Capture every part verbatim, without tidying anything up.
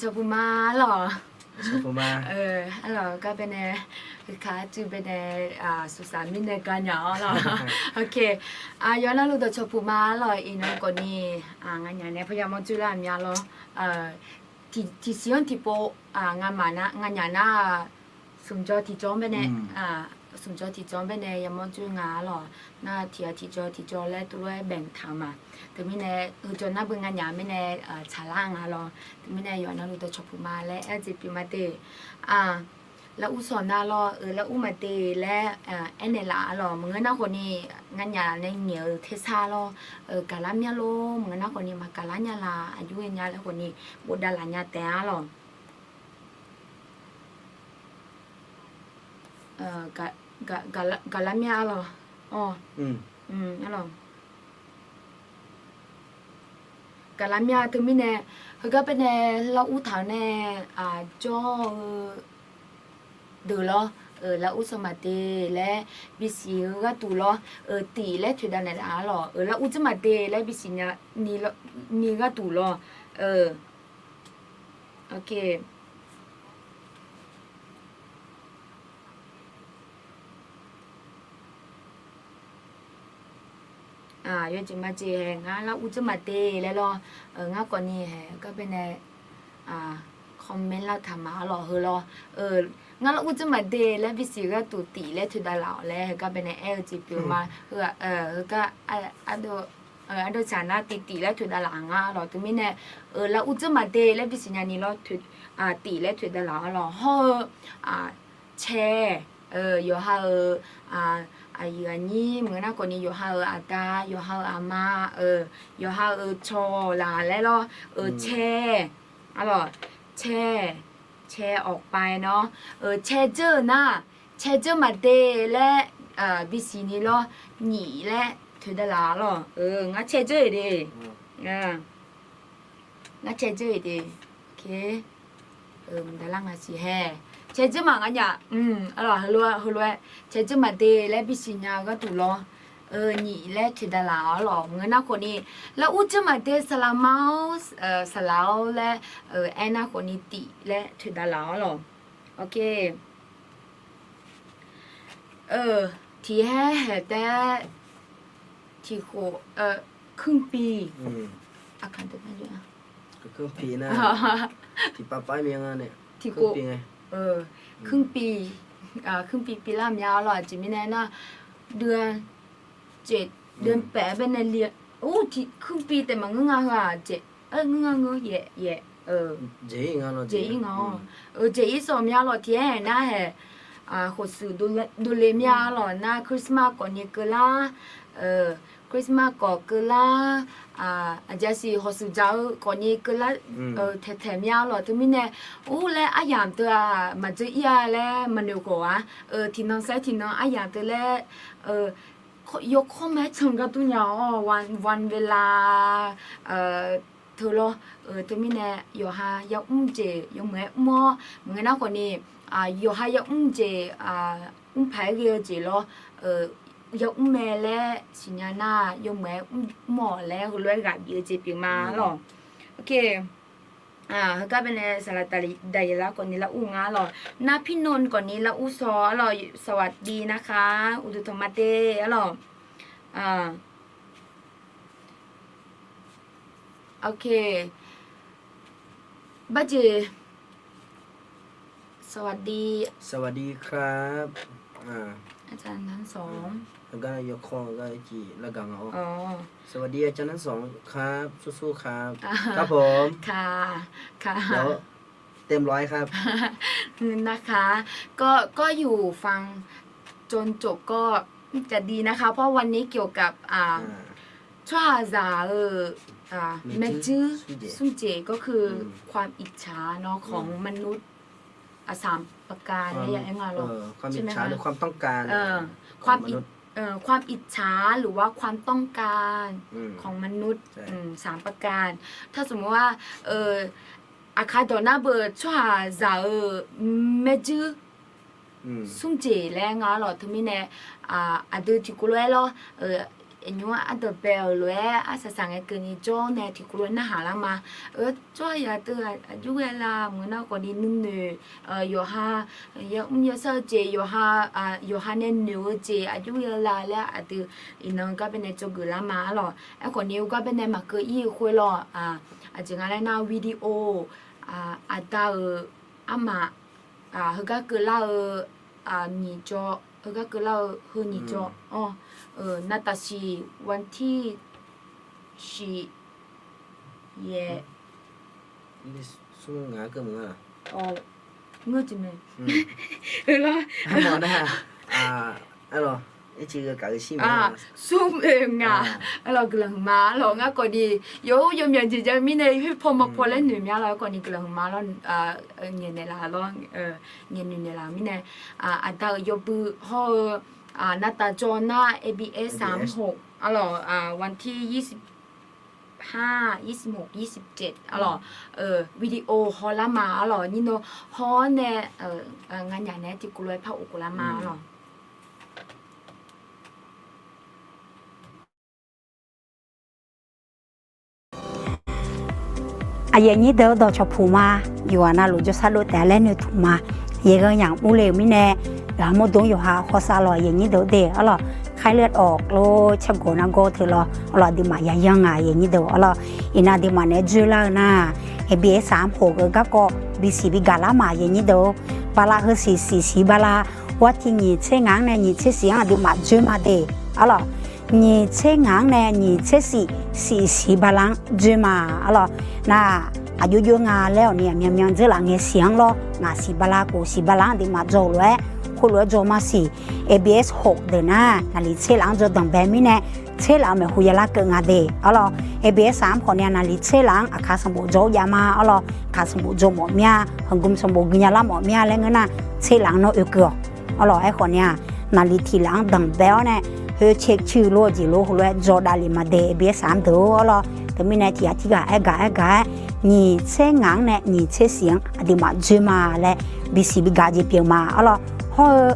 Cawqpuq ma arlawq. Cawqpuq ma. Arlawq, gar baenae, kaq arcuiv baenae, suqsaq mirnae ganyaq-awr lawq. Ok. Yawqha navluf dawqcawq puq ma arlawq. Iqnan khawfni, nganyaf nae paw yamawr dzoerlar-euq mya lawr. Tiqsiq-anr tiqpov, nganyaf nar-aq, smq jawr tiqjawr-anr baenae, smq jawr tiqjawr-anr baenae yamawr dzoer nga arlawq. Nar tiq ghaq tiqjawr tiqjawr laer tuvlof-aer baeqtaq ma. Teumirnae heujawr nar beu nganyaf mirnae tsaqlar nga lawr. Teumirnae yawqha navluf dawqcawq puq ma laer aer-eu jeq pyeuf ma de. Lar ur sawq nar lawr, eu, lar ur maqde laer aernaeq laf arlawq. Maqngeur nar khawfni nganyaf nae ngaeq-eu tersar lawr, gaqlar mya lor. Maqngeur nar khawfni maqgaqlar nya la, aqjox-aer nya laer khawfni bofdav laf nya taef arlawq. Gaqlar mya arlawq. Gaqlar mya teumirnae, heugar baenae lar ur taq-eu nae, jawr-eu deuq lawr, eu, lar ur sawq maqde laer bisiq-eu gharduq lawr, eu, tif laer toeqdav naeqlaf arlawq. Eu, lar ur dzoer maqde laer bisiq nya ni gharduq lawr, eu, ok. Yawjeq majeq hae ngar lar ur dzoer maqde laer lawr, ngar khawfni hae gar baenae comment lar taq ma arlawq heu lawr. Ngar lar ur dzoer maqde laer bisiq gharduq tif laer toeqdav laf-awq laer heugar baenae aer-eu jeq pyeuf ma. Heugar ardov tsaq nar tif tif laer toeqdav laf ngar arlawq. Teumirnae, eu, lar ur dzoer maqde laer bisiq nya ni lawr, tif laer toeqdav laf arlawq. Hawr-eu caer, yawqha-euq aqyuif aqnyir maqngeur nar khawfni yawqha-euq aqda, yawqha-euq aqma, yawqha-euq cawq laq laer lawr, eu, caer arlawq. Caer, caer awqpae nawr, eu, caer dzeur-eu nar, caer dzeur maqde laer bisiq ni lawr, nyif laer toeqdav laf arlawq. Eu, ngar caer dzeur-iq de. Ngar caer dzeur-iq de. Mqdavlar ngaq siq hae. Caer dzeur maq ngar nya. Arlawq, heulof-aer, heulof-aer caer dzeur maqde laer bisiq nya-eu gharduq lawr, eu, nyif laer toeqdav laf arlawq. Maqngeur nar khawfni lar ur dzoer maqde saqlaq ma-awr, saqlaq-awr laer, aer nar khawfni tif laer toeqdav laf arlawq. Ok. Tiqhaer haeq taef-aer tiqkhof, kuirpiv. Kuirpiv nar, tiqpav pav mir nga nae. Tiqkhof, kuirpiv, kuirpiv pivlar mya arlawq. Aqjeq mirnae nar, deuv-a, jeq, deuv paef-aer baenae li, tiq kuirpiv taef maqngeur nga heu-aq jeq, ngeur nga ngeur yaef yaef, jeq-ir nga-awr, jeq-ir sawq mya lawq. Tiqhaer haeq nar haeq, khofshuif dovle mya lawq. Nar Christmas khawfni keuvlar, Christmas khawf keuvlar, aqjeq siq hawshuif dzaq-eu khawfni keuvlar, taeqtaeq mya lawq. Teumirnae, ur laer aryamq teu-aq maqdzeur ir-a laer maqnoeq khawf-a, tiqnan saer tiqnan aryamq teu laer, yawkawr ma-aer can gar dur nya-awr, วัน เวลา teu lawr. Teumirnae yawqha yamr jeq yawmuiq-aer mr-awr, maqngeur nar khawfni yawqha yamr jeq, mr paq-aer ghae-eu jeq lawr, yamr mae laer siqnya nar, yawmuiq-aer mr-awq laer heulof-aer ghaq bif-eu jeq pyeuf ma lawq. Ok. Heugar baenae saqlaq daqyeq lar khawfni lar ur nga lawq. Nar pirnan khawfni lar ur saw arlawq, สวัสดีนะคะ uqduq tanqma te arlawq. Ok. Barjeq, สวัสดีครับ อาจารย์ทั้งสอง heugar yawkawr gar ciq largaq nga-awr, สวัสดีอาจารย์ทั้งสองครับ สู้ๆครับ ครับผม ค่ะ ค่ะ เดี๋ยวเต็มร้อยครับ นะคะ ก็ ก็อยู่ฟังจนจบก็จะดีนะคะ เพราะวันนี้เกี่ยวกับ อ่า อ่า tsawrhaqzaq-euq แม่จื้อ แม่จื้อ sunjeq ก็คือ อืม ความอิจฉาเนาะ ของมนุษย์ อ่ะ สามประการ ความ เนี่ย อย่างนั้นเหรอ เอ่อ ความอิจฉา ใช่ไหมคะ หรือความต้องการ เอ่อ ของมนุษย์ ความอิจ เอ่อ ความอิจฉา หรือว่าความต้องการ อืม ของมนุษย์ ใช่ อืม สามประการ ถ้าสมมติว่า เอ่อ aqkar dawq nar beu tsawrhaqzaq-euq maerjuir smrjeq laer nga lawq. Teumirnae aqdui tiqkawv lof-aer lawr, Aqnymr-anr ardanqbae-euq lof-aer arsaq saq ngae keuvni jawr nae tiqkawv lof-aer narhaq lar ma. Tsawrhaq yaq teu aqjox ghae la maqngeur nar khawfni nuinoeq, yawqha yamr yashar-eu jeq, yawqha nae noeq-eu jeq aqjox ghae la laer aqdui iqnan gar baenae dzawgeuf lar ma arlawq. Aerkhawfni heugar baenae maqkeuv ir-eu khoer lawr, aqjeq nga laer nar video, aqda-euq armaf, heugar keuvlar-eu nyiq jawr, heugar keuvlar-eu heu nyiq jawr-awr, Natashi วันที่ shif yaeq สอง smr oeq ngaq, arlawq guiqlanq huiqma arlawq. Ngar khawfni yawr yawmyaq jeq jav-eu mirnae khoer paw ma paw laer noeq mya lawr. Khawfni guiqlanq huiqma lawr, ngaeqnaeq laf lawr, ngaeqnoeq naeqlaf-eu mirnae, aqda-euq yawbui hawr-eu, navtaq jawr nar ABS สามหก arlawq, วันที่ ยี่สิบห้า ยี่สิบหก ยี่สิบเจ็ด arlawq, video hawlar ma arlawq. Nyir nawr haw-awr nae nganyaf naeq-aer tiqkawv lof-aer par of khof lar ma arlawq. Aqyuif aqnyir deuq-eu dawqcawq puq ma, yawqghaq navluf jawrshar dov taef-a laer noeqtmq ma. Yaeqghae yamq urle-euq mirnae, yawqha mawrdo-anr yawqha hawsav lawq aqyuif aqnyir deuq-eu de arlawq. ไข้เลือดออก lor, caergawq nargawr teu lawr arlawq, aqduimaf yayan nga aqyuif aqnyir deuq arlawq. Iqnan aqduimaf naeq-aer dzoerlar-eu nar, ABS สามหก eu garkawv bisiq bigaq lar ma aqyuif aqnyir deuq-or. Bala heusiq siq siq bala, วันที่ nyiq tser ngaq-anr nae nyiq tser siq-anr aqduimaf dzoer ma de arlawq. Nyiq tser ngaq-anr nae nyiq tser siq, siq siq bala-anr dzoer ma arlawq. Nar, aqjox jox nga laer awqni aqmyanmyan dzeurlaf ngae siq-anr lawr, ngaq siq bala khof siq bala-anr aqduimaf dzaw-eu lof-aer, khoerlof-aer dzaw ma siq. ABS หก deuq nar, naqli tser laf-anr dzaw danqbae mirnae, tser laf-anr maeqhu yalar keuv nga de arlawq. ABS สาม khawfni-a naqli tser laf-anr aqkaq sanqbof dzaw-awr jav ma arlawq. Aqkaq sanqbof dzaw mawf mir-a, สังคม sanqbof guiqnya lar mawf mir-a laer ngeur nar, tser laf-anr nawr oekeuv-awq arlawq. Aerkhawfni-a, naqli tiq laf-anr danqbae-awr nae, khoer caer cuiv lof-eu jeq lof heulof-aer dzaw davlef ma de ABS สาม deuq-or arlawq. Teumirnae tiq ghaq tirghaq aer gaq aer gaq-aer, nyiq tser ngaq-anr nae nyiq tser siq-anr aqduimaf dzoer ma laer bisiq bigaq jeq pyeuf ma arlawq. Hawr-eu,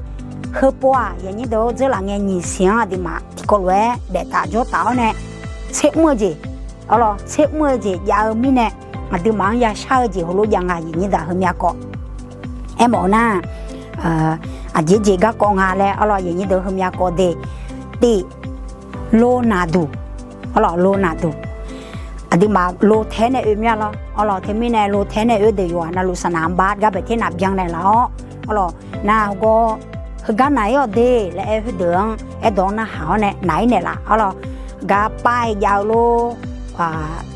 heupov-aq aqyuif aqnyir deuq-or, dzeurlaf ngae nyiq siq-anr aqduimaf tiqkawv lof-aer daef taf jawr taf-awr nae, tser mr-eu jeq arlawq, tser mr-eu jeq jav-eu mirnae, aqduimaf-anr yashar-eu jeq heulof jav nga aqyuif aqnyir deuq heumyav kawv. Aermawf-eu nar, aqjeq jeq garkawv nga laer arlawq aqyuif aqnyir deuq heumyav kawv de. Tiv, lo naqduq arlawq, lo naqduq. Aqduimaf lo tae-aer nae oe mir-a lawr arlawq. Teumirnae lo tae-aer nae oe deuq yawqghaq navluf saqnaq-anr bar gar baeq ter naq byan naeqlaf-awr arlawq. Nar heugar, heugar naq-ir-awq de laer aer khoerdeuq-anr aerdawq-anr narhaq-awr nae naq-ir naeqlaf arlawq. Gar pav-aer jav-eu lor,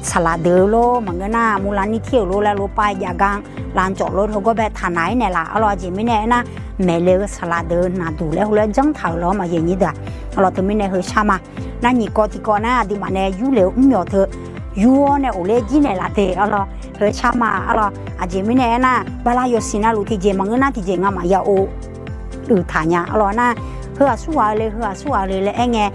saqlaq deuq-eu lor, maqngeur nar murlar nir tir-euq lor laer lo pav-aer jav gar-anr lavcawf lor, heugar bae taq naq-ir naeqlaf arlawq. Aqjeq mirnae aernar, maeqle-eu saqlaq deuq-eu naqduq laer heulof-aer janr taq-euq lawr aqyuif aqnyir deuq-aq arlawq. Teumirnae heu shar ma. Nar nyiq kawv tiqkawv nar aqduimaf nae yurle-eu mrmyawq teu yur-awr nae of ler jir naeqlaf de arlawq. Heu shar ma arlawq. Aqjeq mirnae aernar, bala yawsiq navluf tiqjeq maqngeur nar tiqjeq ngamaf ya of uiq taq nya arlawq. Nar heu aqsurghaq-eu le, heu aqsurghaq-eu le laer aerngae,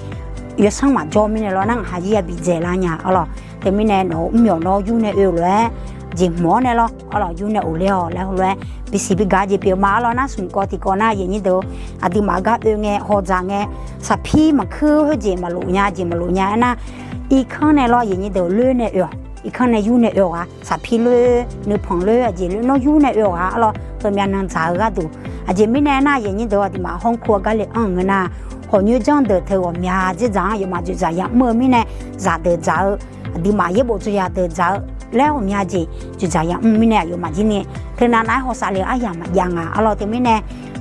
yawsanr maqjawr mirnae lawr nar ngaq ha jir ya bidzaeq lar nya arlawq. Teumirnae nawq-euq mrmyawq nawr yur nae oe-eu lof-aer jeq hmq-awr nae lawr arlawq, yur nae of ler-awq laer heulof-aer bisiq bigaq jeq pyeuf ma arlawq. Nar smq kawv tiqkawv nar aqyuif aqnyir deuq-or, aqduimaf gar oe ngae hawdzaq ngae, saqpir maqkuir khoerjeq maqlof nya, jeq maqlof nya aernar, irkanr nae lawr aqyuif aqnyir deuq loer nae oe-awq, irkanr nae yur nae oe-awq-a. Saqpir loer, nuipanq loer, aqjeq loer nawr yur nae oe-awq-a arlawq. Heumyav nan dzaq-eu gharduq. Aqjeq mirnae aernar aqyuif aqnyir deuq aqduimaf hawrkur-eu gar le-anr ngeur nar, ghawqnyoer janr deuq teu ghawqmya dzerdzaq-anr aqyawfmaf dzoeqdzaq yamr-eu mirnae, zaqdeuq dzaq-eu, aqduimaf yaerbof dzoeqzaq deuq dzaq-eu laer ghawqmya jeq dzoeqdzaq yamr mirnae aqyawfmaf jir ni teunav nav-aer hawsav le-eu arya maqjav nga arlawq. Teumirnae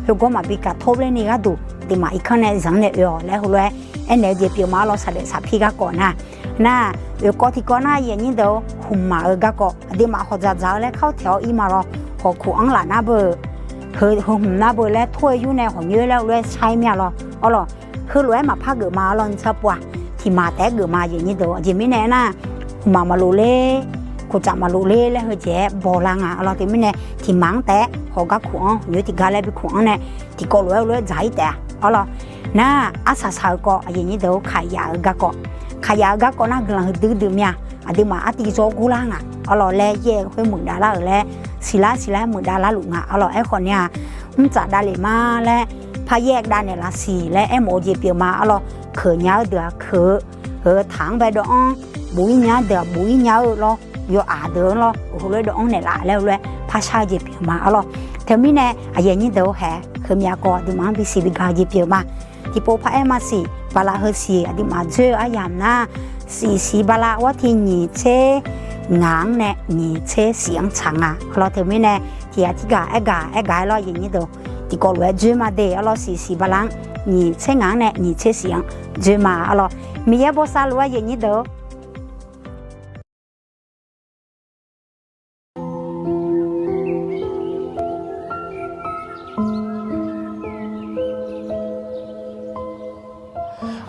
heugawr maqbi kaq tor ler ni gharduq aqduimaf irkanr nae zanq nae oe-awq laer heulof-aer aernaeq-eu jeq pyeuf ma arlawq. Saqdaef saqpir garkawv nar, nar, oeqkawv tiqkawv nar aqyuif aqnyir deuq-or, hmqmaq-eu garkawv aqduimaf hawdzaq dzaq-eu laer kar-awr taeq-awr ir ma lawr. Hawkhof-anr laf nar beu, heu hmq nar beu laer tor-aer yur nae ghawqnyoer laer heulof-aer shar-ir mir-a lawr arlawq. Heulof-aer maqpar geuf ma arlawq. Ntsapov-aq tiqmaq taef-aer geuf ma aqyuif aqnyir deuq-or. Aqjeq mirnae aernar, hmqmaq maqlof ler, khoqtsaf maqlof ler laer heujeq-aer bawlar nga arlawq. Teumirnae tiqmaq-anr taef-aer hawq gar khof-anr, ghawqnyoer tiqgar laer bi khof-anr nae tiqkawv lof-aer heulof-aer dzaq-ir taef-a arlawq. Nar, arsaq saq-eu kawv aqyuif aqnyir deuq-or, kaqyaf-eu garkawv, kaqyaf-eu garkawv nar guiqlanq huiqdui dui mir-a. Aqduimaf artiv zawr gurlar ngaq arlawq laer yaer-eu khoer muiqdav lar-euq laer siqlar siqlar muiqdav larluf nga arlawq. Aerkhawf ni-aq, mrtsaf davlef ma laer Kharyaer dav naeqlaf siq laer aermawf-eu jeq pyeuf ma arlawr. Keuq nya-eu deuq-aq keuq-eu, heu taq-anr bae dawv-anr, buf-ir nya-eu deuq-aq buf-ir nya-eu lawr, yawqaf deuq-anr lawr, heulof-aer dawv-anr naeqlaf laer heulof-aer parshar-eu jeq pyeuf ma arlawr. Teumirnae aqyuif aqnyir deuq-or hae, heumyav kawv aqduimaf-anr bisiq biga-eu jeq pyeuf ma. Tiqpov paq-aer maqsiq, baqlaq heusiq aqduimaf dzoer-eu aryamq nar, siq siq bala war tiq nyiq tser ngaq-anr nae nyiq tser siq-anr tsaq nga arlawr. Teumirnae tiq ghaq tirgaq aer gaq aer gaq-aer lawr aqyuif aqnyir deuq, tiqkawv lof-aer dzoer ma de arlawr. Siq siq bala-anr nyiq tser ngaq-anr nae nyiq tser siq-anr dzoer ma arlawr. Miqyaer bosav luf-aer aqyuif aqnyir deuq-or.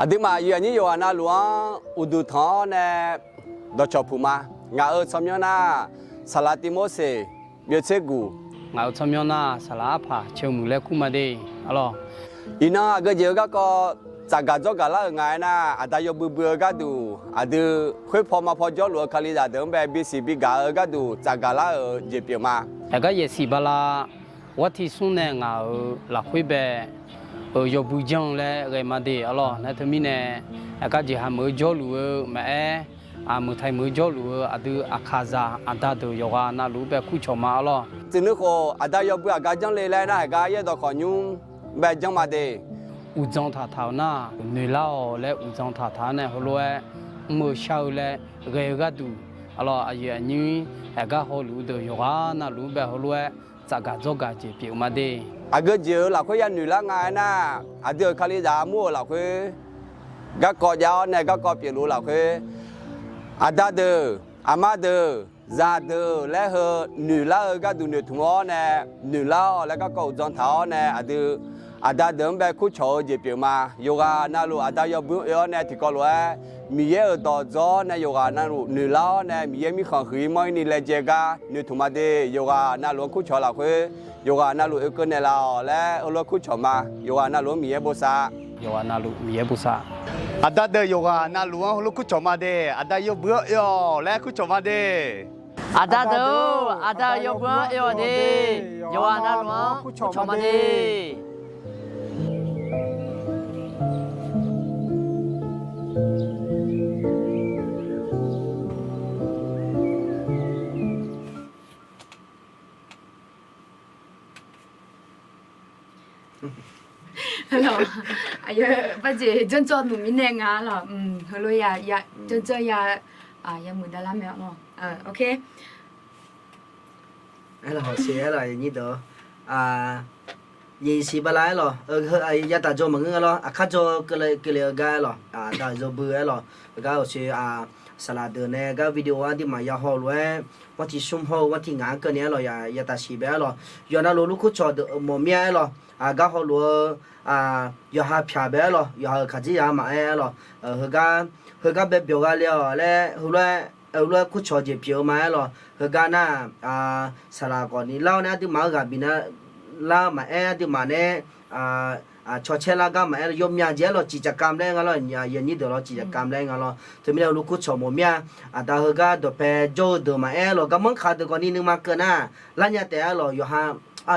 Aqduimaf aqyuif aqnyir yawqghaq navluf-anr uqduq tanq-awr nae dawqcawq puq ma. Ngaq-euq tsawrmyanr nar, saqlaq Tivmorseq byov tser guq. Ngaq-euq tsawrmyanr nar, saqlaq arpaq ceuq muiq laer kur ma de arlawr. Iqnan aqgeu jeq-eu garkawv tsafgaq dzawrgaq lar-euq nga aernar, aqda yawbui bui-eu gharduq aqdui khoer paw ma paw jawrluf-eu Kalizaq deuq-anr bae bisiq bigaq-eu gharduq tsafgaq lar-euq jeq pyeuf ma. Aqgar yaefsiq bala war tiq smr nae ngaq-euq lafkhoer bae-euq yawbui janr-eu laer ghae ma de arlawr. Nar teumirnae aqgar jeqha meuq-eu jawrluf-eu maqaer, aqmeuq taiq meuq-eu jawrluf-eu aqdui aqkaqzaq aqda deuq yawqghaq navluf-anr bae kurcawq ma arlawr. Tsuif nuikhof aqda yawbui aqgar janr le laer nar, aqgar yaerdawq khawf nymr bae janr ma de. Uqdzan taqtaq-eu nar, noeqlar-awq laer uqdzan taqtaq-anr nae heulof-aer mr-eu shar-eu laer ghae-eu gharduq arlawr, aqyuif aqnyir aqgar hawluf-eu deuq yawqghaq navluf-anr bae heulof-aer tsafgaq dzawrgaq jeq pyeuf ma de. Aqgeu jeq-euq lafkhoer ya noeqlar nga aernar, aqdui-euq Kalizaq armur-euq lafkhoer garkawv jav-awr nae garkawv pyeufluf-eu lafkhoer, aqda deuq, aqma deuq, zaqdeuq laer heu noeqlar-eu gharduq noeqtmq-awr nae, noeqlar-awq laer garkawv uqdzan taq-awr nae aqdui aqda deuq-anr bae kurcawq-eu jeq pyeuf ma. Yawqghaq navluf aqda yawbui-anr oe-awr nae tiqkawv lof-aer Miqyaer-euq dawq dzawr-awr nae yawqghaq navluf noeqlar-awr nae Miqyaer mirkhanq huiq-ir manr-ir ni laejae gar noeqtmq ma de. Yawqghaq navluf-anr kurcawq lafkhoer, yawqghaq navluf oekeuv naeqlaf-awq laer heulof-aer kurcawq ma. Yawqghaq navluf-anr Miqyaer bosav. Yawqghaq navluf Miqyaer bosav. Aqda deuq yawqghaq navluf-anr heulof kurcawq ma de. Aqda yawbui-anr oe-awq laer kurcawq ma de. Aqda deuq-or, aqda yawbui-anr oe-awq de. Yawqghaq navluf-anr kurcawq ma de. Aqyawf, aqyawf barjeq janrjawr nmq mirnae nga lawq. Heulof ya, janrjawr ya, yamuiq davlar mae lawq. Ok. Aerlawq, hawsher aerlawq, aqyuif aqnyir deuq-or, nyiq siq bala aerlawq, yadaq dzaw maqngeur nga lawr, aqkar dzaw keuvle, keuvle-eu gar aerlawq, aqda-euq yawbui aerlawq, heugar hawsher, saqlaq deuq nae gar video aqduimaf ya haw lof-aer, war tiq smr hawr-eu war tiq ngaq-anr keuvni aerlawq, yadaq siq bae aerlawq, yawqha navluf lurkur cawq deuq mawf mir-a aerlawq, aqgar hawluf-eu yawqha pyaq bae aerlawq, yawqha-euq kaqdzerzaq maqaer aerlawq, heugar, heugar bae byawq gha le-awq laer heulof-aer, heulof-aer kurcawq jeq pyeuf-eu ma aerlawq, heugar nar-aq, saqlaq khawfni lar-awr nae aqduimaf-anr ghaq bifnaeq lar-eu maqaer aqduimaf nae cawcaer lar gar maqaer lawq, yawmyaq jeq aerlawq, ciqcaqkam laer nga lawr, aqyuif aqnyir deuq lawr, ciqcaqkam laer nga lawr. Teumirnae heulof kurcawq mawf mir-a. Aqda heugar dawqpae jawr-eu deuq maqaer lawq, garmanr kaq deuq khawfni nuima keuv nar, larnya taef aerlawq, yawqha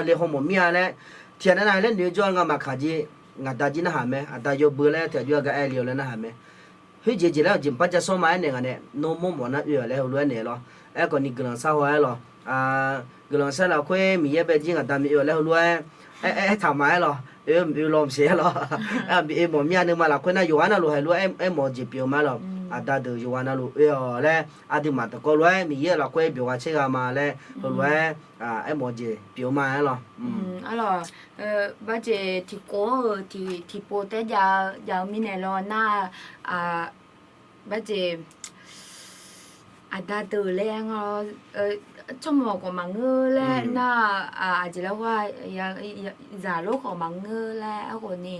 le haw mawf mir-a laer, tiqghaq nar nav laer noeq-eu jawr-a nga maqkaq jeq, ngaqda jir narhaq mae, aqda yawbui laer tiqghaq jawr-a gar aer le-awq laer narhaq mae. Khoerjeq jeq laer aqjeq maqpar ja sawr ma aernaeq ngaq nae, nawr mawrmawf nar oe-awq laer heulof-aer naeq lawr. Aerkhawfni guiqlanq sar haw aerlawq, guiqlanq sar lafkhoer Miqyaer bae jir ngaqda maeq oe-awq laer heulof-aer, aer, aertaq ma aerlawq, oe-eu mq oe lawr mq siq aerlawq. Aer, mq oe mawf mir-a nuima lafkhoer nar yawqghaq navluf heulof-aer aermawf-eu jeq pyeuf-eu ma aerlawq. Aqda deuq yawqghaq navluf oe-awq laer aqduimaf dawqkawv lof-aer Miqyaer-euq lafkhoer byawq gha caer gha ma laer heulof-aer aermawf-eu jeq pyeuf-eu ma aerlawq. Arlawq, barjeq tiqkawv-eu tiqpov taer jav-eu mirnae lawr nar, barjeq aqda deuq laer nga, tsawrmawq khawf maqngeur laer nar, aqjeq laer khoer, zaqlof khawf maqngeur laer aerkhawfni,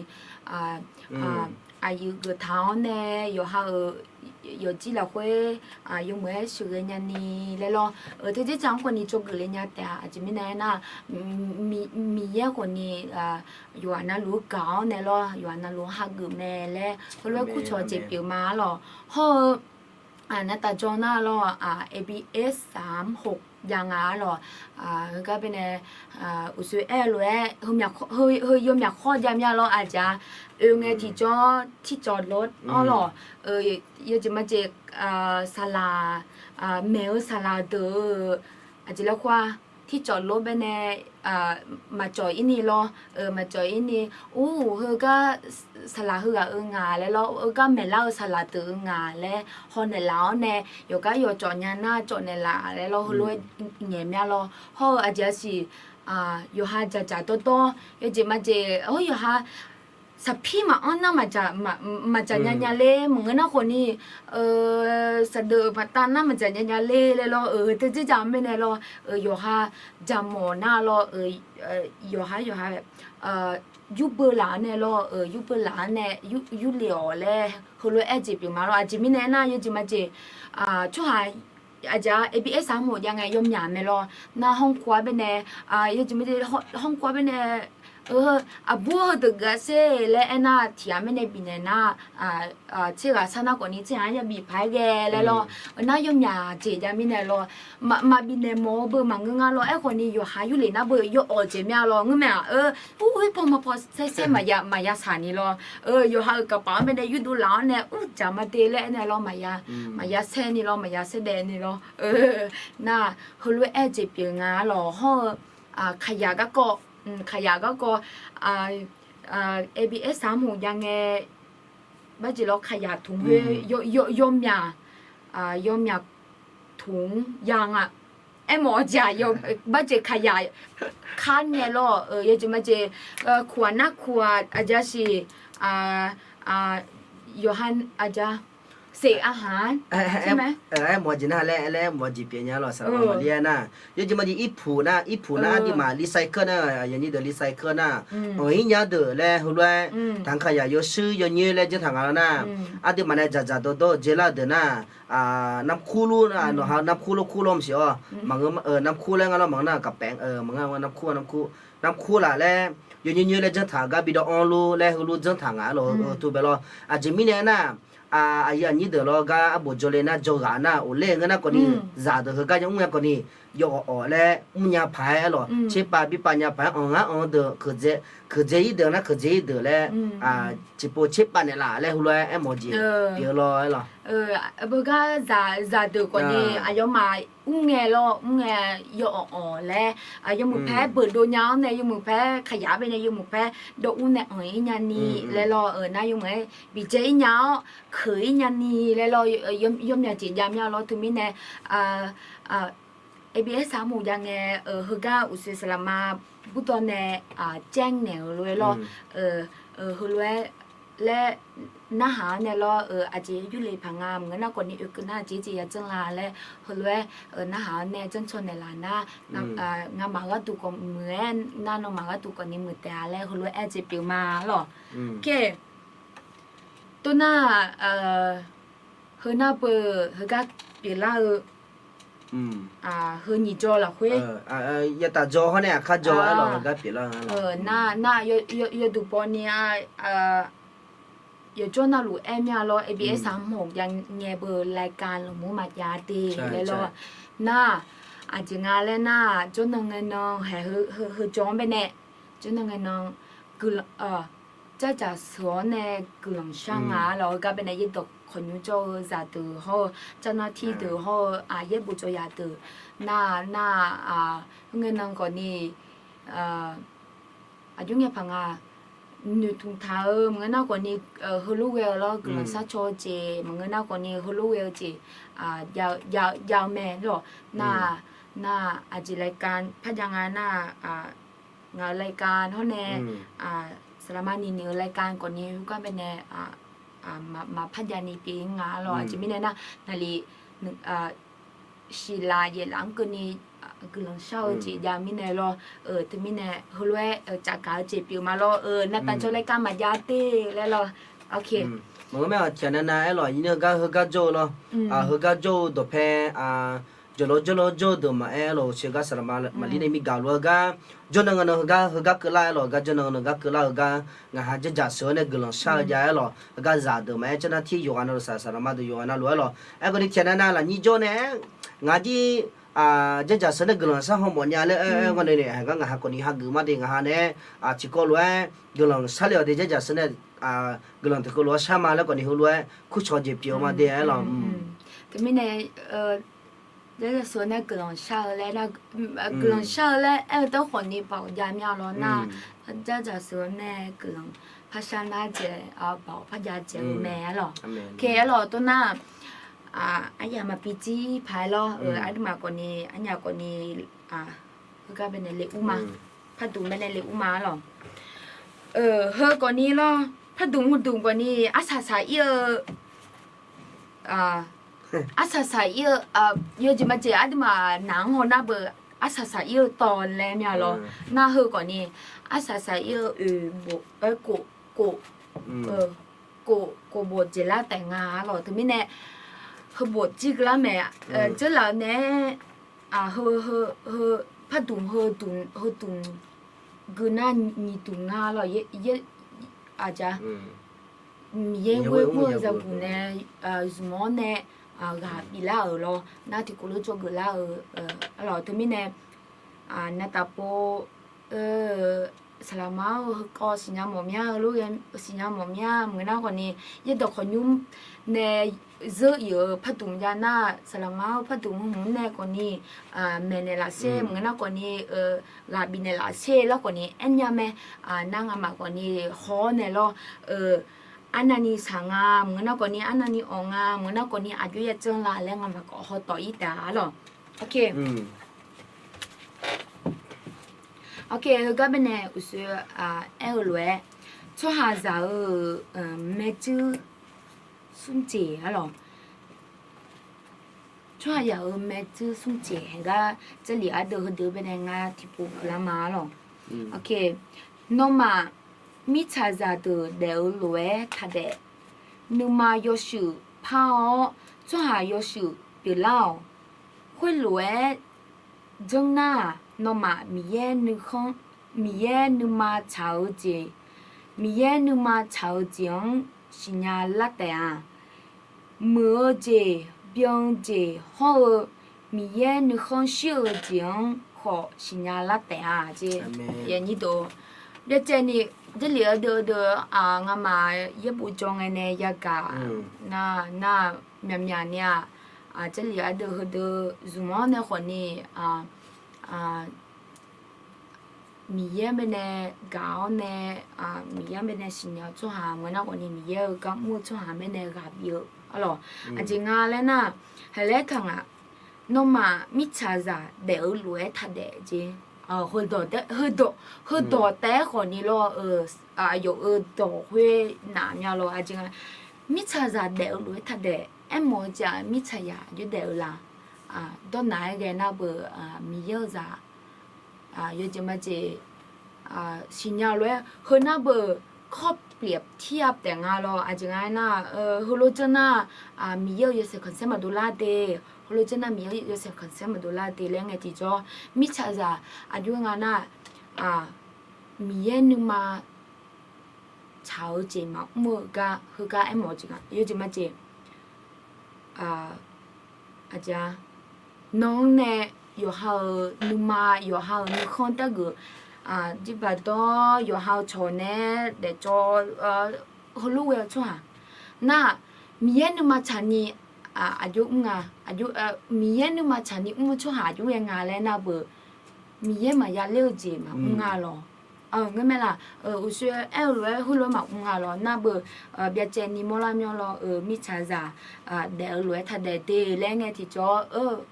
aqyuif geuf taq-awr nae yawqha-euq yawqjir lafkhoer yawmuiq-aer sheuqghae nyani laer lawr, teudzer tsaq-anr khawfni tsawrgeuf le nya taef-a. Aqjeq mirnae aernar, Miqyaer khawfni yawqghaq navluf-anr gaq-awr nae lawr, yawqghaq navluf-anr hageuf mae laer heulof-aer kurcawq jeq pyeuf ma aerlawq. Hawr-eu navtaf jawr nar lawr, A B S สามหก jav nga-ar lawq. Heugar baenae uqshoe aer-eu lof-aer, heu yawmyaq khawr jav mya lawr aqjeq-a. Oe ngae tiqjawr tircawv lor-awr lawq. Yawjeq majeq saqlaq, maeq-eu saqlaq deuq-eu aqjeq laer khoer-a, tircawv lor baenae maqcawv ir ni lawr, maqcawv ir ni, ur, heugar saqlaq heughaq-eu ngaq laer lawr, heugar maeqlar-eu saqlaq deuq-eu ngaq laer hawnaeq laf-awr nae, yawqgar yawcawv nya nar cawv naeq laf laer lawr, heulof-aer ngaeq mya lawr. Hawr-eu aqjeq-a siq, yawqha dzaqdzaq dawrdawr, yawjeq majeq, yawqha saqpir maqanr nar maqdzaq nya nya ler, maqngeur nar khawf ni, saqdeuf maqtav nar maqdzaq nya nya ler laer lawr, heu teu dzerdzaq-eu mirnae lawr, yawqha dzaqmawf nar lawr, yawqha yawqha yurbeulaf-anr nae lawr, yurbeulaf-anr nae yurlef-awq laer heulof-aer aer jeq pyeuf ma lawr. Aqjeq mirnae aernar, yawjeq majeq tsawrhaq aqjeq-a, A B S-aq mawf jav ngae yawmyaq mae lawr. Nar ห้องครัว-ar baenae, yawjeq majeq ห้องครัว-ar baenae, aqbur heudeuq geuf-a sher laer aernar, tiq ghaq mirnae bifnaeq nar, tserghaq sar nar khawf ni tserghaq-anr yabif paq-aer ghae laer lawr. Nar yawmyaq jeq jav mirnae lawr, maqbifnaeq mawf-eu beu maqngeur nga lawr. Aerkhawf ni yawqha yurlef nar beu yawawq jeq myav lawr, ngeur mae-aq. Ur, khoer paw ma paw saer saer maqya maqya saq ni lawr. Yawqha-euq kaqpaf-anr baenae yurdov laf-awr nae ur dzaq ma de laer aernaeq lawr, maqya saer ni lawr, maqya saer daef ni lawr. Nar heulof-aer aer jeq pyeuf nga lawr. Hawr-eu kaqyaq garkawv, kaqyaq garkawv, A B S-aq mawf jav ngae, barjeq lawr kaqyaq tmq khoer yawmyaq, yawmyaq tmq ya nga. Aermawf-eu jeq-aq, barjeq kaqyaq kar nae lawr, yawjeq majeq, kuq-aq nar kuq-aq aqjeq-a siq, yawqha aqjeq-a siq aqhaq-anr, aermawf-eu jeq nar laer aermawf-eu jeq pyeuf nya lawr, saqlaq maqli-aer nar, yawjeq majeq irpuq nar, irpuq nar aqduimaf recycle nar, yawnyir deuq recycle nar, anq-ir nya deuq laer heulof-aer, tanq kaqyaq yawshuir yawnyoer laer janr taq nga lawr nar, aqduimaf nae dzaqdzaq dawrdawr-eu dzaelar-eu deuq nar, namkur lur nar, nawqha namkur lur kur lawr maqsiq-awr, maqngeur, namkur laer nga lawr maqngeur nar, kaqpaef, maqngeur, namkur, namkur laf laer, yawnyoer nyoer laer janr taq-eu gar bi dawv-anr lur laer heulof janr taq nga-ar lawr, heu teu bae lawr. Aqjeq mirnae aernar, aqyuif aqnyir deuq lawr gar arbof jawrle nar jawrghaq nar ofler-eu ngeur nar khawf ni, zaqdeuq heugar jan mr ngae khawf ni, yawawq awq laer mrnya paq-aer lawr, tserpav birpav nya paq-aer anq ngar anq deuq, keuqdzae ir deuq nar keuqdzae ir deuq laer, tiqpov tserpav naeqlaf laer heulof-aer aermawf-eu jeq pyeuf-eu lawr-aer lawr. Beugar zaqdeuq khawf ni aqyawfmaf mr ngae lawr, mr ngae yawawq awq laer, yawmuiq paer beuqdov nya-anr nae yawmuiq paer kaqyaq-ar baenae yawmuiq paer dawv ur nae anq-ir nya ni laer lawr, nar yawmuiq-aer bidzae-ir nya-awr keuq-ir nya ni laer lawr, yawmyaq jeq jav mya lawr. Teumirnae A B S-aq mawf jav ngae, heugar uqshoe saqlaqma burdawv nae caer naeq-euq lof-aer lawr, heulof-aer laer narhaq-anr nae lawr, aqjeq yurle paq nga maqngeur nar khawf ni oekeuv nar aqjeq jeq ya janr la laer heulof-aer narhaq-anr nae janrcaw naeqlaf nar, ngamaf gharduq khawf muiq-aer nar nawmaf gharduq khawf ni muiq taef-a laer heulof-aer aer jeq pyeuf ma lawr. Kar, toxnar, heu nar beu heugar pyeuflar-eu heu nyiq jawr lafkhoer, yataf jawr hawr nae aqkar jawr-aer lawq, heugar pyeuflar-eu nar, nar yawduq baw ni-a, yawjawr navluf aer mya lawr, A B S-aq mawf jav ngae beu รายการ lmqmr maqjav de laer lawr. Nar, aqjeq nga laer nar, jawrnan ngae nan haeq heujawr-anr baenae, jawrnan ngae nan guiqlanq, jardzaq sheuq-awr nae guiqlanq shar nga lawr, heugar baenae yaerdawq khawqnymr jawr-eu zaqdeuq hawr-eu, jarnar tir deuq hawr-eu, yaerbof jawryaq deuq, nar, nar, khoerngae nan khawf ni, aqjox ngae paq nga, noeqtmq taq-eu maqngeur nar khawf ni, heulof ghae-eu lawr, guiqlanq sharcaw-eu jeq maqngeur nar khawf ni heulof ghae-eu jeq jav-eu mae lawr. Nar, nar, aqjeq รายการ parjav nga nar, ngaq-euq รายการ hawr nae, saqlaqma ni ni-euq รายการ khawf ni heugar baenae maqpar jav ni pyeuf nga lawr. Aqjeq mirnae nar, naqli siqlaq yaeflaf-anr keuvni guiqlanq shar-eu jeq jav mirnae lawr. Teumirnae heulof-aer cavgaq-eu jeq pyeuf ma lawr. Navtaq jawr รายการ maqjav te laer lawr. Maqngeur mae, tiqghaq navnav aer lawq, aqnyir nae heugar heugar jawr-eu lawr. Heugar jawr-eu dawqpae, jawrlawr jawrlawr jawr-eu deuq maqaer lawq, uqshoe gar saqlaqma maqli nae mirgaq lof-aer gar, jawrnan nan heugar heugar keuvlar-aer lawq, gar jawrnan nan gar keuvlar-eu gar, ngaqha jardzaq sheuq-awr nae guiqlanq shar-eu jav-aer lawq, heugar zaqdeuq maqaer, jarnar tir yawqghaq navluf saq, saqlaqma deuq yawqghaq navluf-aer lawq. Aerkhawf ni tiqghaq navnav lafnyir jawr nae, ngaq jir Jardzaq sheuq nae guiqlanq sharhaw mawfnya laer aer-aer nga nae ni, haeq gar ngaq ha khawfni hageuf ma de, ngaq ha nae-aer tiqkawv lof-aer guiqlanq sharle-awq de, Jardzaq sheuq nae guiqlanq tiqkawv lof-aer shar ma laer khawfni heulof-aer kurcawq jeq pyeuf-eu ma de aer lawq. Teumirnae Jardzaq sheuq nae guiqlanq shar-eu laer, guiqlanq shar-eu laer aer-eu teu khawfni baoq jav mya lawr nar, Jardzaq sheuq nae guiqlanq par shar nar dzaeq, baoq par jav dzaeq-eu mae aer lawq. Aer lawq, tov nar, aryamq maqbi jir paq-aer lawr, aqduimaf khawfni, arnyaf khawfni, heugar baenae le ur ma, pardmq baenae le ur ma aer lawq. Heu khawfni lawr, pardmq heudmq khawfni arsaq saq ir-eu, arsaq saq ir-eu, yawjeq majeq aqduimaf naq-anr haw nar beu, arsaq saq ir-eu tawv laer mya lawr. Nar heu khawfni arsaq saq ir-eu oeq bof, kof, kof, kof bof dzaeqlar taef nga aer lawq. Teumirnae heubof jir keuvlar mae, dzeurlaf-eu nae heu, heu, pardmq heudmq, heudmq geu nar nyiq dmq nga lawq, aqja. Miqyaer ghoer mr-eu zaqguq nae zmq-awr nae ghaq biflar-euq lawr, nar tiqkawv lof dzawgeuf lar-eu, aer lawq. Teumirnae navtaf pov saqlaqma-anr heukawv siqnya mawf mya-eu lof-aer siqnya mawf mya maqngeur nar khawfni, yaerdawq khawqnymr nae zeur ir-euq pardmq jav nar, saqlaqma-anr pardmq hmq nae khawfni maeqnaeq lafsher maqngeur nar khawfni, ghaq bifnaeq lafsher lar khawfni aernya mae. Nar ngamaf khawfni haw-awr nae lawr, arnavni shaq nga maqngeur nar khawfni, arnavni awq nga maqngeur nar khawfni, aqjox ya janr la laer ngamaf khawf haw tawf ir taef-a lawq. Heugar baenae uqshoe aer-eu lof-aer, tsawrhaqzaq-euq maeqtsuir smrjeq aer lawq. Tsawrhaqzaq-euq maeqtsuir smrjeq haeq gar, Jarlif ardeuv heudeuq baenae ngar tiqpov pyeuflar ma aer lawq. Nawmaf, mirtsaqzaq deuq daef-eu lof-aer taqdaef. Nuima yawshuif par-awr, tsawrhaq yawshuif pyeuflar-awq. Khoerlof-aer janr nar-aq, nawmaf Miqyaer nuikhanr, Miqyaer nuima tsaq-eu jeq, Miqyaer nuima tsaq-eu jeq-anr siqnya lar taef-a. Muiq-eu jeq, byan-eu jeq hawr-eu Miqyaer nuikhanr shir-eu jeq-anr khawf siqnya lar taef-a jeq. Byacaevni, Jarlif ardeuv deuv, ngamaf yaerbof jawr ngae nae yagaq nar, nar myaqmyaq ni-aq, Jarlif ardeuv heudeuv zmq-awr nae khawfni, Miqyaer baenae gaq-awr nae, Miqyaer baenae siqnya-eu tsawrhaq maqngeur nar khawfni, Miqyaer-euq gar mr-eu tsawrhaq baenae ghaq bif-eu aer lawq. Aqjeq nga laer nar, haqlaer taq ngaq, nawmaf mirtsaqzaq daef-eu lof-aer taqdaef jeq. Heudawq taef-aer khawfni lawr-eu, aqyawf-euq dawq khoer naf mya lawr. Aqjeq nga, mirtsaqzaq daef-eu lof-aer taqdaef. Aermawf-eu jeq-aq, mirtsaqzaq aqjox daef-eu la? Dawrnaq-aer ghae nar beu, Miqyaer-eu zaq yawjeq majeq siqnya lof-aer heu nar beu, kawr pyeuf tir-a taef nga lawr. Aqjeq nga aernar, heulof janr nar, Miqyaer-euq yawshaef khanqsaer maqdov lar de. Heulof janr nar Miqyaer-euq yawshaef khanqsaer maqdov lar de laer ngae tiqjawr, mirtsaqzaq aqjox nga nar, Miqyaer nuima tsaq-eu jeq maqmr-eu gar heugar aermawf-eu jeq nga, yawjeq majeq. Aqjeq-a, nawq-anr nae yawqha-euq nuima, yawqha-euq nuikhanr taergeuf, jirbaqdawr yawqha-euq cawq nae daefcawv heulof ghae-eu tsawrhaq nar, Miqyaer nuima tsaqni aqjox mr nga, aqjox, Miqyaer nuima tsaqni mr-eu tsawrhaq aqjox ghae nga laer nar beu, Miqyaer maqya ler-eu jeq maqmr nga lawq. Ngeur mae laq, uqshoe aer-eu lof-aer heulof-aer maqmr nga lawq nar beu, byacaevni mawrlar myanr lawr-eu mirtsaqzaq daef-eu lof-aer taqdaef de laer ngae tiqjawr-eu,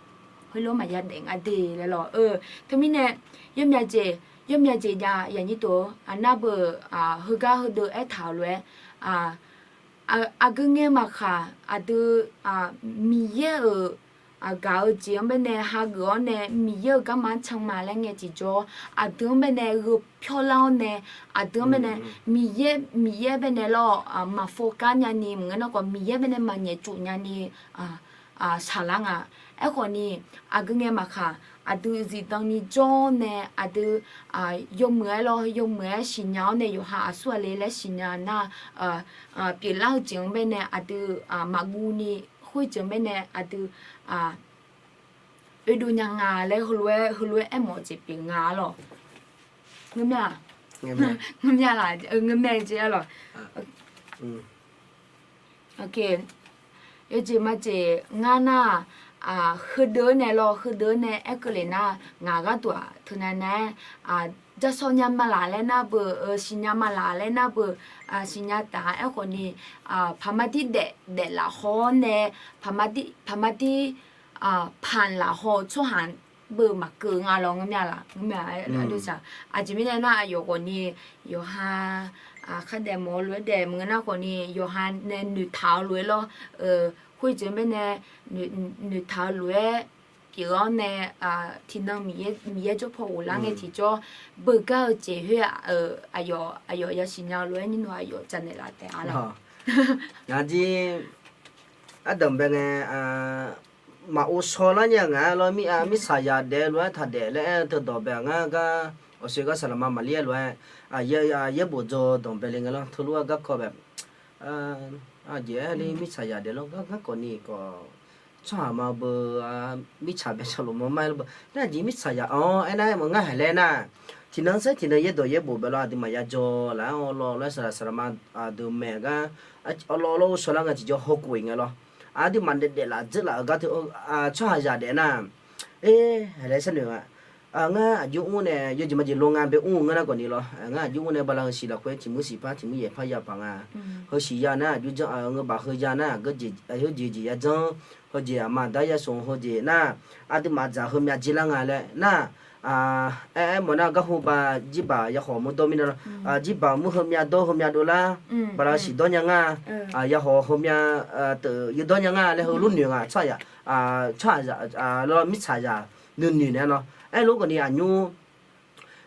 heulof maqya daef nga de laer lawq-eu. Teumirnae yawmya jeq, yawmya jeq jav yaqnyir deuq-eu aqnar beu, heugar heudeuq aertaq-euq lof-aer, aqgeu ngae maqkhaq aqdui, Miqyaer-euq gaq-eu jeq-anr baenae hageuf-awr nae Miqyaer-euq garma-anr can ma laer ngae tiqjawr, aqdui-anr baenae gheu pyawrlar-awr nae, aqdui-anr baenae Miqyaer, Miqyaer baenae lawr, maqfov kar nyani maqngeur nar khawf Miqyaer baenae maqnyaef tsuf nyani shaqlar nga. Aerkhawfni, aqgeu ngae maqkhaq aqdui zifdan ni jawr-awr nae aqdui yawmuiq-aer lawr, yawmuiq-aer siqnya-awr nae yawqha aqsur aqle laer siqnya nar, pyeuflar-eu jeq-anr baenae aqdui maqguv ni, khoerjeq-anr baenae aqdui oedov nya nga laer heulof-aer heulof-aer aermawf jeq pyeuf nga-a lawq. Ngeur mya-aq, ngeur mya laf, ngeur mya jeq-a lawq. Yawjeq majeq ngar nar-aq, heudeuq-eu nae lawr, heudeuq-eu nae aerkeuv lef nar, ngaq gharduq-aq teunav nav-aer jarsawr nya ma laf laer nar beu, siqnya ma laf laer nar beu, siqnya taf-a. Aerkhawf ni, paqma dir daef daeflaf haw-awr nae, paqma dir paq laf haw-eu tsawrhaq beu maqkeuv nga lawr. Ngeur mya laf, ngeur mya-aq, aqjeq mirnae nar aqyawf khawf ni yawqha khardaef mawf-eu lof-aer daef maqngeur nar khawf ni yawqha nae noeqtaq-eu lof-aer lawr, khoerjeq mirnae noeqtaq-eu lof-aer pyeuf-awr nae, tiqnan Miqyaer jawr paw ghoflar ngae tiqjawr beugar-eu jeq khoer-aq, aqyawf aqyawf yasiqnya-eu lof-aer nymr-eu aqyawf janaeq laf taef-a lawq. Ngaq jir ardanqbae ngae, maqghov shaw lar nya ngaq-aer lawr, mirtsaqzaq daef lof-aer taqdaef laer aer-eu teudawq bae-aq ngar gar, awqsoeq gar saqlaqma maqlir-aer lof-aer, yaerbof dzaw danqbae le ngae lawr, teulof-aer garkawv bae, aqjeq aer le mirtsaqzaq daef lawr gar garkawv ni khawf, tsawrhaq ma beu, mirtsaq bae tsawrlof ma mar-aer lawr beu nar, aqjeq mirtsaqzaq-anr aernar-aer mawf ngar haiq laer nar, tiqnan saer tiqnan yaerdawq yaerbof bae lawr, aqduimaf yadzaw laf-aer awrlawr laer saqlaq saqlaqma deuq maeq gar, awrlawr lawr ghovshaw lar ngae tiqjawr hawkhof-iq ngae lawr. Aqduimaf daef daeflaf dzeurlaf-euq gar teu, tsawrhaqzaq daef nar, aer haiq laer sharnoeq nga. Ngar aqjox mr nae yawjeq majeq law nga bae mr-eu ngeur nar khawf ni lawr, ngar aqjox mr nae bala heusiq lafkhoer tiq mur siq par tiq mur yaeq par ya paq nga. Heusiq ya nar aqjox janr-eu ngeur baq heu ya nar, heujeq jeq ya janr, heujeq aqma aqda ya smq heujeq nar, aqduimaf dzaq heumyav jir lar nga laer nar, aer aer mawf nar garhu ba jirbaq yakhawf mur dawr mirnae lawr, jirbaq mur heumyav dawr heumyav dovlar, bala siq dawr nya nga, yakhawf heumyav teuf yadawr nya nga laer heulof noeq nga. Tsawrhaqzaq, tsawrhaqzaq lawr mirtsaqzaq nuinoeq naeq-aer lawr. Aerlof khawf ni aqnymr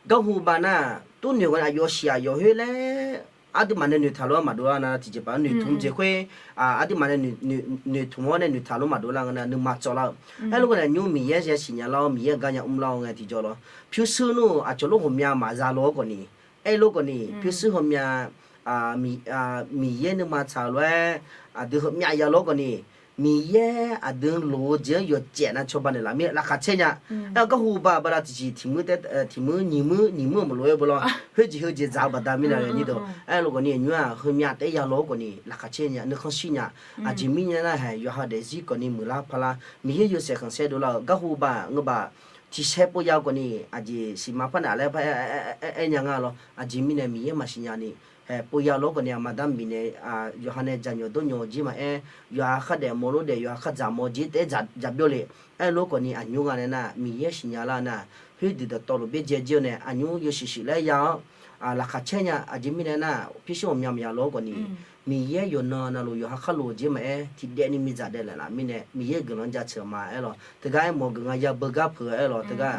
garhu ba nar, tov noeq khawf ni aqyawf siq aqyawf khoer laer, aqduimaf nae noeqtaq lof-aer maqdov lar nar, tiqjeqpaq noeqtmq jeq khoer, aqduimaf nae noeqtmq-awr nae noeqtaq lof maqdov lar nga nar nuima tsawv lar-eu. Aerlof khawf ni aqnymr Miqyaer yasiqnya lar-awr Miqyaer-euq gar nya mr lar-awr ngae tiqjawr lawr, pyurshuir nmr-euq aqcawq lof ghawqmya maqza lof-aer khawf ni, aerlof khawf ni pyurshuir ghawqmya Miqyaer nuima tsaq-eu lof-aer aqdui heumyav ya lof-aer khawf ni, Miqyaer aqdui loq-eu jeq-anr yawqjeq nav cawba naeq laf mir-aer laqkhaq caer nya. Aer-eu garhu ba bala tiqsiq tiq mur taef, tiq mur nyiq mur nyiq mur-euq maqlof-aer beu lawr, khoerjeq heujeq dzaq-eu baqda mirnae ni dawq. Aerlof khawf ni aqnymr-aq heumyav taef ya lof-aer khawf ni laqkhaq caer nya, nuikhanr shir nya. Aqjeq mirnae nar haeq yawqha daefzir khawf ni muiqlar parlar Miqyaer yawshaef khanqsaer dovlar-euq garhu ba ngeur baq tiqsaer pov ya-eu khawf ni aqjeq siqma par naf laer par aer nya nga lawr. Aqjeq mirnae Miqyaer maqsiq nya ni haeq pov ya lof-aer khawf ni aqma dar bifnaeq, yawqha nae dzaqnyawq dawrnyawq jir maqaer, yawqha khardaef mawrlof daef yawqha khardzaq mawr jir taef-aer dzaq byaw le. Aerlof khawf ni aqnymr nga nae nar Miqyaer siqnya lar nar, khoerdeuq dawqtawvluf byaerdzae jir-eu nae aqnymr yawshuif shuif laer ya-awr laqkhaq caer nya. Aqjeq mirnae nar pyurshuir ghawqmya maqya lof-aer khawf ni Miqyaer yawqnan navluf yawqha kharlof-eu jeq maqaer tiqdaev ni miqdzaq daef laef laf mirnae Miqyaer-euq guiqlanq jaceuq-eu ma aer lawq. Teugar aermawf-eu guiqlanq ya beugar peuq-eu aer lawq. Teugar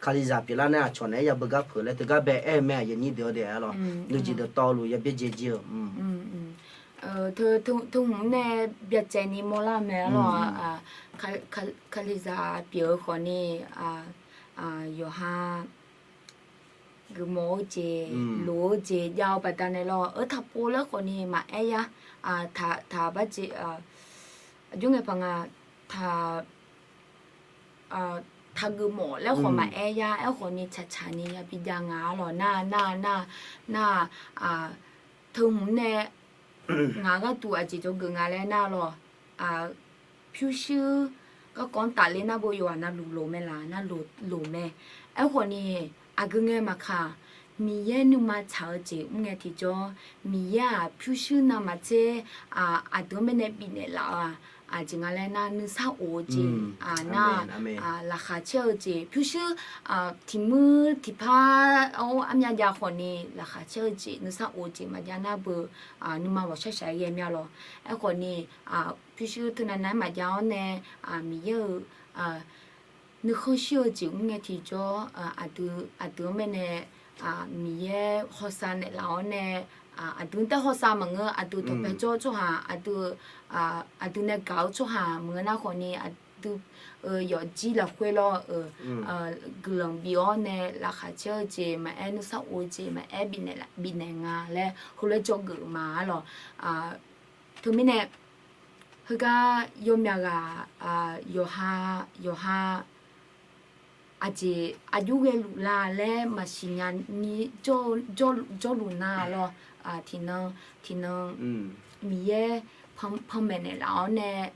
kalizaq pyeuflar nae aqcawq naeq-aer ya beugar peuq laer teugar bae aer-eu mae. Aqyuif aqnyir deuq-awr daef aer lawq. Nuijeq dawqtawvluf ya byaerdzae jir-eu teu hmq nae byacaevni mawrlar-eu mae aer lawq. Kalizaq pyeuf-eu khawf ni yawqha geufmawf-eu jeq, loq-eu jeq jav-eu baqdanae lawr, eu taqpov laer khawf ni maqaer ya. Taq, taq bar jeq, aqjox ngae paq nga, taq, taqgeuf mawf laer khawf maqaer ya. Aerkhawf ni tsaqtsaq ni yabi jav nga-a lawq. Nar, nar, nar, nar, teu hmq nae ngaq gharduq aqjeq dzawgeuf nga laer nar lawq. Pyurshuir garkawv-anr tafler nar beu yawqghaq navluf loq mae laq, navluf loq mae. Aerkhawf ni aqgeu ngae maqkaq, Miqyaer nuima tsaq-eu jeq mr ngae tiqjawr, Miqyaer-aq pyurshuir navmaqtser aqdui-anr baenae bifnaeq laf-eu-aq, aqjeq nga laer nar nuisar of-eu jeq, nar, laqkhaq caer-eu jeq, pyurshuir tiq muir tiqpar-awr armyav jav khawf ni laqkhaq caer-eu jeq nuisar of-eu jeq maqjav nar beu, nuima ghawqshaq shaq ghae mya lawq. Aerkhawf ni pyurshuir teunav nav-aer maqjav-awr nae Miqyaer-euq nuikhanr shir-eu jeq mr ngae tiqjawr, aqdui, aqdui-anr baenae Miqyaer hawsav naeqlaf-awr nae, aqdui taer hawsav maqngeur, aqdui tawqpae jawr tsawrhaq, aqdui, aqdui nae gaq-eu tsawrhaq maqngeur nar khawf ni aqdui-euq yawfjir lafkhoer lawr-eu guiqlanq bif-awr nae laqkhaq caer-eu jeq maqaer, nuisar of-eu jeq maqaer bifnaeq nga laer heulof-aer dzawgeuf ma-a lawq. Teumirnae heugar yawmyaq ghaq yawqha, yawqha aqjeq aqjox ghae luf la laer maqsiq nya ni jawrluf nar lawr. Tiqnan, tiqnan Miqyaer panmaeq naeqlaf-awr nae,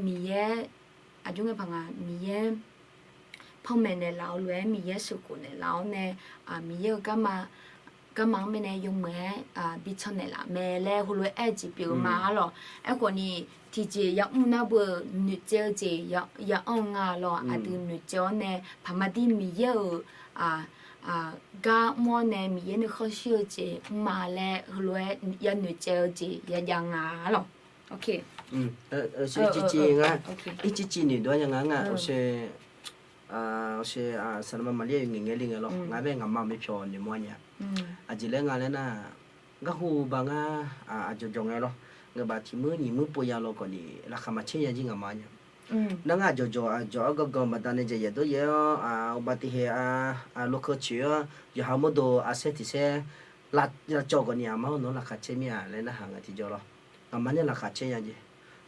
Miqyaer aqjox ghae paq nga, Miqyaer panmaeq naeqlaf-awr lof-aer Miqyaer sheuqkhof naeqlaf-awr nae, Miqyaer-euq garma, garma-anr baenae yawmuiq-aer bican naeqlaf mae laer heulof-aer aer-eu jeq pyeuf-eu ma arlawq. Aerkhawf ni tiqjeq yamr nar beu noeqtsaev-eu jeq ya'anr-eu nga lawr. Aqdui noeqtsaev-awr nae paqma dir Miqyaer-euq gar mr-awr nae Miqyaer nuikhanr shir-eu jeq mr ma laer heulof-aer yanoeqtsaev-eu jeq yajav nga arlawq. Ircivciv nga, ircivciv noeqdov-aer nya nga nga, saqlaqma maqlir-eu ngaeq ngae le ngae lawr. Ngar bae ngaqma maeqpyawq noeqmawr nya. Aqjeq laer nga laer nar, garhu ba ngar aqjawq jawq ngae lawr. Ngeur baf tiq muir nyiq muir pov ya lawr khawf ni laqkhaq maqcaer nya jir ngaqma nya. Nar ngar aqjawq jawq aqjawq-anr gangan baqda nae jaeq yaeq dawr yaeq-awr, uqbaf tiq heq, lokeu coeq-awr yawqha mawrdo arsaer tiq saer lavcawv khawf ni aqma-awr nawq-anr laqkhaq caer mir-a laer narhaq ngae tiqjawr lawr. Ngaqma nae laqkhaq caer nya jeq.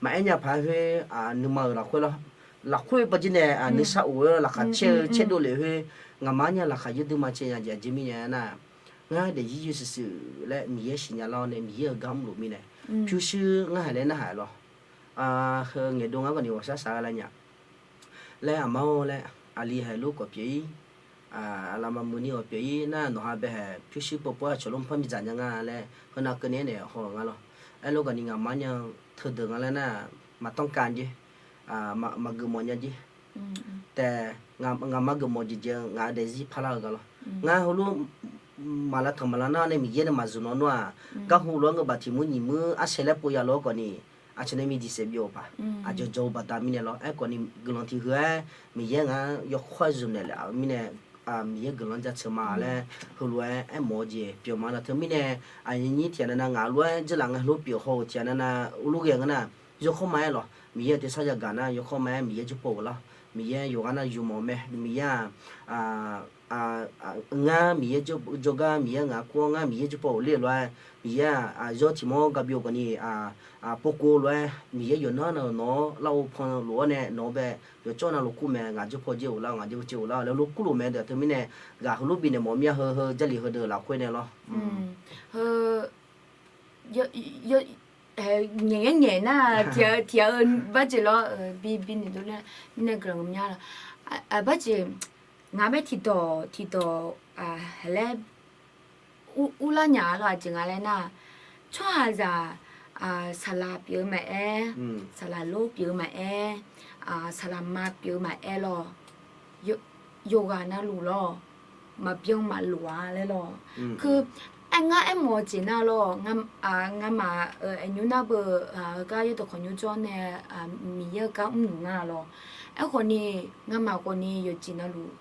Maqaer nya paq-aer khoer, nuima-euq lafkhoer lawr. Lafkhoer bawjir nae nuisar of-aer laqkhaq caer-eu caerdov lef khoer, ngaqma nya laqkhaq yurdui ma caer nya jeq aqjeq mirnae aernar, ngar daefzir yur shuif shuif laer Miqyaer siqnya lar-awr nae Miqyaer-euq gar mrluf mirnae, pyurshuir ngar haiq laer narhaq lawr. Heu ngaeqdov ngar khawf ni ghawqshaq shaq-eu laer nya laer aqma-or laer, aqli haiq lor khawf pyeuf-ir, aqlaf maqmuiq ni khawf pyeuf-ir nar, nawqha bae haiq pyurshuir povpov-aer aqcawq lor maqpar miqdzaq nya nga laer heunav keuvni aernaeq haw-euq nga lawr. Aerlof khawf ni ngaqma nya teudeuq nga laer nar, maqtanr kav jer, maqgeufmawf nya jer. Taef, ngaqma geufmawf jeq jeq-eu ngaq-eu daefzir parlar-eu gar lawr. Ngar heulof maqlav tanq maqlav nar nae Miqyaer nae maqzmq nawr nawr-aq, garhu lof-aer ngeur baf tiq muir nyiq muir arsaer laer pov ya lof-aer khawf ni, aqcawq nae miqdiq saef byov-eu paq. Aqjawq jawq-eu baqda mirnae lawr. Aerkhawf ni guiqlanq tiq heu-aer Miqyaer ngaq-anr yawkawr-aer zmq naeqlaf-eu mirnae, Miqyaer guiqlanq jaceuq ma laer heulof-aer aermawf-eu jeq pyeuf ma lawr. Teumirnae aqnyir tiq ghaq navnav ngaq lof-aer jeurlaf ngae heulof pyeuf haw-euq tiq ghaq navnav urlur ghae ngeur nar, yawkawr ma-aer lawq. Miqyaer-euq tersar yagaq nar yawkawr ma-aer Miqyaer jawrpaw-euq lawr. Miqyaer yawqghaq nar yumawf mae. Miqyaer-aq, ngar Miqyaer jawrgar Miqyaer ngaq kur-awr ngar Miqyaer jawrpaw-euq ler-eu lof-aer, Miqyaer-aq, yawr tiq mawr gaqbyov khawf ni povkov lof-aer Miqyaer yawqnan-anr nawq-anr larghov pan lof-awr nae nawq-anr bae yawqcawv navluf kur mae. Ngaq jawrpaw jir-euq lar-awq, ngaq jawrpaw jir-euq lar-awq laer lof kurluf mae deuq. Teumirnae ghaq heulof bifnaeq mawf mir-a. Heu heu Jarlif heudeuq lafkhoer nae lawr. Nyaef ngaer nyaef nar tiq ghaq-eu barjeq lawr, bi bi noeqdov nae guiqlanq mya lawr. Barjeq ngaq bae tiqdawq tiqdawq laer urlar nya-a lawr. Aqjeq nga laer nar, tsawrhaqzaq saqlaq pyeuf-eu maqaer, saqlaq lor pyeuf-eu maqaer, saqlaq ma pyeuf-eu maqaer lawr, yawqghaq navluf lawr, maqbyan maqlof-a laer lawr. Aer ngar aermawf-eu jeq nar lawr, ngamaf-euq aqnymr nar beu heugar yaerdawq khawqnymr jawr nae Miqyaer-eu gar mrluf nga lawr. Aerkhawf ni ngamaf khawf ni yawqjeq navluf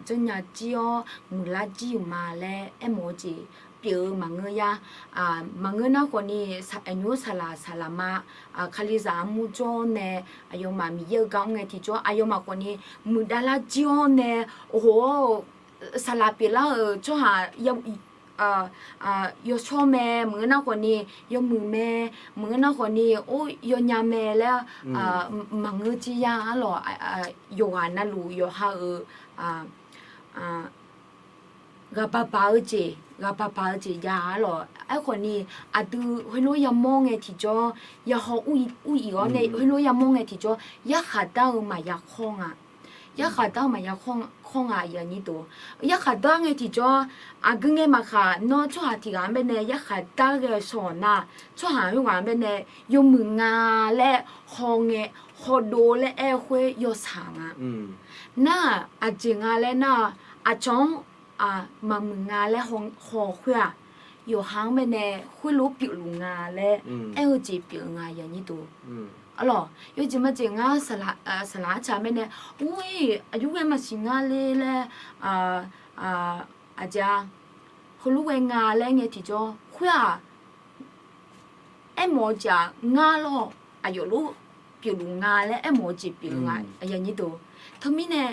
janrnya jir-awr muiqlar jir-euq ma laer aermawf-eu jeq pyeuf-eu maqngeur ya. Maqngeur nar khawf ni aqnymr saqlaq saqlaq ma, Kalizaq armur jawr nae aqyawfmaf Miqyaer-eu gar mr ngae tiqjawr aqyawfmaf khawf ni muiqdav lar jir-awr nae, oho, saqlaq pyeuflar-euq tsawrhaq yawshawr mae, maqngeur nar khawf ni yawmuiq mae, maqngeur nar khawf ni or yawnya mae laer maqngeur jir ya-a lawq. Yawqghaq navluf yawqha-euq ghaqbaq baq-eu jeq, ghaqbaq baq-eu jeq ya-a lawq. Aerkhawf ni aqdui heulof yamawr ngae tiqjawr, yahaw ur-ir-awr nae heulof yamawr ngae tiqjawr yarkhaq dar-eu maqya khawr nga. Yarkhaq dar-eu maqya khawr nga aqyuif aqnyir deuq. Yarkhaq dar ngae tiqjawr, aqgeu ngae maqkhaq nawr tsawrhaq tiq ghaq-anr baenae yarkhaq dar ghae-eu shawq nar, tsawrhaq khoerghaq-anr baenae yawmuiq nga laer haw ngae, hawdov laer aer-eu khoer yawshaq nga. Nar-aq aqjeq nga laer nar-aq, aqcawq-anr maqmuiq nga laer haw khoer-aq, yawqha-anr baenae khoerlof pyeufluf nga laer aer-eu jeq pyeuf nga aqyuif aqnyir deuq. Arlawq yawjeq majeq ngar saqlaq arca baenae ur-ir aqjox ghae maqsiq ngar le laer, aqjeq-a, heulof ghae nga laer ngae tiqjawr khoer-aq, aermawf-eu jeq-aq ngar lawr, aqyawf lof pyeufluf nga laer aermawf-eu jeq pyeuf nga aqyuif aqnyir deuq. Teumirnae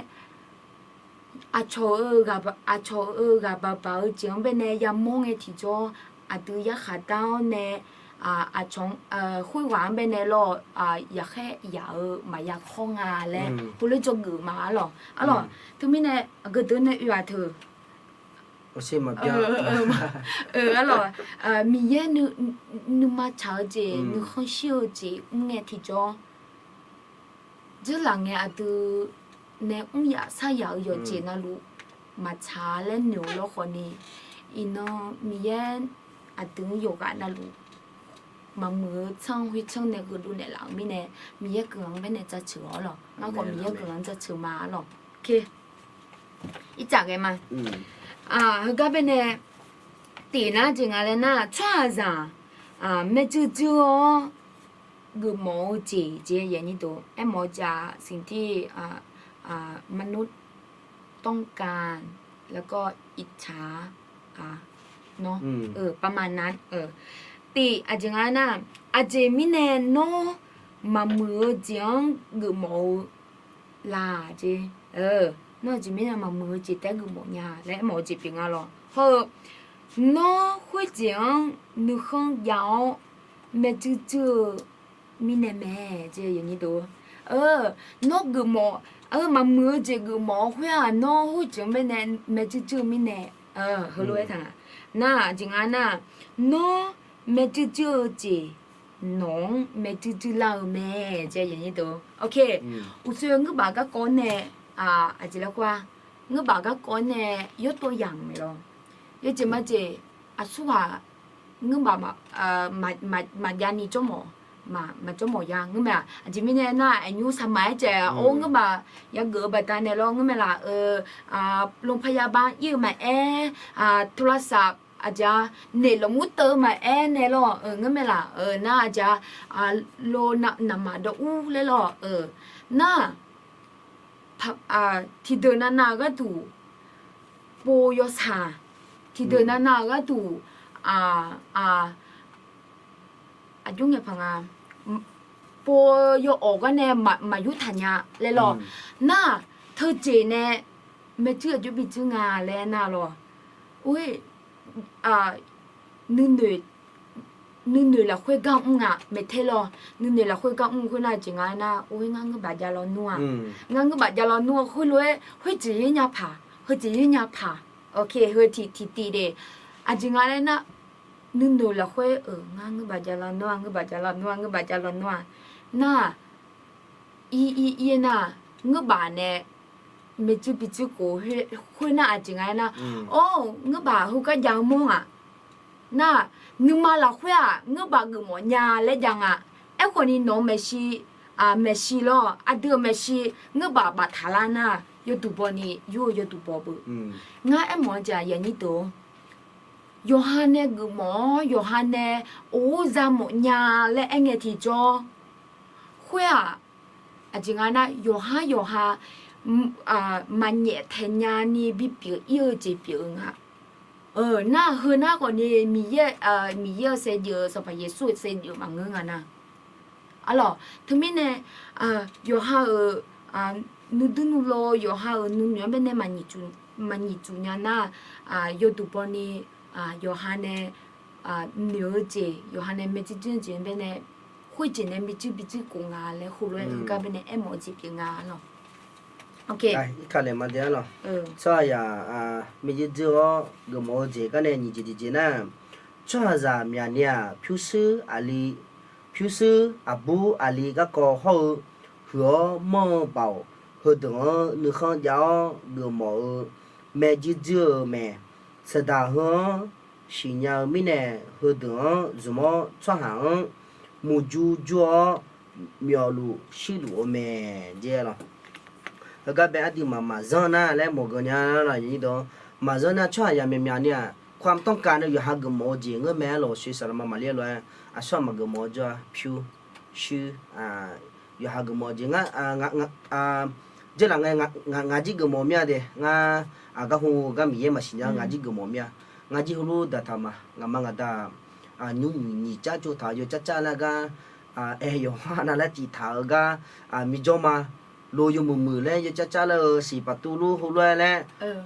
aqcawq-eu ghaq, aqcawq-eu ghaqbaq baq-eu jeq-anr baenae yamawr ngae tiqjawr, aqdui yarkhaq dar-awr nae aqcawq-anr khoerghaq-anr baenae lawr, yaqkhaer yaq-eu maqya khawr nga laer heulof-aer dzawgeuf ma arlawq. Arlawq, teumirnae aqgeu deuq nae oe-aq teu arlawq, Miqyaer nuima tsaq-eu jeq, nuikhanr shir-eu jeq mr ngae tiqjawr, dzeurlaf ngae aqdui nae mr yaf sar yaf-eu yawqjeq navluf maqtsaq laer noeq-eu lawr khawfni, iqnan Miqyaer aqdui-anr yawqghaq navluf maqmuiq-eu tsanr khoertsanr nae gheudov naeqlaf-euq mirnae, Miqyaer guiqlanq-anr baenae jaceuq-awr lawq. Ngar khawf Miqyaer guiqlanq-anr jaceuq ma arlawq. Ircaf ghae ma. Heugar baenae tif nar jeq nga laer nar, tsawrhaqzaq maerjuir juir-awr geufmawf-eu jeq jeq yaf nyir dov aermawf-eu jeq-aq, สิ่งที่มนุษย์ต้องการ แล้วก็อิจฉา nawr, ประมาณนั้น tif aqjeq nga nar, aqjeq mirnae nawr maqmuiq-eu jeq-anr geufmawf-eu la jeq. Nawr aqjeq mirnae maqmuiq-eu jeq taef-aer geufmawf nya laer aermawf-eu jeq pyeuf nga lawr. Hawr-eu, nawr khoerjeq-anr nuikhanr jav-awr maerjuir juir-eu mirnae mae. Nawr geufmawf, maqmuiq-eu jeq geufmawf-eu khoer-aq, nawr khoerjeq-anr baenae maerjuir juir-eu mirnae, heulof-aer taq nga. Nar aqjeq nga nar, nawr maerjuir juir-eu jeq nawq-anr maerjuir juir lar-eu mae. Uqshoe ngeurbaf garkawv nae, aqjeq laer khoer-a, ngeurbaf garkawv nae yawtawv yamq mae lawr. Yawjeq majeq aqsurghaq ngeurbaf maqjav ni jawrmawf, maqjawrmawf ya ngeur mae-aq. Aqjeq mirnae nar, aqnymr saqmaq-aer caev or ngeurbaf yageuf-eu baqdanae lawr ngeur mae laf-eu, โรงพยาบาล ir-eu maqaer, โทรศัพท์ aqjeq-a, naeq lawqmur teuv-eu maqaer nae lawr ngeur mae laf-eu nar, aqjeq-a, lo naqmaq dawv ur laer lawr-eu nar, tiqdeuq navnav gharduq pov yawshaq, tiqdeuq navnav gharduq aqjox ngae paq nga, pov-eu yawawq gar nae maqyur taq nya laer lawr. Nar, teujeq nae maerjuir aqjox bi juir nga laer nar lawr. Or, nuinoeq nuinoeq lafkhoer gar mr nga maeqter lawr. Nuinoeq lafkhoer gar mr khoer nar jeq nga nar, or, ngar ngeurbaf jav lawnmr-a. Ngar ngeurbaf jav lawnmr-a khoerlof-aer khoerjeq yaer nya paq, heujeq yaer nya paq. Heu tiqtiq de. Aqjeq nga laer nar, nuinoeq lafkhoer-euq ngar ngeurbaf jav lawnmr-a, ngeurbaf jav lawnmr-a, ngeurbaf jav lawnmr-a. Nar, ir ir ir nar, ngeurbaf nae maeqtsuir biqtsuir khof khoer nar aqjeq nga aer nar, or, ngeurbaf heugar jav-eu mawr-aq. Nar, nuima lafkhoer-aq ngeurbaf geufmawf nya laer jav nga. Aerkhawf ni nawq-eu maeqshi, maeqshi lawr, aqdui-euq maeqshi ngeurbaf baftaq lar nar, yawduq baw ni yur-eu yawduq baw beu. Ngar aermawf-eu jeq-aq, yawqha nae geufmawf-awr yawqha nae or za mawf nya laer aerngae tiqjawr, khoer-aq, aqjeq nga nar yawqhar yawqha maqnyaef taeq nya ni bipyeuf ir-eu jeq pyeuf-eu nga. Nar, heu nar khawf ni Miqyaer-euq saevdzeuf-eu Sanqpaq Yeqsur-euq saevdzeuf maqngeur nga nar. Arlawq, teumirnae yawqha-euq nuidur nuilov, yawqha-euq nuinoeq-anr baenae maqnyiq tsuf nya nar, yawduq baw ni yawqha nae noeq-eu jeq, yawqha nae maeqtsuir tsuir-eu jeq-anr baenae, khoerjeq nae maeqtsuir biqtsuir khof nga laer heulof-aer heugar baenae aermawf-eu jeq pyeuf nga lawq. Tsawrhaqzaq maeqtsuir tsuir-awr geufmawf-eu jeq gar nae nyiq jeq tiqjeq nar, tsawrhaqzaq myaqni-aq, pyurshuir aqli, pyurshuir aqbur aqli garkawv hawr-eu huiq-awr manr-eu baoq heudeuq-anr nuikhanr jav-awr geufmawf-eu maeqtsuir tsuir-eu mae. Saqdaq heu-anr siqnya-eu mirnae heudeuq-anr zmq-awr tsawrhaq-anr muqjur jur-awr myawfluf shirluf-eu mae. Jeq lawq, heugar bae aqduimaf maqzanr nar laer mawf geuf nya lawq. Maqzanr nar tsawrhaqzaq myaqmyaq ni-aq, ความต้องการ nae yawqha geufmawf-eu jeq ngeur mae-aer lawq. Sui saqlaqma maqlir-aer lof-aer aqsur-aq maqgeufmawf-eu jawr-a, pyurshuir yawqha geufmawf-eu jeq nga. Jeq laf ngae, ngaq jir geufmawf mir-a de. Ngar aqgar hu gar Miqyaer maqsiq nya ngaq jir geufmawf mir-a. Ngaq jir heulof daqtaq ma, ngaqma ngaqda nymr nyiq car tsov taq-eu yawcarcar laer gar, aer yawqha nav laer tiq taq-eu gar, miqjawr ma, lo yawmuiq muiq laer yawcarcar laer-eu siq paqtuv lur heulof-aer laer,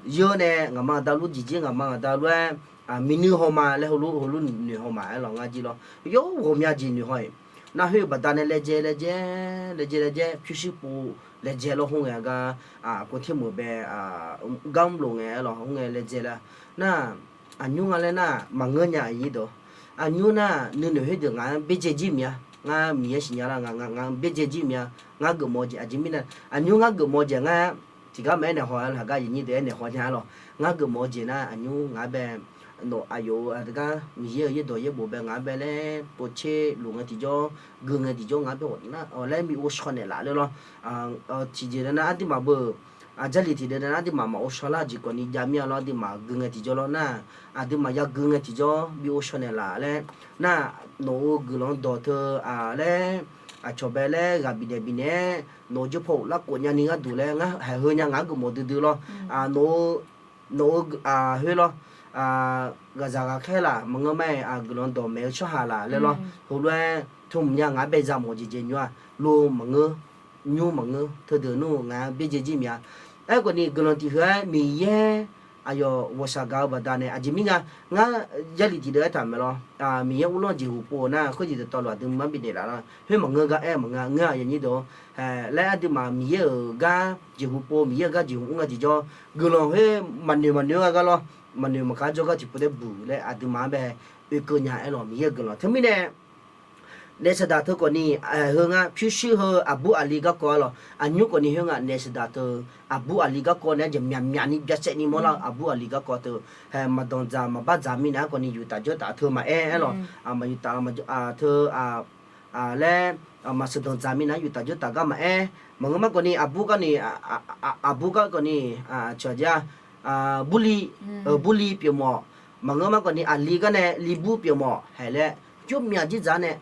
yeur nae ngaqma ngaqda lur jeqjir ngaqma ngaqda lof-aer Miqnuiv haw ma laer heulof heulof noeq haw ma aer lawq ngar jir lawr. Yawr ghawqmya jeq noeq haw-iq. Nar khoer-eu baqdanae laejae laejae, laejae laejae pyurshuir pov laejae lawr khoerngae gar, aqkov termeuq bae, gar mrlof ngae aer lawq khoerngae laejae laer. Nar, aqnymr nga laer nar maqngeur nya aqnyir deuq. Aqnymr nar nuinoeq khoerdeuq ngaq-anr byaerdzae jir miq-a. Ngar Miqyaer siqnya lar nga, ngaq-anr byaerdzae jir miq-a. Ngar geufmawf-eu jeq aqjeq mirnae aqnymr ngar geufmawf-eu jeq ngar tiqgar maqaer naeq haw-a laqgar aqnyir deuq aer naeq haw nya-a lawq. Ngar geufmawf-eu jeq nar aqnymr ngaq-anr bae nawq aqyawf-euq aqgar Miqyaer-euq yaerdawq yaerbof bae ngaq-anr bae laer povtser luf ngae tiqjawr, gui ngae tiqjawr ngaq-anr bae nar awq laer bi ghovshaw naeqlaf laer lawr. Tiqjeq nar aqduimaf beu, Jarlif tiqdeuq nar aqduimaf maq ghovshaw lar-eu jeq kawfni jav mir-a lawr, aqduimaf gui ngae tiqjawr lawr nar, aqduimaf yagui ngae tiqjawr bi ghovshaw naeqlaf laer nar, nawq-euq guiqlanq dawq teu laer, aqcawq bae laer ghaq bifnaeq bifnaeq-aer nawq-euq jawrpaw uqlar khof nyani gharduq laer ngar haiq heu nya ngaq-anr geufmawf duidui lawr. Nawq-eu, nawq-eu khoer lawr, ghaqzaq ghaqkhaer laf maqngeur ma-aer, guiqlanq dawq maeq-eu tsawrhaq laf laer lawr, heulof-aer tmq nya ngaq-anr bae za mawf jeq jeq nymr-a, lo maqngeur, nymr maqngeur, teudeuq nmr ngaq-anr byaerdzae jir miq-a. Aerkhawfni guiqlanq tiq heu-aer Miqyaer aqyawf ghawqshaq gaq-eu baqdanae aqjeq mirnae ngar Jarlif tiqdeuq aertaq maeq lawr, Miqyaer uvlanr-eu jeqhuq pov-eu nar khoerjeq dawqtawvluf aqdui maqbi bifnaeq laf lawr, khoer maqngeur gar aer maqngeur ngeur-aq aqnyir deuq-or. Laer aqduimaf Miqyaer-euq gar jeqhuq pov, Miqyaer-euq gar jeqhuq mr ngae tiqjawr, guiqlanq khoer maqnoeq maqnoeq-a gar lawr, maqnoeq maqkaq-aer jawrgar tiqpov taer buq laer aqduimaf-anr bae oekeuv nya aer lawq. Miqyaer-euq guiqlanq teumirnae naef saqdaq teu khawfni, heu ngar pyurshuir heu aqbur aqli garkawv-a lawq. Aqnymr khawfni khoer nga naef saqdaq teu aqbur aqli garkawv nae-aer jeq myaqmyaq ni byacaevni mawrlar-eu aqbur aqli garkawv teu, haeq maqdanqdzaq maqbardzaq mirnae-aer khawfni yuf taf jawr taf teu maqaer aer lawq. Maqyuf taf teu laer, maqsheuqdanq dzaq mirnae-aer yuf taf jawr taf gar maqaer, maqngeur ma khawfni aqbur garni, aqbur gar khawfni, cawqja, burli, burli pyeufmawf, maqngeur ma khawfni aqli garnae li bur pyeufmawf haeq laer, jawr myaq jir dzaq nae,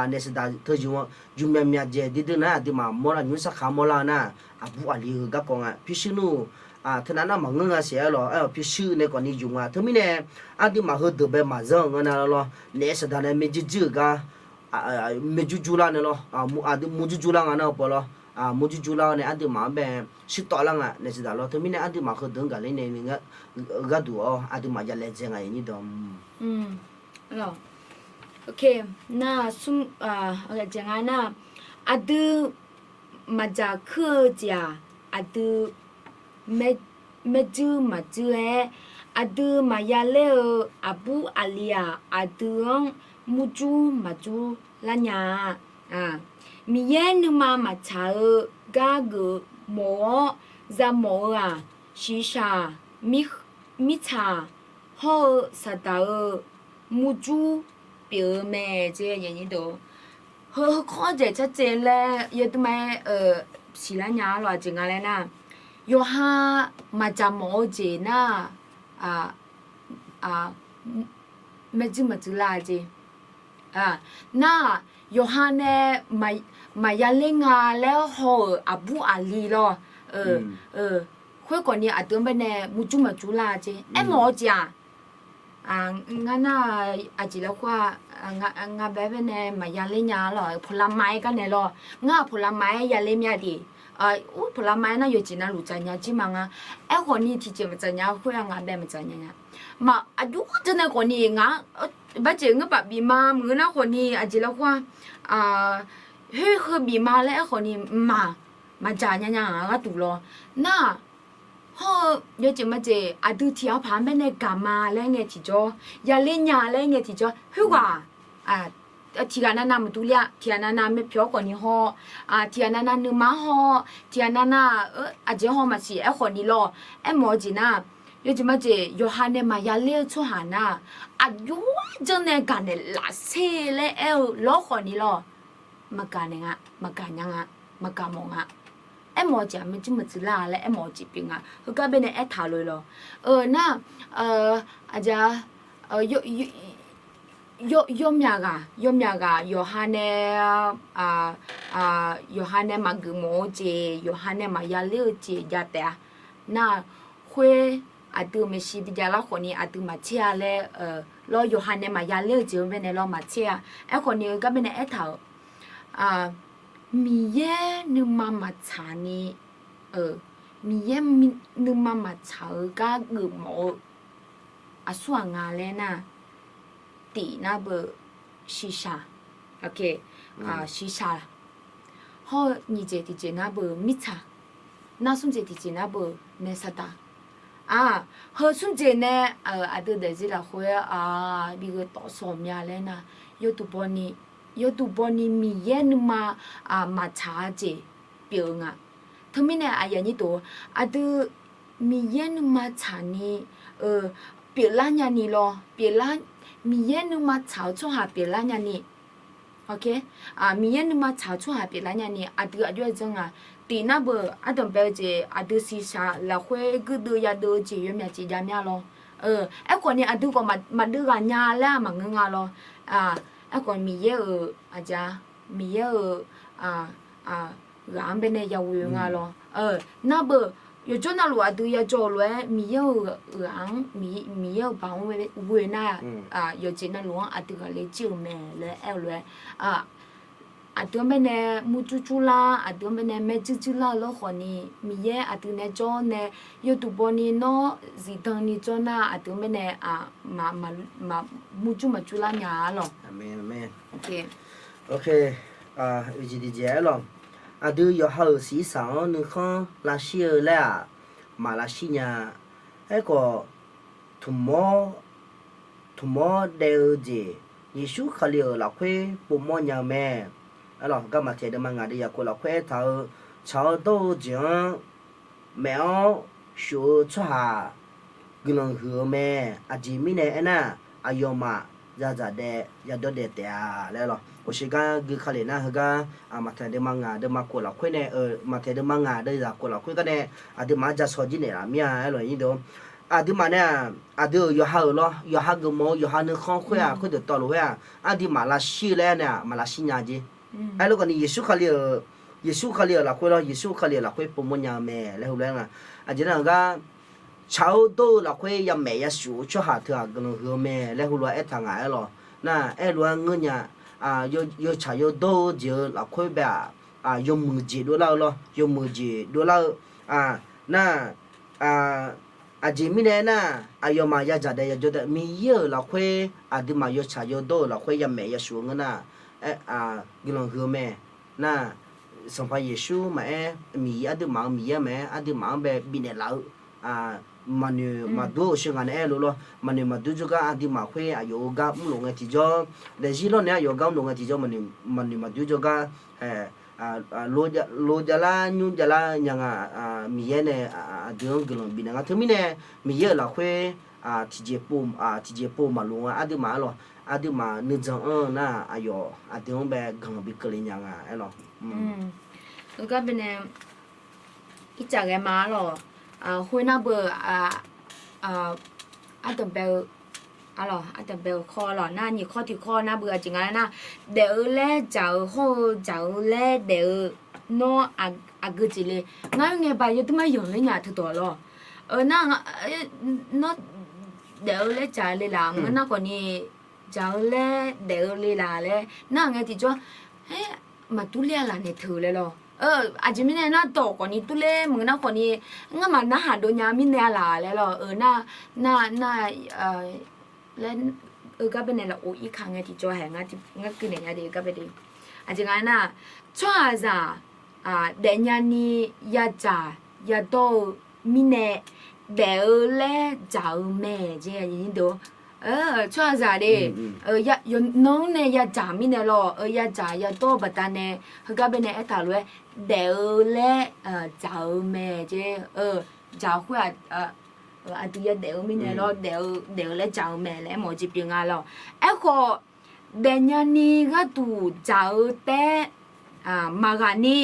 naef saqdaq teu yuf-anr yuf myaqmyaq dzaeq duidui nar aqduimaf mawrlar nymr sarkaq mawrlar-eu nar, aqbur aqli heu garkawv nga pyurshuir nmr, teunav nar maqngeur nga siq-aer lawq. Aer-awq pyurshuir nae khawfni yuf nga teumirnae, aqduimaf heudeuq bae maqzanr-eu nga na lawr, naef saqdaq nae maerjuir juir-euq gar, maerjuir juir lar nae lawr, aqdui murjuir juir lar nga nar-eu pov lawr, murjuir juir lar-awr nae aqduimaf-anr bae shirtawv lar nga naef saqdaq lawr. Teumirnae aqduimaf heudeuq-anr gaqler nae ni gharduq-awr aqduimaf ya laejae nga yawnyir dawq. Nar, nar, aqdui maqdzaq kuir-eu jeq-aq, aqdui maerjuir maqjuir-aer, aqdui maqya ler-eu aqbur aqli-aq, aqdui-anr murjur maqjur lar nya-a. Miqyaer nuima maqtsaq-eu gar geufmawf-awr yamawf-eu-aq, shiqshaq, mirtsaq, hawr-eu saqdaq-eu murjur pyeuf-eu mae. Heu, heu kawr dzaeq tsartsaev laer yawduima-aer siqlar nya-a lawq. Aqjeq nga laer nar, yawqha maqdzaq mawf-eu jeq nar, maerjuir maqjuir lar jeq. Nar-aq, yawqha nae maqya ler nga laer haw-euq aqbur aqli lawr. Khoerkhawf ni aqdui-anr baenae murjur maqjur lar jeq. Aermawf-eu jeq-aq, ngar nar-aq, aqjeq laer khoer-aq, ngar bae baenae maqya ler nya lawq. Pawqlav ma-aer gar nae lawr. Ngar-aq pawqlav ma-aer ya ler mir-a de. Pawqlav ma-aer nar yawjeq navluf dzaqnya jir ma nga. Aerkhawf ni tiqjeq maqdzaq nya khoer-aq ngaq bae maqdzaq nya nya. Maq aqjox jawr nae khawf ni ngaq, barjeq ngeur paf bif ma maqngeur nar khawf ni aqjeq laer khoer-aq, khoer heu bif ma laer aerkhawf ni mqmaq maqdzaq nya nya-a gharduq lawr. Nar-aq, hawr-eu yawjeq majeq aqdui tiq ghaq paq-anr baenae gaq ma laer ngae tiqjawr, ya ler nya laer ngae tiqjawr, khoerghaq tiq ghaq navnav maqdur ler-a. Tiq ghaq navnav myavpyawq-anr khawf ni hawr, tiq ghaq navnav nuima-anr hawr, tiq ghaq navnav aqjeq hawr maqsiq aerkhawf ni lawr. Aermawf-eu jeq nar, yawjeq majeq yawqha nae maqya ler-eu tsawrhaq nar, aqjox jawr nae gaqnaeq lafser laer aer-eu lawr khawf ni lawr. Maqgaq naeq nga, maqgaq nya nga, maqgaq mawf nga. Aermawf-eu jeq-aq maerjuir maqjuir lar-a laer aermawf-eu jeq pyeuf nga. Heugar baenae aertaq lof-eu lawr. Nar, aqjeq, yawmyaq ghaq, yawmyaq ghaq yawqha nae, yawqha nae maqgeuf mawf-eu jeq, yawqha nae maqya ler-eu jeq jav taef-a. Nar, khoer aqdui maeqshi bijav lar khawf ni aqdui maqtser-a laer, lawr yawqha nae maqya ler-eu jeq-anr baenae lawr maqtser-a. Aerkhawf ni heugar baenae aertaq-euq, Miqyaer nuima maqtsaq ni, Miqyaer nuima maqtsaq-eu gar geufmawf-eu aqsur ghaq nga laer nar, tiq nar beu shiqshaq, shiqshaq, hawr-eu nyiq jeq tiqjeq nar beu mirtsaq, nar smr jeq tiqjeq nar beu nae saqdaq. Aq, heu smr jeq nae aqdui daefzir lafkhoer bi gheu tawf sawq mya laer nar, yawduq bawni, yawduq bawni Miqyaer nuima maqtsaq-a jeq pyeuf-eu nga. Teumirnae aqyuif aqnyir deuq, aqdui Miqyaer nuima tsaqni pyeuflar nyani lawr, pyeuflar, Miqyaer nuima tsaq-eu tsawrhaq pyeuflar nyani. Miqyaer nuima tsaq-eu tsawrhaq pyeuflar nyani aqdui aqjox-aer janr nga. Tiq nar beu ardanq bae-eu jeq aqdui shiqshaq lafkhoer guirdeuv yadeuv-eu jeq yawmyaq jeq jav mya lawr. Aerkhawf ni aqdui khawf maqdui ghaq nya laer-aq maqngeur nga lawr. Aerkhawf Miqyaer-euq aqja, Miqyaer-euq ghaq-anr baenae yaghoe-eu nga lawr. Nar beu yawqjawr navluf aqdui yajawr-eu lof-aer Miqyaer-euq ghaq-anr, Miqyaer-euq baoq-anr ghoe nar, yawqjeq navluf-anr aqdui ghaqler jir-euq mae laer aer-eu lof-aer, aqdui-anr baenae murjur jurlar, aqdui-anr baenae maerjuir juirlar-eu lawrkhawf ni, Miqyaer aqdui nae jawr nae yawduq bawni nawr zifdan ni jawr nar, aqdui-anr baenae murjur maqjur lar nya-a lawq. Oeqjeq tiqjeq aer lawq. Aqdui yawqha-euq shiqshaq-anr nuikhanr lavshir-eu laer-aq, maq lavshir nya. Aerkhawf, tmq-awr, tmq-awr daef-eu jeq Yeqsur Kali-euq lafkhoer povmawr nya-eu mae. Aerlawq, garma taeq deuvma ngaq deuq yaqkov lafkhoer aertaq-eu, tsaq-awr dawr-eu jeq-anr maef-awr shuf-eu tsawrhaq guiqlanq huiq-eu mae. Aqjeq mirnae aernar, aqyawfmaf yadzaq daef yadawr daef taef-a laer lawq. Ghawqshaq gar gui ka lef nar heugar, maqtaeq deuvma ngaq deuvma kov lafkhoer nae, maqtaeq deuvma ngaq deuv zaq kov lafkhoer gar nae, aqduimaf-anr ja shaw jir naeqlaf mir-a aerlawq. Aqduimaf nae-aq, aqdui-euq yawqha-euq lawr, yawqha geufmawf-eu yawqha nuikhanr khoer-aq, khoerdeuq tawvluf khoer-aq, aqduimaf lavshir-eu laer nae-aq maq lavshir nya jeq. Aerlawq khawf ni Yeqsur Kali-euq, Yeqsur Kali-euq lafkhoer lawr, Yeqsur Kali-euq lafkhoer povmawr nya-eu mae laer heulof-aer nga. Aqjeq nar-aq gar, tsaq-awr dawr-eu lafkhoer yamaef yashuf-eu tsawrhaq teughaq guiqlanq huiq-eu mae laer heulof-aer aertaq ngaq aerlawq. Nar aerlof-aer ngeur nya, yawtsaq yawdawr-eu jeq-eu lafkhoer bae-aq, yawmuiq jeq dovlar-eu lawr, yawmuiq jeq dovlar-eu, nar, aqjeq mirnae aernar, aqyawfmaf yadzaq daef yajawr daef Miqyaer-euq lafkhoer aqduimaf yawtsaq yawdawr-euq lafkhoer yamaef yashuf-eu ngeur nar, guiqlanq huiq-eu mae. Nar, Sanqpaq Yeqsur maqaer, Miqyaer aqduimaf-euq Miqyaer maqaer, aqduimaf-anr bae bifnaeq laf-eu, maqnoeq maqdur-eu sheuqghae nae aer-eu lof lawr, maqnoeq maqdur jawrgar aqduimaf khoer aqyawf-euq gar mrlof ngae tiqjawr, daefzir lawrnaeq aqyawf-euq gar mrlof ngae tiqjawr, maqnoeq maqdur jawrgar, lo javlar nymr javlar nya nga. Miqyaer nae aqdui-anr guiqlanq bifnaeq nga. Teumirnae Miqyaer-euq lafkhoer tiqjeq pov, tiqjeq pov maqlof nga aqduimaf aerlawq. Aqduimaf nuijan-anr nar aqyawf aqdui-anr bae guiqlanq bi keuvle nya nga aerlawq. Heugar baenae ircaf ghae ma aerlawq. Khoernar beu, ardanq bae-eu, arlawq, ardanq bae-eu khawr lawq nar, nyiq khawr tiq khawr nar beu aqjeq nga laer nar, daef-eu laer dzaq-eu hawr-eu, dzaq-eu laer daef-eu, nawr aqgeu jeq le. Ngar-aer ngae ba yawdmr-aer yanq ler nya teudawq lawq. Nar, nawr daef-eu laer dzaq-eu le laf, maqngeur nar khawf ni, dzaq-eu laer daef-eu le laf laer nar ngae tiqjawr, aer, maqdur ler-a laf naeq teu laer lawq. Aqjeq mirnae nar dawq khawf ni dur ler maqngeur nar khawf ni, ngar maqnar haq dov nya mirnae-a laf laer lawq. Nar, nar, nar, laer, heugar baenae lafov ir ka ngae tiqjawr hae, ngar guinaeq nya de heugar bae de. Aqjeq nga nar, tsawrhaqzaq daefnya ni yadzaq yadawr-eu mirnae, daef-eu laer dzaq-eu mae jeq. Tsawrhaqzaq de, nan-anr nae yadzaq mirnae lawq, yadzaq yadawr-eu baqdanae, heugar baenae aertaq lof-aer, daef-eu laer dzaq-eu mae jeq. Dzaq khoer-aq, aqdui yadaef-eu mirnae lawr, daef-eu laer dzaq-eu mae laer aermawf-eu jeq pyeuf nga lawq. Aerkhawf, daefnya ni gharduq dzaq-eu taef-aer maqghaq ni,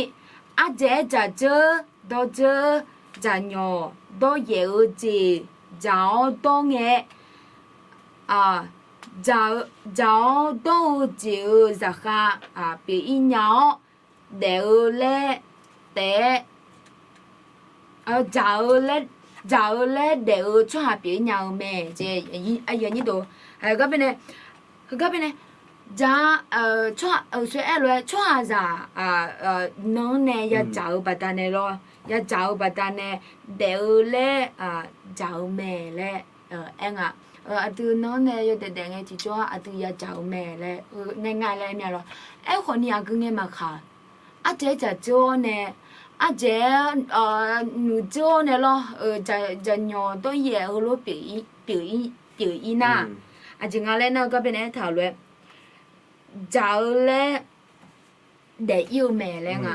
ardzaeq-aer dzaq dzeur, dawr dzeur, dzaqnyawq dawryaef-eu jeq dzaq-awr dawr ngae, dzaq-awr dawr-eu jeq-euq zaqkhav pyeuf-ir nya-awr, daef-eu laer taef-aer, dzaq-eu laer daef-eu tsawrhaq pyeuf-ir nya-eu mae jeq. Gar baenae, heugar baenae, dzaq, aer lof-aer tsawrhaqzaq nan-anr nae yadzaq-eu baqdanae lawr, yadzaq-eu baqdanae daef-eu laer dzaq-eu mae laer aer nga. Aqdui nan-anr nae yawdaef daef ngae tiqjawr-aq aqdui yadzaq-eu mae laer, heu ngae nga laer mya lawr. Aerkhawf ni aqgeu ngae maqkhaq. Ardzaeq-aer dzaq dzeur-awr nae, ardzaeq-aer nuq dzeur-awr nae lawr, dzaqnyawq dawryaef heulof pyeuf-ir nar, aqjeq nga laer nar-eu gar baenae aertaq-euq lof-aer, dzaq-eu laer daef-ir-eu mae laer nga.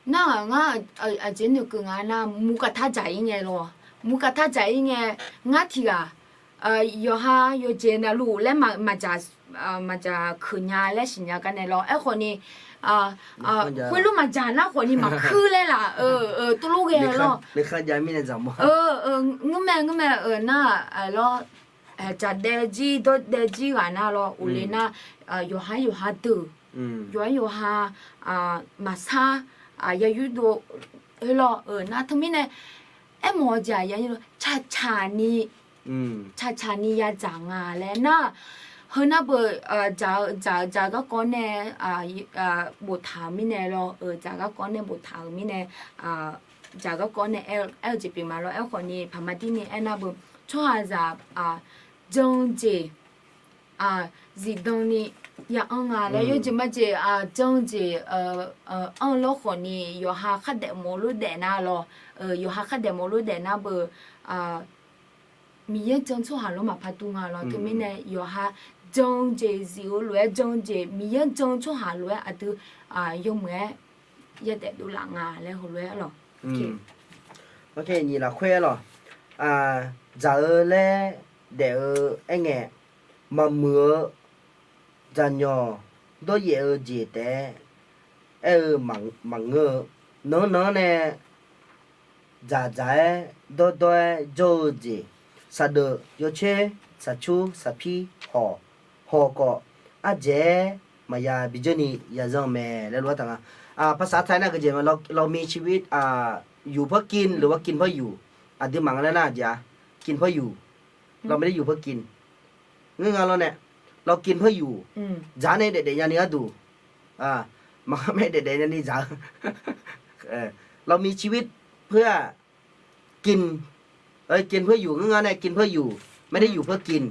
Nar-aq ngar aqjeq noeqkeuv nga nar, muqkaq tar dzaq-ir ngae lawr, muqkaq tar dzaq-ir ngae, ngar tiq ghaq yawqha yawqjeq navluf laer maqdzaq, maqdzaq keuq nya laer siqnya gar nae lawr. Aerkhawf ni khoerlof maqdzaq nar khawf ni maqkuir laer laf, tuvlof ghae lawr. Ngeur mae ngeur mae nar-aq lawr, dzaq daev jir dawr daev jir ghaq nar lawr, uqle nar, yawqha yawqha deuq, yawqha yawqha maqsar, ya yurdov, heu lawr-eu nar teumirnae, aermawf-eu jeq-aq ya, tsaqtsaq ni yadzaq nga laer nar, heu nar beu, dzaq-eu dzaq-eu dzaq garkawv nae boftaq-euq mirnae lawr, dzaq garkawv nae boftaq-euq mirnae, dzaq garkawv nae aer-eu jeq pyeuf ma lawr. Aerkhawf ni paqma dir ni aernar beu, tsawrhaqzaq jan-eu jeq zifdan ni ya anr nga laer, yawjeq majeq jan-eu jeq anr-eu lawr khawf ni yawqha khardaef mawf-eu lof daef nar lawr, yawqha khardaef mawf-eu lof daef nar beu, Miqyaer jan-eu tsawrhaq lof maqpar dur nga lawr. Teumirnae yawqha jan-eu jeq zif-eu lof-aer jan-eu jeq, Miqyaer jan-eu tsawrhaq lof-aer aqdui yawmuiq-aer yadaef dovlaf nga laer heulof-aer lawr. Nyiq lafkhoer-aer lawr, dzaq-eu laer daef-eu aerngae, maqmuiq-eu dzaqnyawq dawryaef-eu jeq taef-aer aer-eu maqngeur-eu, nanr nanr nae dzaqdzaq-aer dawrdawr-aer jawr-eu jeq, saqdeuf yawcoer saqcur saqpir hawq, hawq khawf ardzaeq-aer maqya bijeur ni yazanr mae laer lof-aer taq nga. ภาษาไทย nar geujeq ma, เรามีชีวิตอยู่เพื่อกิน หรือว่ากินเพื่ออยู่ aqduimaf nga laer nar jeq-a, กินเพื่ออยู่ เราไม่ได้อยู่เพื่อกิน ngeur nga lawr nae, เรากินเพื่ออยู่ dzaq nae daefdaef nyani gharduq, maqngeur mae daefdaef nyani dzaq-eu เรามีชีวิตเพื่อกิน กินเพื่ออยู่ ngeur nga nae กินเพื่ออยู่ ไม่ได้อยู่เพื่อกิน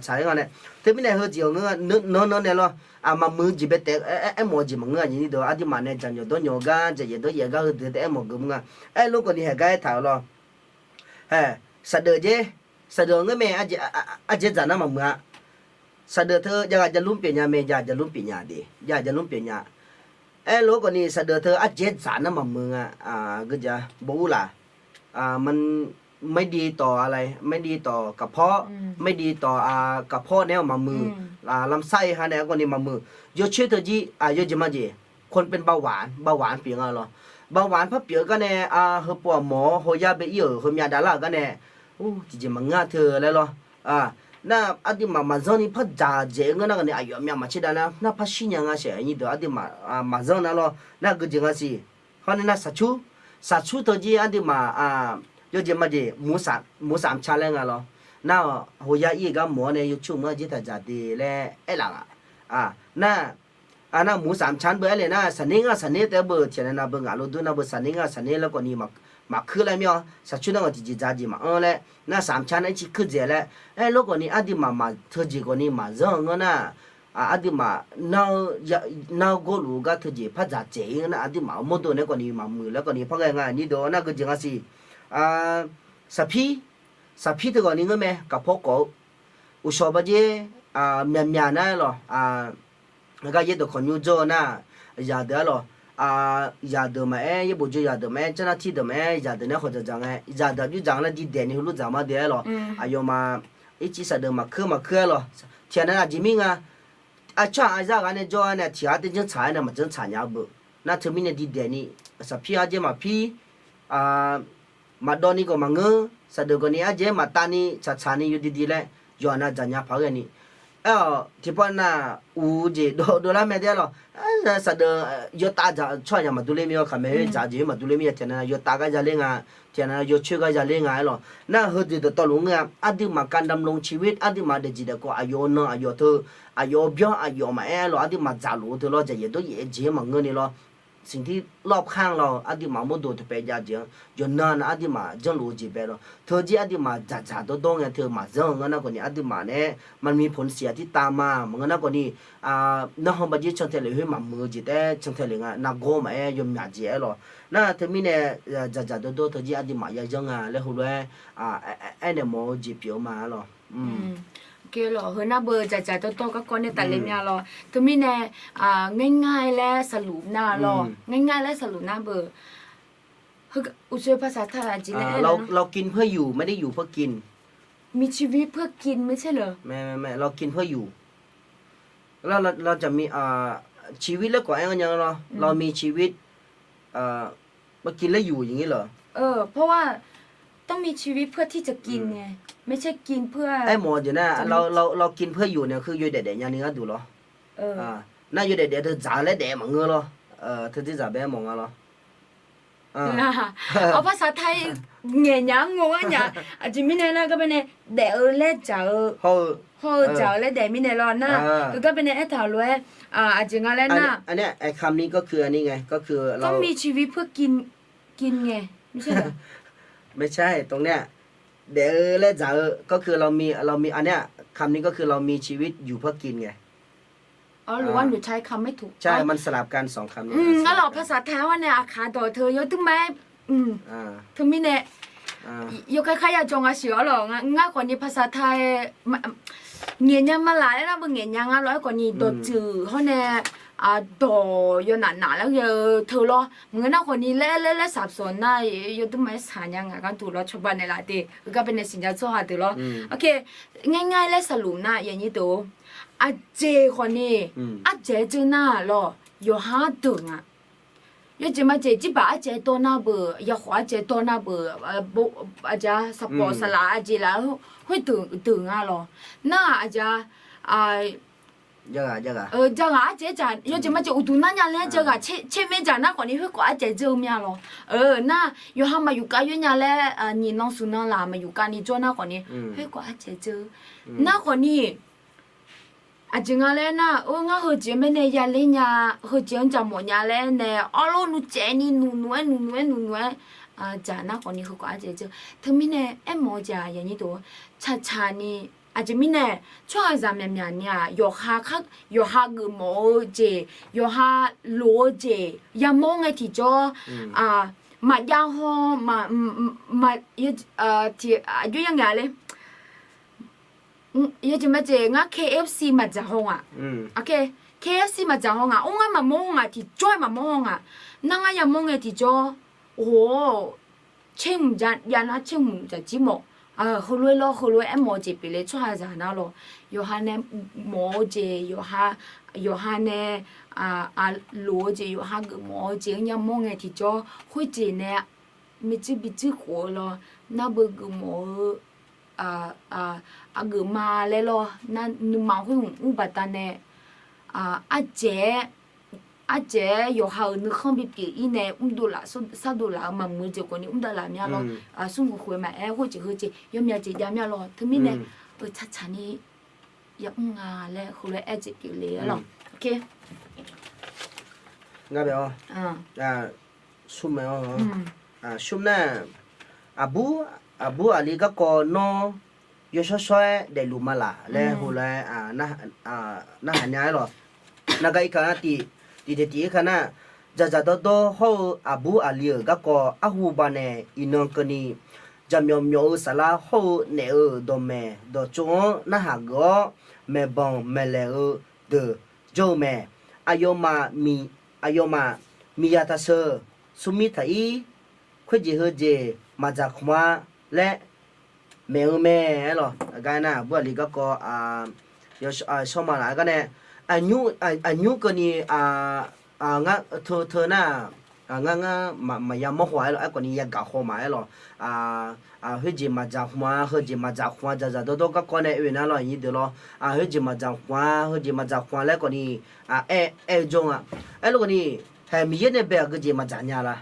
tsaq-aer nga nae. Teumirnae heujeq-awq ngeur nga, nanr nanr nae lawr, maqmuiq-eu jeq baetaef aermawf-eu jeq maqngeur-a, aqduimaf nae dzaqnyawq dawrnyawq-eu gar, dzaqyaef dawryaef gar heudeuq taef aermawf geuf mr nga. Aerlof khawf ni haeq gar aertaq-euq lawr. Hae, saqdeuf jer, saqdeuf-awq ngeur mae, ardzaeq dzaq nar maqmuiq-a. Saqdeuf teu javghaq javlmr pyeuf nya mae, javghaq javlmr pyeuf nya de, javghaq javlmr pyeuf nya. Aerlof khawf ni saqdeuf teu ardzaeq dzaq nar maqmuiq nga, geuja, บอกว่า laq ไม่ดีต่ออะไร ไม่ดีต่อกระเพาะ ไม่ดีต่อ กระเพาะ nae-awq maqmuiq, ลำไส้ ha nae khawf ni maqmuiq. Yawcoer teu jir, yawjeq majeq, คนเป็นเบาหวาน เบาหวาน pyeuf nga lawr. เบาหวาน par pyeuf-eu gar nae, heupov aqmawf-awr hawyar bae ir-euq heumyav davlar-euq gar nae, tiqjeq maqngeur-a teu laer lawr. Nar aqduimaf maqzanr ni par dzaq dzaeq-eu ngeur nar khawf ni aqyawf myav maqtser dav nar, nar par shir nya nga shaeq, nyirdeuq aqduimaf maqzanr nar lawr, nar geujeq nga siq. Hawr nae nar saqcur, saqcur teu jir aqduimaf, yawjeq majeq, หมูสามชั้น laer nga lawr. Nar-awq hawyar ir-eu gar mawf-awr nae yawcoer meuq-anr ardzaer taq dzaq de laer aerlaf nga. Nar nar หมูสามชั้น beu aer le nar, saqner ngar saqner taef-aer beu tiqnav nav beu ngaq lof dur nar beu saqner ngar saqner laer khawf ni maqkuir laer mir-awr, saqcur nar ngaq tiqjeq dzaq jeq maqanr laer nar, สามชั้น nar ircif kuir dzaeq laer, aerlof khawf ni aqduimaf maq teujeq khawf ni maqzanr-eu ngeur nar, aqduimaf nar-eu, nar-eu gawrluf-eu gar teujeq par dzaq dzaeq-ir ngeur nar, aqduimaf-euq mawrdo nae khawf ni maqmuiq laer khawf ni par ghae nga, nyirdeuq nar geujeq nga siq. Saqpir, saqpir teu khawf ni ngeur mae, kaqpawr kawf-eu uqshawq baqjer, myaqmyaq nar-aer lawq, gar yaerdawq kawqnymr jawr-eu nar, zaqdeuq-aer lawq, zaqdeuq maqaer, yaerbof jawr zaqdeuq maqaer, janrnar tirdeuq maqaer, zaqdeuq nae khawf dzaqdzaq ngae, zaqdeuq aqjox dzaq nga laer diqdaeq ni heulof dzaq ma deuq-aer lawq, aqyawfmaf ircif saqdeuq maqkuir maqkuir-aer lawq, tiqghaq nae aqjeq mir nga, aqcawq aqzar ghaq nae jawr-aer nae tiqghaq tae janrtsaq-aer nae maqjanrtsaq nya-eu beu. Nar teumirnae diqdaeq ni, saqpir ardzaer maqpir, maqdawv ni khawf maqngeur, saqdeuq khawf ni ardzaer maqtav ni tsaqtsaq ni yawdidi laer, yawqha nav dzaqnya paq-aer ghae ni. Aer-awq tiqpavnav uq jeq dovlar mae deuq-aer lawq, saqdeuq yawtav dzaq tsawrhaqzaq maqdur ler mir-awr, khaqmae khoer dzaq jeq khoer maqdur ler mir-a, tiqghaq nav yawtav gar yaler nga, tiqghaq nav yawcoer gar yaler nga-aer lawq. Nar heudeuq dawqtawvluf ngeur-a, aqduimaf การดำรงชีวิต, aqduimaf daefjeq daefkawv aqyawf-euq nan aqyawf teu, aqyawf-euq byanr aqyawf maqaer-aer lawq, aqduimaf dzaqluf-eu teu lawr, dzaqyaef dawryaef jeq-aer maqngeur ni lawr. สิ่งที่รอบข้างเรา aqduimaf mawrdo teupaev jav-eu jeq-anr yawqnan nav aqduimaf janrluf-eu jeq bae lawr. Teujir aqduimaf dzaqdzaq dawrdawr ngae teu maqzanr-eu ngar nar khawfni aqduimaf nae มันมีผลเสียที่ตามมา maqngeur nar khawfni narhaq baqjir cantae lef khoer maqmuiq-eu jeq taef-aer cantae lef nga nargawr maqaer yawmyaq jeq-aer lawr. Nar teumirnae dzaqdzaq dawrdawr teujir aqduimaf yazanr nga laer heulof-aer aernaeq mawf-eu jeq pyeuf-eu ma-a lawr. Heu nar beu dzaqdzaq dawrdawr garkawv nae tafle mya lawr. Teumirnae ง่ายๆ laer saqluf nar lawr, ง่ายๆ laer saqluf nar beu เรากินเพื่ออยู่ ไม่ได้อยู่เพื่อกิน มีชีวิตเพื่อกิน ไม่ใช่เหรอ เรากินเพื่ออยู่ เราจะมีชีวิต laer khawf aer-anr nya lawr, เรามีชีวิต เพื่อกินและอยู่อย่างนี้เหรอ เพราะว่าต้องมีชีวิตเพื่อที่จะกินไง ไม่ใช่กินเพื่อ aermawf-eu jeq nar เรากินเพื่ออยู่ nae heu yawdaef daef nyani gharduq lawr. Nar yawdaef daef teu dzaq-eu laer daef maqngeur lawr. Teudir dzaq bae aermawf nga lawr. Awr, ภาษาไทย ngaeq nya-anr ngor-aer nya. Aqjeq mirnae nar garbae nae daef-eu laer dzaq-eu hawr-eu dzaq-eu laer daef mirnae lawr nar, heugar bae nae aertaq-euq lof-aer aqjeq nga laer nar, คำนี้ก็คืออันนี้ไง ก็คือ ต้องมีชีวิตเพื่อกิน กินไง ไม่ใช่เหรอ ไม่ใช่ ตรงเนี้ย daef-eu laer dzaq-eu ก็คือ เรามี เรามี อันเนี้ย คำนี้ก็คือ เรามีชีวิตอยู่เพื่อกินไง อ๋อ หรือว่าหนูใช้คำไม่ถูก ใช่ มันสลับกันสองคำนี้ ngar lawq ภาษาไทย hawr nae aqkaq dawq teu yawduirma-aer, teumirnae yawkhaer kharya jawr nga siq-awr lawq. Ngar khawfni ภาษาไทย ngaeq nya ma laf laer nar beu ngaeq nya nga lawq-aer khawfni dawqtsuif hawr nae dawq yawnaf naf laer ghae-eu teu lawr. Maqngeur nar khawfni laer laer laer saqsawq nar yawduirma-aer saq nya ngaq gharduq lawr cawba naeqlaf de. Heugar bae nae siqnya tsawrhaq deuq lawr. ง่ายๆ laer saqluf nar yaqnyir deuq-or, aqjeq khawfni ardzaeq-aer dzeur nar lawq yawqha-anr deuq nga. Yawjeq majeq jirbaq ardzaeq-aer dawr nar beuq, yakhawf ardzaeq-aer dawr nar beuq, aqjeq-a saqpawf saqlaq aqjeq laf khoerdeuq deuq nga lawq. Nar-aq aqjeq-a jav ghaq ardzaeq-aer dzaq, yawjeq majeq uqduq nar nya laer jav ghaq tser maer dzaq nar khawfni khoerkhawf ardzaeq dzeur-eu mya lawq. Nar yawqha maqyuf kav yoer nya laer nyiq nan smq nan laq maqyuf kavni jawr nar khawfni khoerkhawf ardzaeq dzeur. Nar khawfni aqjeq nga laer nar, or ngar heujeq-anr bae nae yaler nya, heujeq-anr jaqmawf nya laer nae awrlor nuicaevni nuqnuq-aer nuqnuq-aer nuqnuq-aer dzaq nar khawfni khoerkhawf ardzaeq dzeur. Teumirnae aermawf-eu jeq-aq yaqnyir deuq-or, tsaqtsaqni aqjeq mirnae tsawrhaqzaq myaqmyaq ni-aq yawqha geufmawf-eu jeq, yawqha loq-eu jeq yamawr ngae tiqjawr, maqjav haw, aqjox ya ngaeq-a le. Yawjeq majeq ngar KFC maqdzaq haw ngaq. KFC maqdzaq haw ngaq, or ngar maqmawr haw ngaq, tiqjawr-aer maqmawr haw ngaq. Nar ngar yamawr ngae tiqjawr, or, tserhmq jav nar tserhmq dzaqjir mawf. Heulof-aer lawr, heulof-aer aermawf-eu jeq pyeufle tsawrhaqzaq nar lawr. Yawqha nae mawf-eu jeq, yawqha nae loq-eu jeq, yawqha geufmawf-eu jeq-anr yamawr ngae tiqjawr khoerjeq nae maeqtsuir bitsuir khof-eu lawr, nar beu geufmawf-eu aqgeuf ma laer lawr, nar nuima khoer hmq mr baqdanae ardzaeq-aer, ardzaeq-aer yawqha-euq nuikhanr bipyeuf-ir nae mrdov laf sardov laf-eu maqmuiq-eu jeq khawfni mr davlaf mya lawr. Smrkhof khof-aer maqaer khoerjeq heujeq yawmyav jeq jav mya lawr. Teumirnae tsaqtsaqni yamr nga laer heulof-aer aer jeq pyeufle-a lawq. Ngar bae-awr, smr mae-awr, smr nar, aqbur, aqbur aqli garkawv nawr yawshawr shawr-aer daefluf ma laq laer heulof-aer narhaq nya-aer lawq. Naqgaq irkaq-a tiq, tiq tiq tif-ir ka nar, dzaqdzaq dawrdawr hawr-eu aqbur aqli-euq garkawv arhu baqnaeq iqnan keuvni, jaqmyawf myawf-eu saflar hawr-eu naef-euq dawqmaeq dawqtsov-anr narhaq geuf-awr, maeqbanq maeqlaeq-eu deuq jawr-eu mae. Aqyawfmaf, aqyawfmaf miqyaq taqsheuq, smrmir taq-ir, khoerjeq heujeq maqdzaq khmq-a laer maeq-eu mae-aer lawq. Aqgar nar aqbur aqli garkawv shawr ma laf-aer gar nae, aqnymr keuvni, ngar teu teu nar, ngar ngar maqya mawr haw-aer lawq, aerkhawfni yagaq haw ma-aer lawq. Khoerjeq maqdzaq khmq-a, heujeq maqdzaq khmq-a, dzaqdzaq dawrdawr garkawv nae oe nar lawq, nyir deuq lawr. Khoerjeq maqdzaq khmq-a, heujeq maqdzaq khmq-a laer khawfni aer-eu jawr nga. Aerlof khawfni, haeq Miqyaer nae bae aqgeujeq maqdzaq nya la?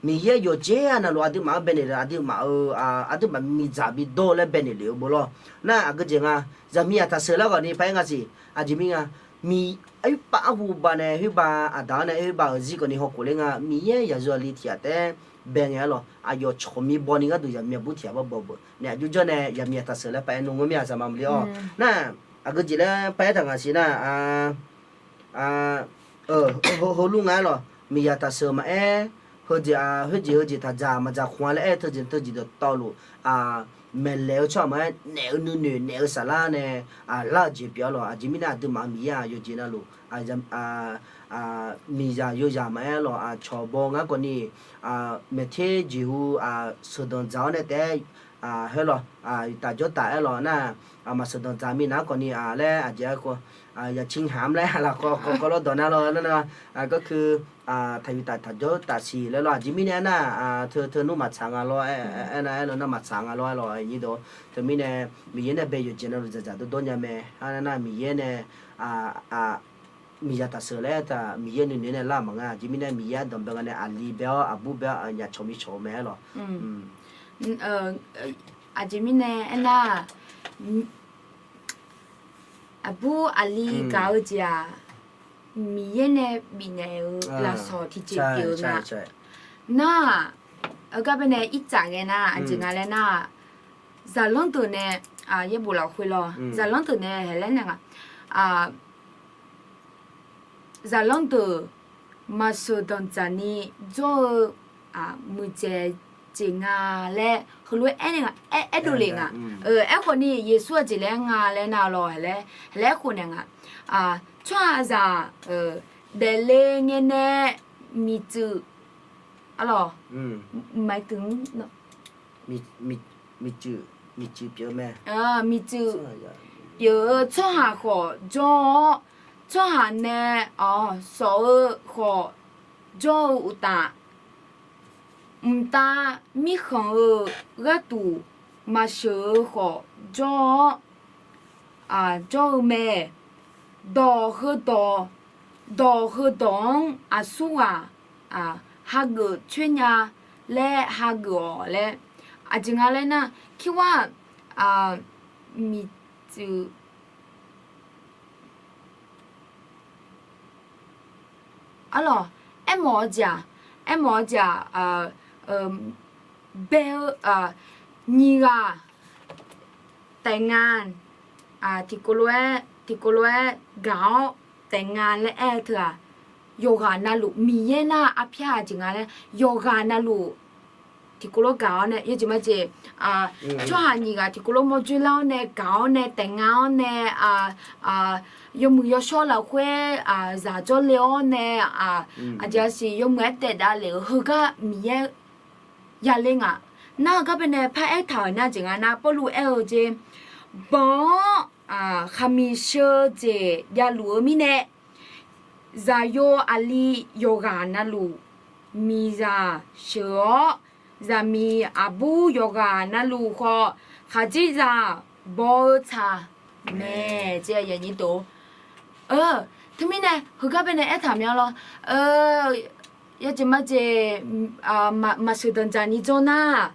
Miqyaer yawqjeq-a navluf aqduimaf-anr baenaeq le, aqduimaf-eu, aqduimaf miqdzaq bidawr-eu laer baenaeq lef-eu bo lawr. Nar aqgeujeq nga, zaqmiq aqtaq sheuq lar khawfni paq-aer nga siq, aqjeq mir nga. Miq, oerpav arhu bav nae khoerbav aqda-anr nae oerbav-euq zir kawvni hawkhof ler nga. Miqyaer yaqzeu aqli tiq ghaq taef-aer bae ngae-ar lawq. Aqyawf cawq mir baw ni gharduq zaqmiq aqbur tiq ghaq baw baw beuq nae aqjox janr nae zaqmiq yaq taqseuq laer paq-aer nmr ngeur mir-a, zaqma maqli-awr. Nar, aqgeu jeq laer paq-aer taq ngaq siq nar, heulof nga-aer lawq. Miqzaq taqseuq maqaer, heujeq, khoerjeq heujeq taqdzaq maqdzaq khmq-a laer aer-eu teujeq teujeq dawqtawvluf, maeqlaeq-eu tsawrhaq maqaer, naef-eu nuinoeq naef-eu saflar nae lar-eu jeq pyeuf-a lawq. Aqjeq mirnae aqduimaf-euq Miqyaer-aq yawqjeq navluf, miqzaq yawzaq maqaer lawq, cawq baw ngar kawvni, maeqter jeqhu sheuqdanq dzaq-awr nae taef-aer, heulof, tafjawr taf-aer lawq nar, maqsheuqdanq dzaq minav-anr kawvni laer aqjeq-a, yaqcir haq-anr laer lafkawv kawv lawr dawq nar lawr nar, garkui, taqyuif taf taqjawr taf siq laer lawr. Aqjeq mirnae aernar, teu teu nmr maqtsaq nga lawr, aernar aerlawq nar maqtsaq nga lawr aer lawq, nyir dawq. Teumirnae Miqyaer nae bae yawqjeq navluf dzaqdzaq dawrdawr nya mae. Aernar Miqyaer nae miqzaq taqseuq laer aertaq Miqyaer nuinoeq nae lar maqnga. Aqjeq mirnae Miqyaer ardanq bae nga nae aqli bae-awr aqbur bae-awr aqnyaf cawq mir cawq-eu mae aer lawq. Aqjeq mirnae aernar, aqbur aqli gaq-eu jeq-aq, Miqyaer nae bifnaeq-eu lafsawq tiqjeq pyeuf-eu nga. Nar-aq, heugar bae nae irtsaf ngae nar, aqjeq nga laer nar, zaqlanr deuq nae, yaerbof lafkhoer lawr, zaqlanr deuq nae hae laer nae nga, zaqlanr deuq maqsheuqdanq dzaq ni jawr-eu muiqdzaeq jeq nga laer heulof-aer aer nae nga, aerdov lef nga. Aerkhawf ni Yeqsur-aq jeq laer nga laer nar lawr, hae laer aerkhof nae nga. Tsawrhaqzaq daefle ngae nae miqtsuif, arlawq, maqtsuif, miqtsuif pyeuf-eu mae. Miqtsuif pyeuf-eu tsawrhaq khawf jawr-awr, tsawrhaq nae sawf-eu khawf jawr-eu uqtaf, mqtav mirkhanq-eu gharduq maqsheuq-eu khawf jawr-awr, jawr-eu mae. Dawq heudawq, dawq heudawq-anr aqsurghaq hageuf coer nya laer hageuf-awq laer. Aqjeq nga laer nar, kirwar miqtsuif arlawq, aermawf-eu jeq-aq, aermawf-eu jeq-aq, bae-eu, nyiq ghaq taef nga, tiqkawv lof-aer, tiqkawv lof-aer gaq-awr taef nga laer aer-eu teu-aq, yawqghaq navluf Miqyaer nar arpyar-aq jeq nga laer, yawqghaq navluf tiqkawv lof gaq-awr nae, yawjeq majeq, tsawrhaq nyiq ghaq tiqkawv lof mawrjoer lar-awr nae gaq-awr nae taef nga-awr nae, yawmuiq yawshawr lafkhoer zaq jawrle-awr nae, aqjeq-aq siq yawmuiq-aer taef davlef-eu heugar Miqyaer yale nga. Nar-eu gar bae nae par aertaq-euq nar jeq nga nar, Pawrluv aer-eu jeq, banq-anr khaqmiq sheu-eu jeq javluf-eu mirnae, zaqyo aqli yawqghaq navluf miqzaq sheuq-awr, zaqmiq aqbur yawqghaq navluf khawf khaqdzerzaq baw-eu tsaq mae. Teumirnae heugar bae nae aertaq mya lawr, yawjeq majeq, maqsheuqdanq dzaq ni jawr nar,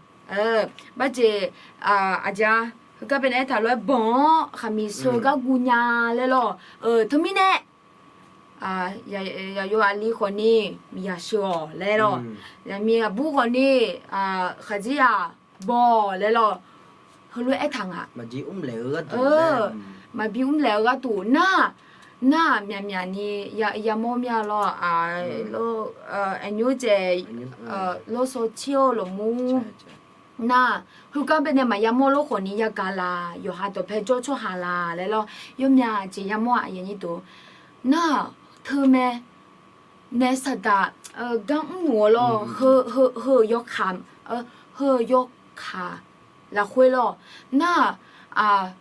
barjeq, aqjeq-a, heugar bae nae aertaq lof-aer banq-anr khaqmiq sheu-eu gar guv nya laer lawr. Teumirnae zaqyo aqli khawfni miqzaq sheuq-awq laer lawr. Zaqmiq aqbur khawfni khaqdzerzaq baw-awq laer lawr. Heulof-aer aertaq nga. Maqbi mrlaeq-eu gharduq nar, nar-aq myaqmyaq ni yamawr mya lawr. Aernyur jaeq lawrshaw cir-eu lafmur nar, heugar bae nae maqya mawr lof khawfni yagaq laq, yawqha dawqpae jawr tsawrhaq laq laer lawr. Yawmya jeq yamawr-aq, nar-aq teumae nae saqdaq gar mrluf-eu lawr, heu-eu yawkaq, heu-eu yawkaq lafkhoer lawr. Nar-aq,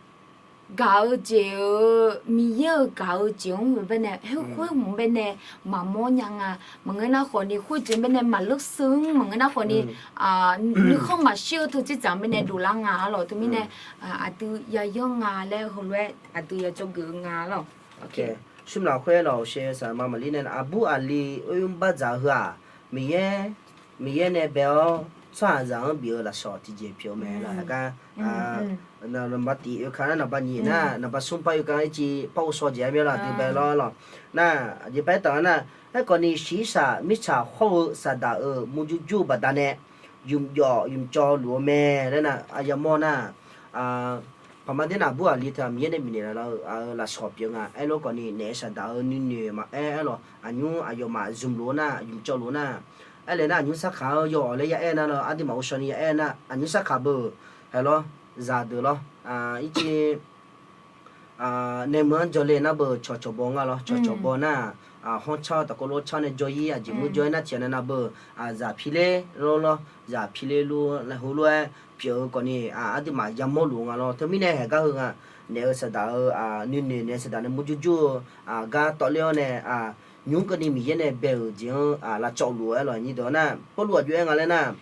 gaq-eu jeq-eu, Miqyaer-euq gaq-eu jeq-anr bae nae khoermq bae nae maqmawr nya nga. Maqngeur nar khawfni khoerjeq bae nae maqleur seu-anr, maqngeur nar khawfni nuikhanr maqshir-eu teujeq dzaq bae nae dovlar nga lawr. Teumirnae aqdui yayanr nga laer heulof-aer aqdui yajawr geuf-eu nga lawr. Smr lafkhoer lawr, saqma maqlir nae aqbur aqli oermr bardzaq heu-aq, Miqyaer, Miqyaer nae bae-awr tsawrhaqzaq-anr bif-eu lafsawq tiqjeq pyeuf-eu mae lawr. Gar naqba tiq oeka nar, naqba nyiq nar, naqba smr par oeka ircif par ghovshaw jeq-aer myanr laf dui bae lawr lawq. Nar, aqjeq paer taf-a nar, aerkhawf ni shiqshaq mirtsaq hawr-eu Saqdaq-euq murjur jur-eu baqdanae, ymq jawf ymq cawv luf-eu mae laer nar, aqyawf mawr nar, paqma der nar aqbur aqli teu-aq Miqyaer nae bifnaeq laf-eu lafsawq pyeuf-eu nga. Aerlof khawf ni naef-eu Saqdaq-euq nuinoeq maqaer aer lawq, aqnymr aqyawfmaf zmq luf-eu nar, ymq cawv luf nar, aernaeq nar aqnymr sarkaq-anr yaw-awq laer ya aer nar lawr, aqduimaf ghovshaw ni ya aer nar, aqnymr sarkaq beu, haeq lawr, zaqdeuq lawr, ircif nae meuq-anr jawrle nar beu cawqcawq baw nga lawr, cawqcawq baw nar, hawr car taqkawv lof car nae jawr-ir, aqjeq mur jawr-aer nar tiq ghaq nae nar beu, zaq piler lawr lawr, zaq piler lur laer heulof-aer pyeuf-eu khawf ni, aqduimaf yamawr luf-eu nga lawr. Teumirnae haeq gar heu nga, naef-eu Saqdaq-euq nuinoeq naef-eu Saqdaq nae murjur jur-eu gar tawvler-awr nae, nymr keuvni Miqyaer nae bae-euq jeq-anr lavcawv luf-eu aer lawq. Nyir deuq-anr nar, Pawrluv aqjox-aer nga laer nar,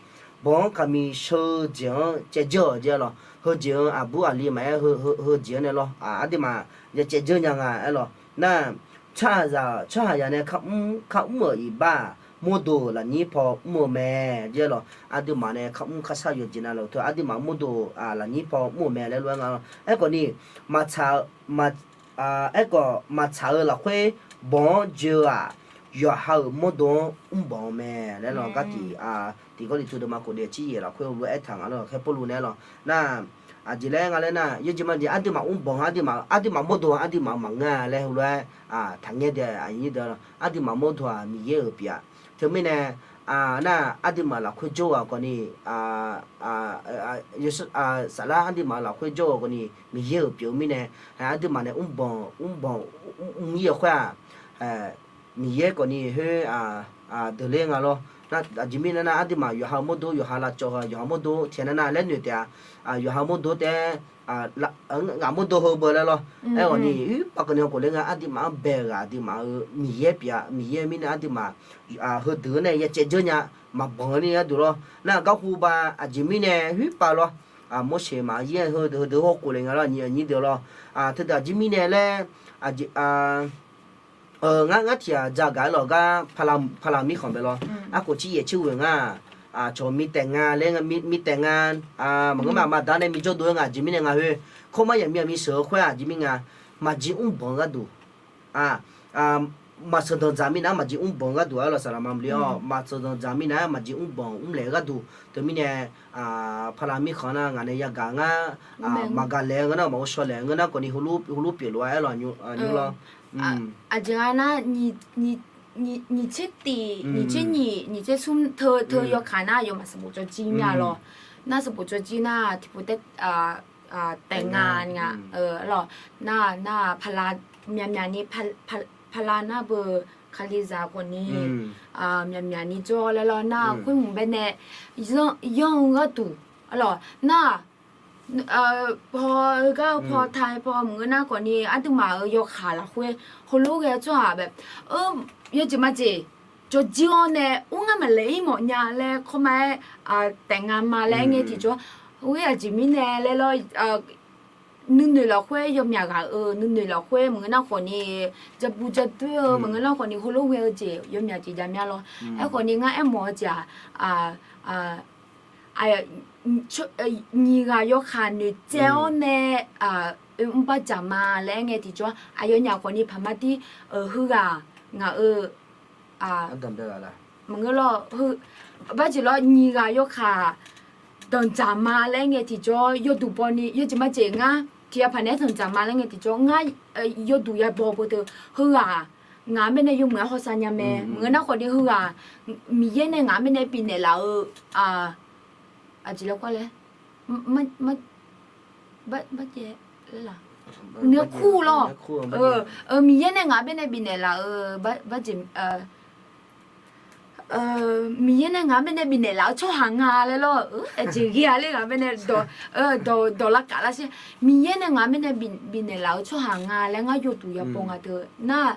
bawq-anr kaqmiq sheu-eu jeq-anr caevdzeur-awq jeq aer lawq. Heujeq-anr aqbur aqli maqaer, heujeq-anr nae lawr, aqduimaf ya caevdzeur nya nga aer lawq. Nar, tsawrhaqzaq-euq tsawrhaqzaq nae kamr kamr-euq iqbax-aq, mawrdo-euq lafnyir paw mr-eu mae jeq aer lawq. Aqduimaf nae kamr karsar yawqjeq nav lawq teu aqduimaf mawrdo-euq lafnyir paw mr-eu mae laer lof-aer nga lawr. Aerkhawf ni, maqtsaq-eu, aerkhawf maqtsaq-eu lafkhoer bawq-anr joe-aq, yawqha-euq mawrdo-anr mrbanq-eu mae laer lawq. Gar tiq, tiq Gawrliqtu deuvma khof daef tsir yaeq lafkhoer heulof-aer aertaq nga lawr. Khaer Pawrluv nae aer lawq. Nar, aqjeq laer nga laer nar, yawjeq majeq aqduimaf mrbanq aqduimaf, aqduimaf mawrdo-aq aqduimaf-eu maqngeur-a laer heulof-aer taqngaer dae, aqduimaf mawrdo-aq Miqyaer-euq pyeuf-a. Teumirnae, nar aqduimaf lafkhoer jawr-eu khawf ni, saflar aqduimaf lafkhoer jawr-eu khawf ni Miqyaer-euq pyeuf-eu mirnae, aqduimaf nae mrbanq mrbanq mr-ir-eu khoer-aq, Miqyaer khawf ni khoer deuqler nga lawr. Nar, aqjeq mirnae nar, aqduimaf yawqha-eu mawrdo yawqha lavcawv-eu yawqha mawrdo tiq ghaq nar nar laer noeq taef-a. Yawqha mawrdo taef-aer, ngaq mawrdo heu beu laer lawr. Aerkhawf ni, uiqpav keuvni hawkhof ler nga, aqduimaf-anr bae-eu ghaq aqduimaf-euq Miqyaer pyeuf-a. Miqyaer mirnae aqduimaf heudeuq-anr nae ya caevdzeur nya, maqbanq-eu ni gharduq lawr. Nar, garhu ba aqjeq mirnae uiqpav lawr. Morseq maqyaer heudeuq hawkhof le nga lawr, aqnyir deuq lawr. Teudeuq aqjeq mirnae laer, ngar tiq ghaq dzaq gaq-aer lawq gar, paqlaq mirkhanq bae lawr. Arkhof tsir yaef tser ghoeq nga, cawq mi taef nga laer, mi taef nga, maqngeur ma, maqda nae mi jawrdov-aer nga, aqjeq mirnae nga khoer, kawrmar yaqmi aqmi sheuq-eu khoer-aq, aqjeq mirnae nga, maqjir mrbanq-eu gharduq maqseuq danqdzaq mirnae-anr maqjir mrbanq-eu gharduq-aer lawq. Saqlaqma maqli-awr, maqseuq danqdzaq mirnae-anr maqjir mrbanq mrlaeq-eu gharduq. Teumirnae, paqlaq mirkhanq nar ngaq nae yagaq ngar, maqgaq laeq-eu ngeur nar, maqghovshaw laeq-eu ngeur nar khawf ni, heulof pyeuflof-a aer lawq, nymr lawr. Aqjeq nga nar, nyiq tser tiq, nyiq tser nyiq, nyiq tser smr teu, teu yawkaq nar aqyawfmaf sanqbof cawv jir mya lawq. Nar sanqbof cawv jir nar tiqpov taer taef nga nga, lawq. Nar, nar paqlaq myaqmyaq ni, paqlaq nar beu kalizaq khawf ni, myaqmyaq ni jawr laer lawr. Nar khoer hmq bae nae yanr-eu gharduq, lawq. Nar, paw-eu gar-eu paw ta-eu paw maqngeur nar khawf ni, aqduimaf-euq yawkaq lafkhoer heulof ghae-eu tsawrhaq bae, yawjeq majeq cawv jir-awr nae ur ngar maqlaeq-ir mawf nya laer kawrma-aer taef nga ma laer ngae tiqjawr, khoer aqjeq mirnae laer lawr, nuinoeq lafkhoer yawmyaq ghaq-euq nuinoeq lafkhoer maqngeur nar khawf ni, jabu jadoer-eu maqngeur nar khawf ni, heulof ghae-eu jeq yawmyaq jeq jav mya lawr. Aerkhawf ni ngar aermawf-eu jeq-aq, nyiq ghaq yawkaq noeqtsaev-awr nae oe mrbar dzaq ma laer aer ngae tiqjawr, aqyawfnyaf khawf ni paqma dir heughaq ngaq-euq maqngeur lawr, barjeq lawr, nyiq ghaq yawkaq danqdzaq ma laer aer ngae tiqjawr, yawduq baw ni yawjeq majeq ngar tiq yapaq naeq-aer danqdzaq ma laer ngae tiqjawr, ngar yawduq yabaw beu teu heughaq ngaq-anr baenae yawmuiq-aer hawsav nya mae. Maqngeur nar khawf ni heughaq Miqyaer nae ngaq-anr baenae bifnaeq laf-eu, aqjeq laer, nae kur lawr, Miqyaer nae ngaq-anr baenae bifnaeq laf-eu, barjeq Miqyaer nae ngaq-anr baenae bifnaeq laf-eu tsawrhaq nga laer lawr, aqjeq ghae-a laer ngaq-anr baenae dawq, dawq lavkaf lar sher. Miqyaer nae ngaq-anr baenae bifnaeq laf-eu tsawrhaq nga laer ngar yawduq yabaw nga teu nar,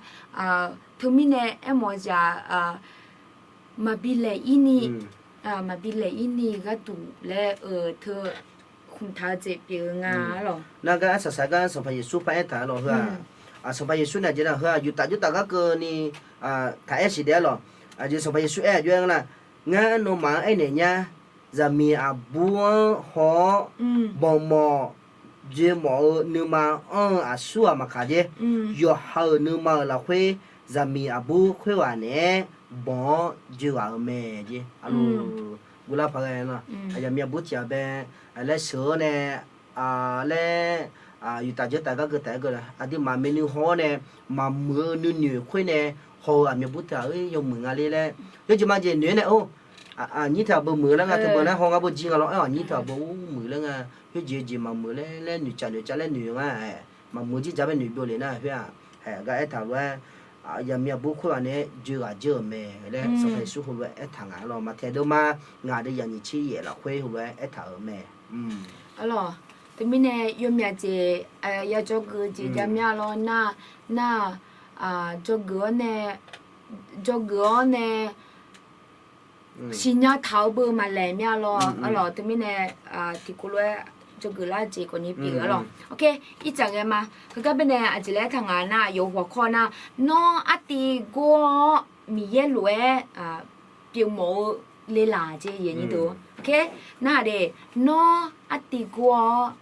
teumirnae aermawf-eu jeq-aq, maqbi laeq-ir ni, maqbi laeq-ir ni gharduq laer-eu teu khmqtaq-eu jeq pyeuf-eu nga lawq. Nar gar arsaq saq gar Sanqpaq Yeqsur par aertaq-a lawq heu-aq, Sanqpaq Yeqsur nae aqjeq nar heu-aq yuftav jawrtav gar keuvni taq aer siq daef-a lawq. Aqjeq Sanqpaq Yeqsur aer aqjox-aer nga nar, ngar nawmaf-anr aernaeq nyar, zaqmiq aqbur-anr haw-awr, banqmawf dzoemawf-eu nuima anr-eu aqsur-aq maqkaq jer. Yawqha-euq nuima-euq lafkhoer zaqmiq aqbur khoerghaq naeq-aer banq-awr dzoeghaq-eu mae jer. Arlawq, guvlar paq ghae nar, aqyawf myavbur tiq ghaq bae laer sheuq-awr nae, laer, yutaf dzeur taf gar geu taf-aer geu-a aqduimaf myavnuiv haw-awr nae, maqmuiq-eu nuinoeq khoer nae haw-eu aqmyavbur tiq ghaq-oer yawmuiq nga le laer, yawjeq majeq noeq-aer nae or, aqnyir tiq ghaq beu muiq laer nga, teubeu nae haw ngar beu jir nga lawr, aer aqnyir tiq ghaq beu ur muiq laer nga, khoerjeq jeq maqmuiq laer laer noeqcaf noeqcaf laer noeq nga-aer, maqmuiq jir ja bae noeq byov le nar khoer-aq, haeq gar aertaq lof-aer, yaqmyavbur khoerghaq nae-aer dzoeghaq dzeur-euq mae laer Sanqpaq Yeqsur heulof-aer aertaq nga lawr. Maqtaeq deuvma ngaq deuq yaqnyiq tser yaef lafkhoer heulof-aer aertaq-euq mae. Arlawq, teumirnae yawmyaq jeq, yadzawr geu jeq javmyar lawr nar, nar, dzawgeuf-awr nae, dzawgeuf-awr nae siqnya taq-eu beu maqlaeq mya lawr. Arlawq, teumirnae tiqkawv lof-aer dzawgeuf lar jeq khawfni pyeuf-eu arlawq. Ok, irtsaq ghae ma. Heugar baenae aqjeq laer aertaq nga nar, yawqha kawr nar, nawr artiv gor-awr Miqyaer lof-aer pyeufmawf-eu le laq jeq, aqnyir deuq. Ok, nar de, nawr artiv gor-awr,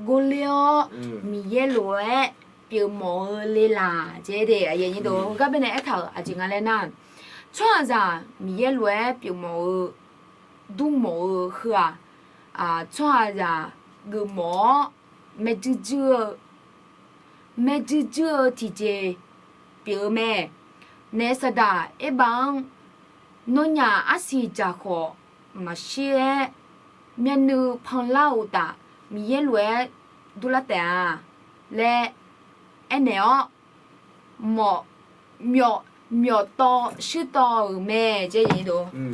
gor ler-awr Miqyaer lof-aer pyeufmawf-eu le laq jeq de, aqnyir deuq. Heugar baenae aertaq-euq aqjeq nga laer nar, tsawrhaqzaq Miqyaer lof-aer pyeufmawf-eu durmawf-eu heu-aq, tsawrhaqzaq geufmawf-awr maerjuir juir-eu, maerjuir juir-eu tiqjeq pyeuf-eu mae. Naef saqdaq erbav-anr nawnyaf arsiq dzaq khawf maqshir-aer, myavnuiv panlar-euq uqtaf Miqyaer lof-aer durlar taef-a laer aernaeq-awr, mawf, myawf, myawf tawv shuir tawv-euq mae jeq.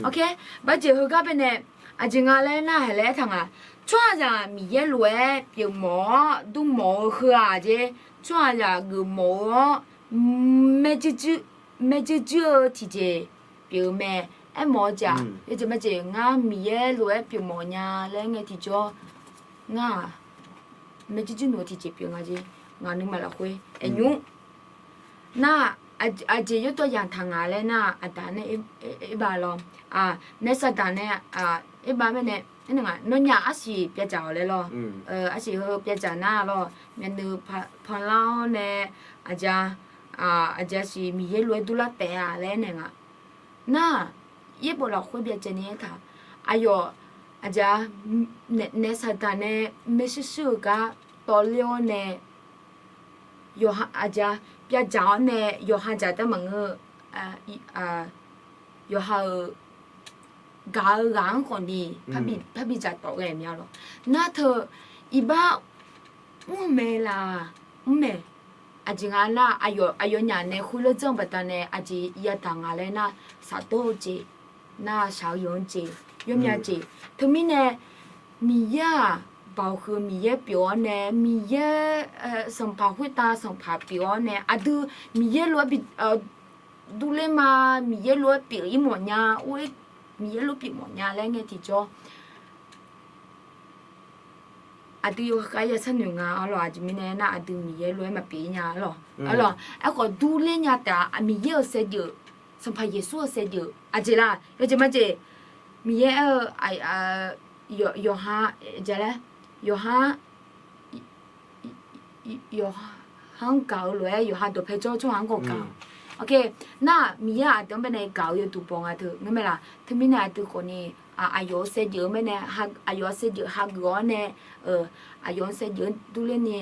Ok, baqjeq heugar baenae aqjeq nga laer nar, haeq laer aertaq nga, tsawrhaqzaq Miqyaer lof-aer pyeufmawf-awr durmawf-eu heu-aq jeq, tsawrhaqzaq geufmawf-eu-anr maerjuir juir-eu tiqjeq pyeuf-eu mae. Aermawf-eu jeq-aq, yawjeq majeq ngar Miqyaer lof-aer pyeufmawf nya laer ngae tiqjawr, ngar-aq maerjuir juir nmr-eu tiqjeq pyeuf nga jeq, ngaq nuima lafkhoer aernymr nar, aqjeq yawdawr yaqtaq nga laer nar, aqdaq nae erbav lawr, naef saqdaq nae erbav baenae, nawnyaf arsiq byavdzaq-awq laer lawr, arsiq heu byavdzaq nar lawr, myavnuiv panlar-awr nae, aqja, aqja siq Miqyaer lof-aer durlar taef-a laer aernaeq nga. Nar, yaerbof lafkhoer byacaevni aertaq, aqyawf, aqja, naef saqdaq nae maershuir shuir-eu gar tawvler-awr nae, yawqha, aqja, byavdzaq-awr nae yawqha dzaqtaer maqngeur-eu, yawqha-euq gaq-eu ghaq-anr khawfni parbi dzaqtawf ghae mya lawr. Nar teu iqbax mr-eu mae laq, mr mae. Aqjeq nga nar, aqyawfnyaf nae khoerlof dzanr-eu baqdanae aqjeq yadaq nga laer nar, shaqdawr-eu jeq nar, shaq-eu yawq-anr jeq, yawmya jeq. Teumirnae Miqyaer-aq, baoq huiq-eu Miqyaer pyeuf-awr nae, Miqyaer, sanqpaq khoertav sanqpaq pyeuf-awr nae, aqdui Miqyaer lof-aer bi, durler ma, Miqyaer lof-aer pyeuf-ir mawfnya, or-aer Miqyaer lof pyeuf mawfnya laer ngae tiqjawr, aqdui yawkhav yasar noeq nga arlawq. Aqjeq mirnae aernar, aqdui Miqyaer lof-aer maqpyeuf-ir nya arlawq. Arlawq, aerkhawf durler nya taef-a, Miqyaer-euq saevdzeuf, Sanqpaq Yeqsur-euq saevdzeuf aqjeq laq, yawjeq majeq, Miqyaer aer-eu, yawqha, laer, yawqha yawqha-anr gaq-eu lof-aer yawqha dawqpae jawr-eu tsawrhaq-anr khawf gaq-awq. Ok, nar Miqyaer aqdui-anr baenae gaq-eu yawduq baw nga teu ngeur mae laq. Teumirnae aqdui khawfni, aqyawf-euq saevdzeuf-eu mirnae, aqyawf-euq saevdzeuf hageuf-awr nae, aqyawf-euq saevdzeuf-anr durler ni,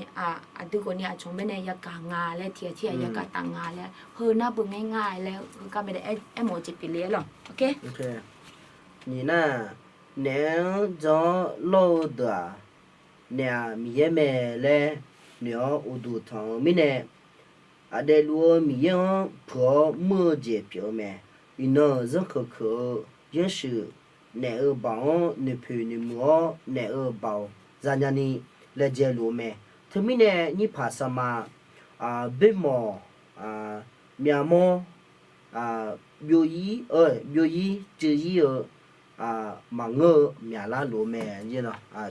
aqdui khawfni aqcawq mirnae yagaq nga laer tiqghaq tirghaq yagaq taf nga laer heu nar beu ngaer nga laer heugar baenae aermawf-eu jeq pyeufle-aer lawq. Ok. Nyiq nar, naef-anr jan-awr lawr-eu deuq-aq, naef-aq Miqyaer mae laer noeq-awr uqduq tanq-eu mirnae, aqdaev luf-eu Miqyaer-anr puiq-awr muir-eu jeq pyeuf-eu mae. Iqnan-euq zanrkeuq keuq-eu yaershuif, naef-euq baoq-anr noeqpoeq noeqmuiq-awr naef-euq baoq zanya ni laejae luf-eu mae. Teumirnae nyirpaq saqma, boermawq, myavmawr, byov-ir, byov-ir cuiv-ir-eu maqngeur-eu myaqlar luf-eu mae.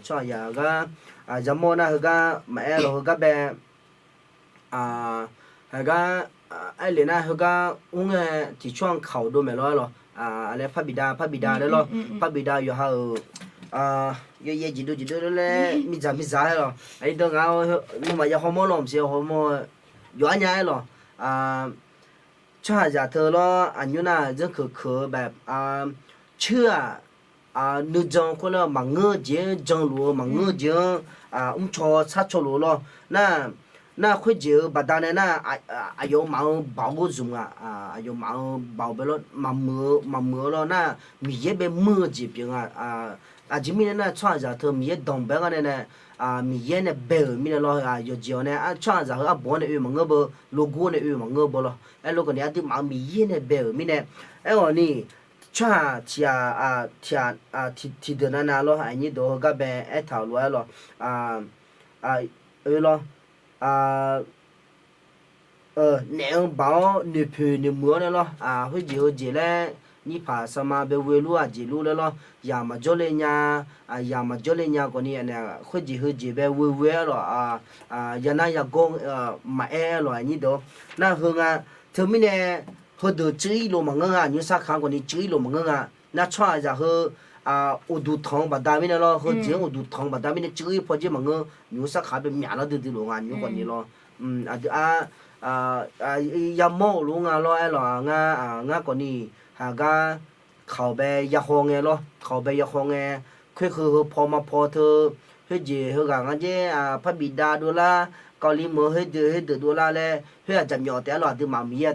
Tsawrhaqzaq gar, yamawr nar heugar maqaer lawq, heugar bae, heugar, aerlef nar heugar mr ngae tiqcawr-anr kaq-awq dov maeq lawr-aer lawq. Laer parbi dav parbi dav laer lawr, parbi dav yawqha-euq Yaw yaev jeq dov jeq dov laer miqdzaq miqdzaq-aer lawq. Aqyuif deuq ngaq-eu nuima ya hawmawr lawq maqsiq hawmawr, yawf-ar nya-aer lawq. Tsawrhaqzaq teu lawr aqnymr nar zanrkeuq keuq-eu bae, ceur-aq, nuijan khoer nar maqngeur-eu jeq-anr janluf-eu maqngeur-eu jeq-anr mrcaw sharcaw luf-eu lawr. Nar, nar khoerjeq-eu baqdanae nar, aqyawfmaf-eu baoq ghof zmq nga. Aqyawfmaf-eu baoq bae lawr maqmuiq-eu maqmuiq-eu lawr nar, Miqyaer bae muir-eu jeq pyeuf nga. Aqjeq mirnae nar tsawrhaqzaq teu Miqyaer danqbae-aer gar nae nae, Miqyaer nae bae-euq mirnae lawr. Yawqjeq-awq nae tsawrhaqzaq heu arboq-anr nae oe maqngeur beu, logo nae oe maqngeur beu lawr. Aerlof khawf ni aqduimaf-eu Miqyaer nae bae-euq mirnae, aerkhawf ni tsawrhaq tiq ghaq tiqdeuq navnav lawr, aqnyir deuq heugar bae aertaq-euq lof-aer lawr. Oe lawr, naef-eu baoq-awr noeqpoeq noeqmuiq-awr nae lawr, khoerjeq heujeq laer, nyirpaq sarma bae ghoe lur aqjeq lur laer lawr, yaq maqjawr le nya, yaq maqjawr le nya khawf ni, khoerjeq heujeq bae ghoe ghoe-aer lawr, yanar yagawr maqaer-aer lawq aqnyir deuq. Nar heu nga, teumirnae heudeuq cuiv-ir lof maqngeur nga, nymr sarkaq khawf ni cuiv-ir lof maqngeur nga. Nar tsawrhaqzaq heu uqduq tanq-eu baqda mirnae lawr, heujeq-anr uqduq tanq-eu baqda mirnae cuiv-ir paw jer maqngeur, nymr sarkaq bae myaqlar duidui lof nga, nymr khawf ni lawr. Aqdui-ar, yamawr-euq lof nga lawr aer lawq, ngar, ngar khawf ni, haqgar kawq bae yahaw ngae lawr, kawq bae yahaw ngae, khoer heu heu paw ma paw teu, khoerjeq heughaq ngar jer, parbi dav dovlar, kawvli meuq khoerdeuq khoerdeuq dovlar laer, khoer-aq jaqmyawf taef-aer lawr, aqduimaf Miqyaer-a,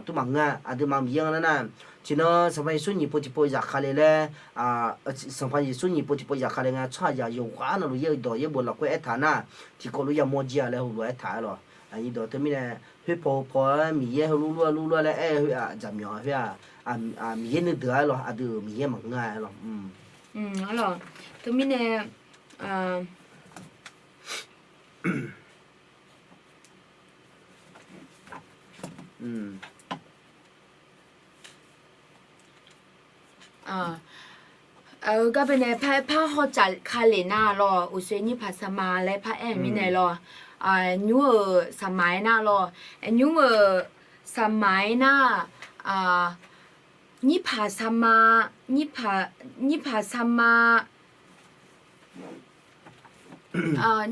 aqduimaf ngar, aqduimaf Miqyaer nga nar nar, tiqnan Sanqpaq Yeqsur nyiq pov tiqpov zafkale laer, Sanqpaq Yeqsur nyiq pov tiqpov zafkale nga, tsawrhaqzaq yawqghaq navluf yaer-eu dawq yaerbof lafkhoer aertaq nar, tiqkawv lof yamawr jir-a laer heulof-aer aertaq-aer lawq. Aqnyir dawq teumirnae, khoer paw heu paw-aer Miqyaer heu lur lur-a lur lur-a laer aer-eu khoer-aq jaqmyawf-a khoer-aq, Miqyaer nuideuq-aer lawq, aqdui-euq Miqyaer maqngeur-a-aer lawq. Teumirnae, heugar bae nae par, par hawtsaf ka lef nar lawr, uqshoe nyirpaq sarma laer par aer-euq mirnae lawr, nymr-euq sarma-aer nar lawr, nymr-euq sarma-aer nar, nyirpaq sarma, nyirpaq, nyirpaq sarma,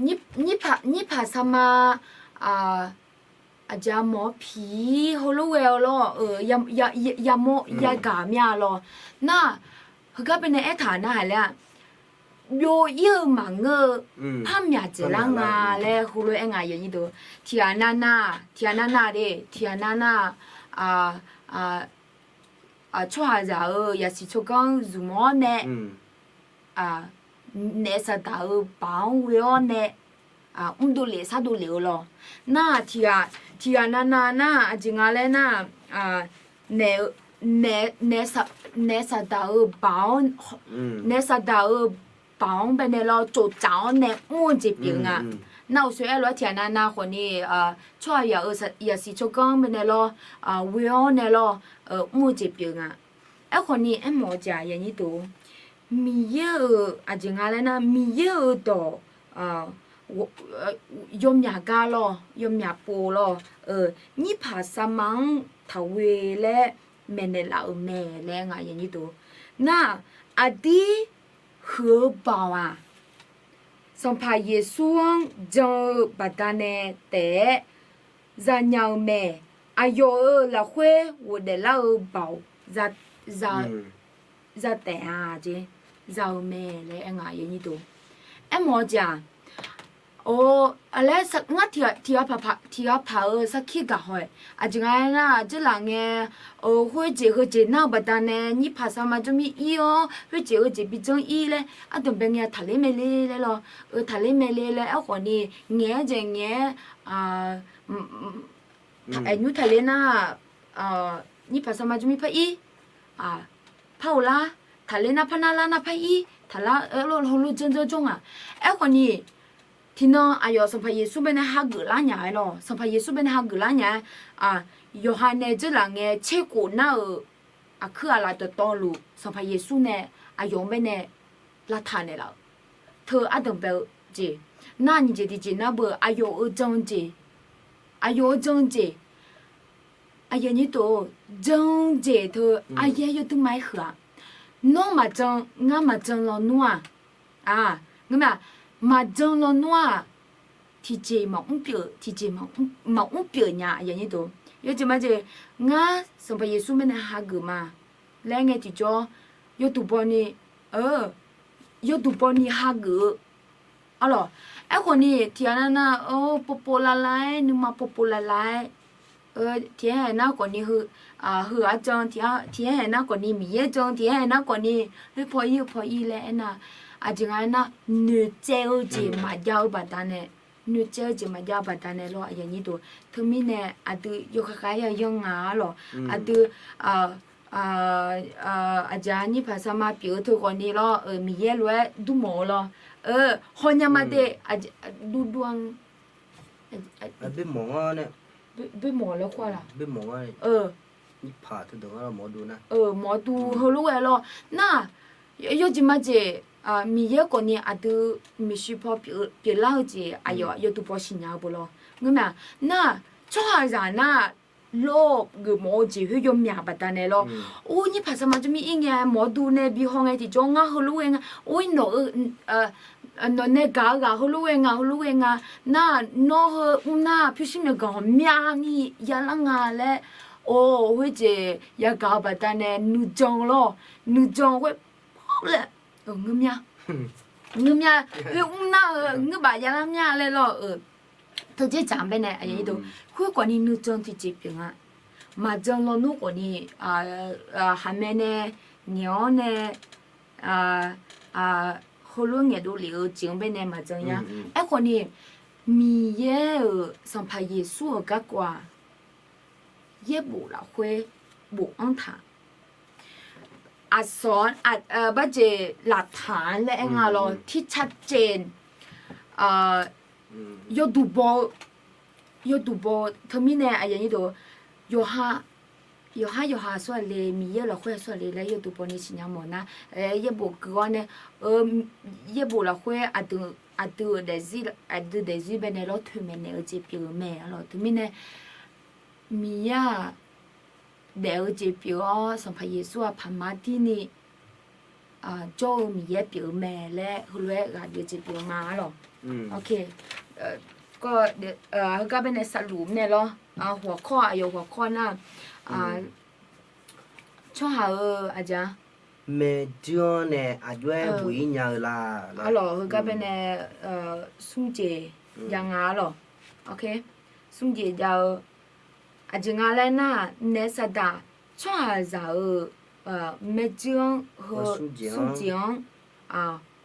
nyirpaq sarma, aqjeq mawf-awr piq-ir heulof ghae-eu lawr, yamawr yagaq mir-a lawr. Nar, heugar bae nae aertaq nar haq laer-aq, byov-ir-eu maqngeur-eu par myaq dzaeqlar nga laer heulof-aer aer nga, tiqghaq navnav, tiqghaq navnav de, tiqghaq navnav, tsawrhaqzaq-euq yasiq tsawrganr zmq-awr nae, naef saqdaq-euq baoq-anr ghoe-awr nae, mrdov lef sardov lef-eu lawr. Nar-aq tiqghaq, tiqghaq navnav nar-aq aqjeq nga laer nar-aq, naef, naef saqdaq-euq baoq-anr, naef saqdaq-euq baoq-anr bae nae lawr tsoftsaf-awr nae mr-eu jeq pyeuf nga. Nar uqshoe aer lof-aer tiqghaq navnav khawf ni, tsawrhaqzaq-euq yasiq tsawrganr-anr bae nae lawr, ghoe-awr nae lawr, mr-eu jeq pyeuf nga. Aerkhawf ni aermawf-eu jeq-aq, Miqyaer-or, Miqyaer-euq aqjeq nga laer nar, Miqyaer-euq dawq yawmyaq gar lawr, yawmyaq pov lawr, nyirpaq sarma-anr taqghoe laer maeqnaeq laf-euq mae laer nga. Nar-aq, aqdir huiq-eu baoq-aq, Sanqpaq Yeqsur-anr jan-eu baqdanae taef-aer zanya-eu mae. Aqyawf-euq lafkhoer ghofdaef lar-eu baoq za, za taef-a jeq, za-eu mae laer aer nga. Aermawf-eu jeq-aq, or, aqlaer ngar tiq ghaq paq, tiq ghaq paq-euq sarkir gaq haw-aer, aqjeq nga aernar, dzeurlaf ngae, khoerjeq heujeq nar-eu baqdanae nyirpaq sarma jawrmir ir-awr, khoerjeq heujeq bi janr ir laer ardanqbae ngae taqler mae le laer lawr, taqler mae le laer aerkhawf ni, ngaeq-aer jeq ngaeq-aer, aernymr taqler nar, nyirpaq sarma jawrmir par ir, par-eu lar, taqler nar par nar lar nar par ir taqlar, heulof janr janr jawr nga. Aerkhawf ni, tiqnan aqyawf Sanqpaq Yeqsur bae nae hageuf lar nya-aer lawr, Sanqpaq Yeqsur bae nae hageuf lar nya-aer, yawqha nae dzeurlaf ngae tserkhof nar-euq aqkuir aqlaf dawqtawvluf Sanqpaq Yeqsur nae aqyawf-anr bae nae lavtaq naeqlaf-euq teu ardanqbae-eu jeq, nar nyiq jeq tiqjeq nar beu aqyawf-euq jan-eu jeq, aqyawf-euq jan-eu jeq, aqyawf nyir tof-eu jan-eu jeq teu aryaer yawduimaf-aer huiq-aq, Nawr maqjan, ngar maqjan lawnmr-aq, a, ngeurma, maqjan lawnmr-aq, tiqjeq maqmr pyeuf, tiqjeq maqmr pyeuf nya. Yawjeq majeq, ngar Sanqpaq Yeqsur mirnae hageuf ma laer ngae tiqjawr, yawduq bawni, yawduq bawni hageuf-eu arlawq. Aerkhawfni tiqghaq nar nar, povpov lavlav-aer, nuima povpov lavlav-aer, tiqghaq nar khawfni heu, heu-aq jan, tiqghaq nar khawfni Miqyaer jan, tiqghaq nar khawfni khoer paw ir-eu paw ir laer aernar, aqjeq nga aernar, noeqtsaev-eu jeq maqjav-eu baqdanae, noeqtsaev-eu jeq maqjav-eu baqdanae lawr. Teumirnae aqdui yawkhav khav-aer yayanr nga arlawq. Aqdui aqjeq-aq nyirpaq sarma pyeuf-eu teu khawfni lawr, Miqyaer lof-aer durmawf-eu lawr. Hawnya ma de, durdurni, boermawf laer khoer-a laq, mawf-awr dur heulof ghae lawr. Nar, yawjeq majeq, Miqyaer khawfni aqdui maeqshi paw pyeuflar-eu jeq aqyawf yawduq baw siqnya-eu beu lawr. Ngeurma, nar, tsawrhaqzaq nar, lawr geufmawf-eu jeq khoer yawmyaq baqdanae lawr. Or, nyirpaq sarma jawrmir ir ngae mawf-awr dur nae bi haw ngae tiqjawr, ngar heulof ghae nga, or, nawq-eu nawqnae gaq-eu ghaq heulof ghae nga, heulof ghae nga, nar, nawr heu mr nar pyurshuir myawqganq ghawqmyani yalar nga laer, or, khoerjeq yagaq-eu baqdanae nuijan lawr, nuijan khoer pawr laer, ngeurmya, ngeurmya, khoer mr nar-eu ngeur baf yalar mya laer lawr-eu, teujeq dzaq-anr baenae, khoer khawfni nuijan tiqjeq pyeuf nga. Maqjan lawnmr khawfni, khaqmae nae, ngaeq-awr nae, heulof ngaeqdov lef-eu jeq-anr baenae maqjan nya. Aerkhawfni, Miqyaer-euq Sanqpaq Yeqsur-euq garkawv-aq, yaerbof lafkhoer bof-anr taq, aqsawq-anr, barjeq laqtaq-anr laer aer nga lawr, tircar caev, yawduq baw-eu, yawduq baw-eu teumirnae, yawqha, yawqha yawqha aqsur aqle, Miqyaer-euq lafkhoer aqsur aqle laer yawduq bawni siqnya mawf nar, yaerbof keuv-awr nae, yaerbof lafkhoer aqdui-euq daefzir, aqdui daefzir baenae lawr toeqmaeq naeq-eu jeq pyeuf-eu mae arlawq. Teumirnae, Miqyaer-aq daef-eu jeq pyeuf-awr, Sanqpaq Yeqsur-aq paqma dirni jawr-eu Miqyaer pyeuf-eu mae laer heulof-aer ghaq geuf jeq pyeuf-eu ma arlawq. Heugar baenae savluf nae lawr, hawqkawr aqyawf hawqkawr nar, tsawrhaq-euq aqjeq-a, maeqdui-anr nae aqjox-aer buq-ir nya-eu la, arlawq. Heugar baenae smr jeq jav nga arlawq. Smr jeq jav-eu aqjeq nga laer nar, naef saqdaq tsawrhaqzaq-euq maerjuir-anr heu smr jeq-anr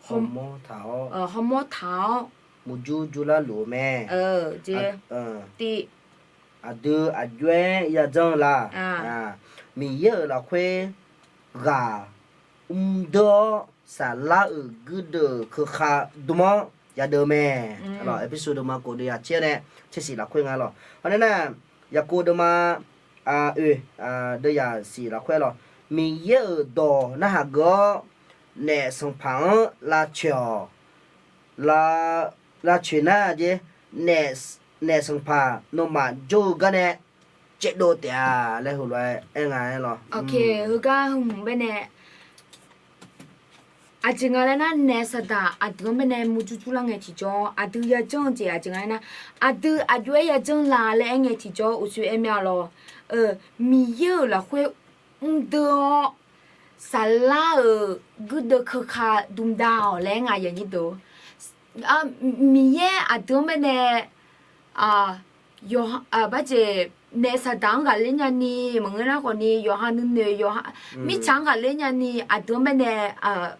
hawmawr taq-awr, murjur jurlar luf-eu mae. Tiv, aqdui aqjox-aer yajanr-eu la? Miqyaer-euq lafkhoer ghaq mrdeur-awr, saflar-euq guirdeuv keukhav dm-awr yadeuv-eu mae. Aqlawq, Erpersu deuvma kof deuvyaq tser nae tsersiq lafkhoer nga lawq. Hawr nae nar, Yaqkov deuvma oe, deuvyaq siq lafkhoer lawq. Miqyaer-euq dawq narhaq geuf-awr, naef sanqpaq-anr lavcoeq-awq. Lavcoeq nar jeq, naef sanqpaq nawmaf jawr-eu gar nae caevdov taef-a laer heulof-aer aer nga-aer lawq. Heugar hmq baenae aqjeq nga laer nar, naef saqdaq aqdui-anr baenae murjur jurlar ngae tiqjawr, aqdui yajanr-eu jeq aqjeq nga laer nar, aqdui aqjox-aer yajanr la laer aer ngae tiqjawr uqshoe aer mya lawq. Miqyaer-euq lafkhoer mrdeur-awr, saflar-euq guirdeuv keukhav dmdav-awq laer aer nga yaqnyir deuq. Miqyaer aqdui-anr baenae, barjeq naef saqdaq-anr ghaqler nyani maqngeur nar khawfni, yawqha nuinoeq yawqha mirtsaq-anr ghaqler nyani aqdui-anr baenae,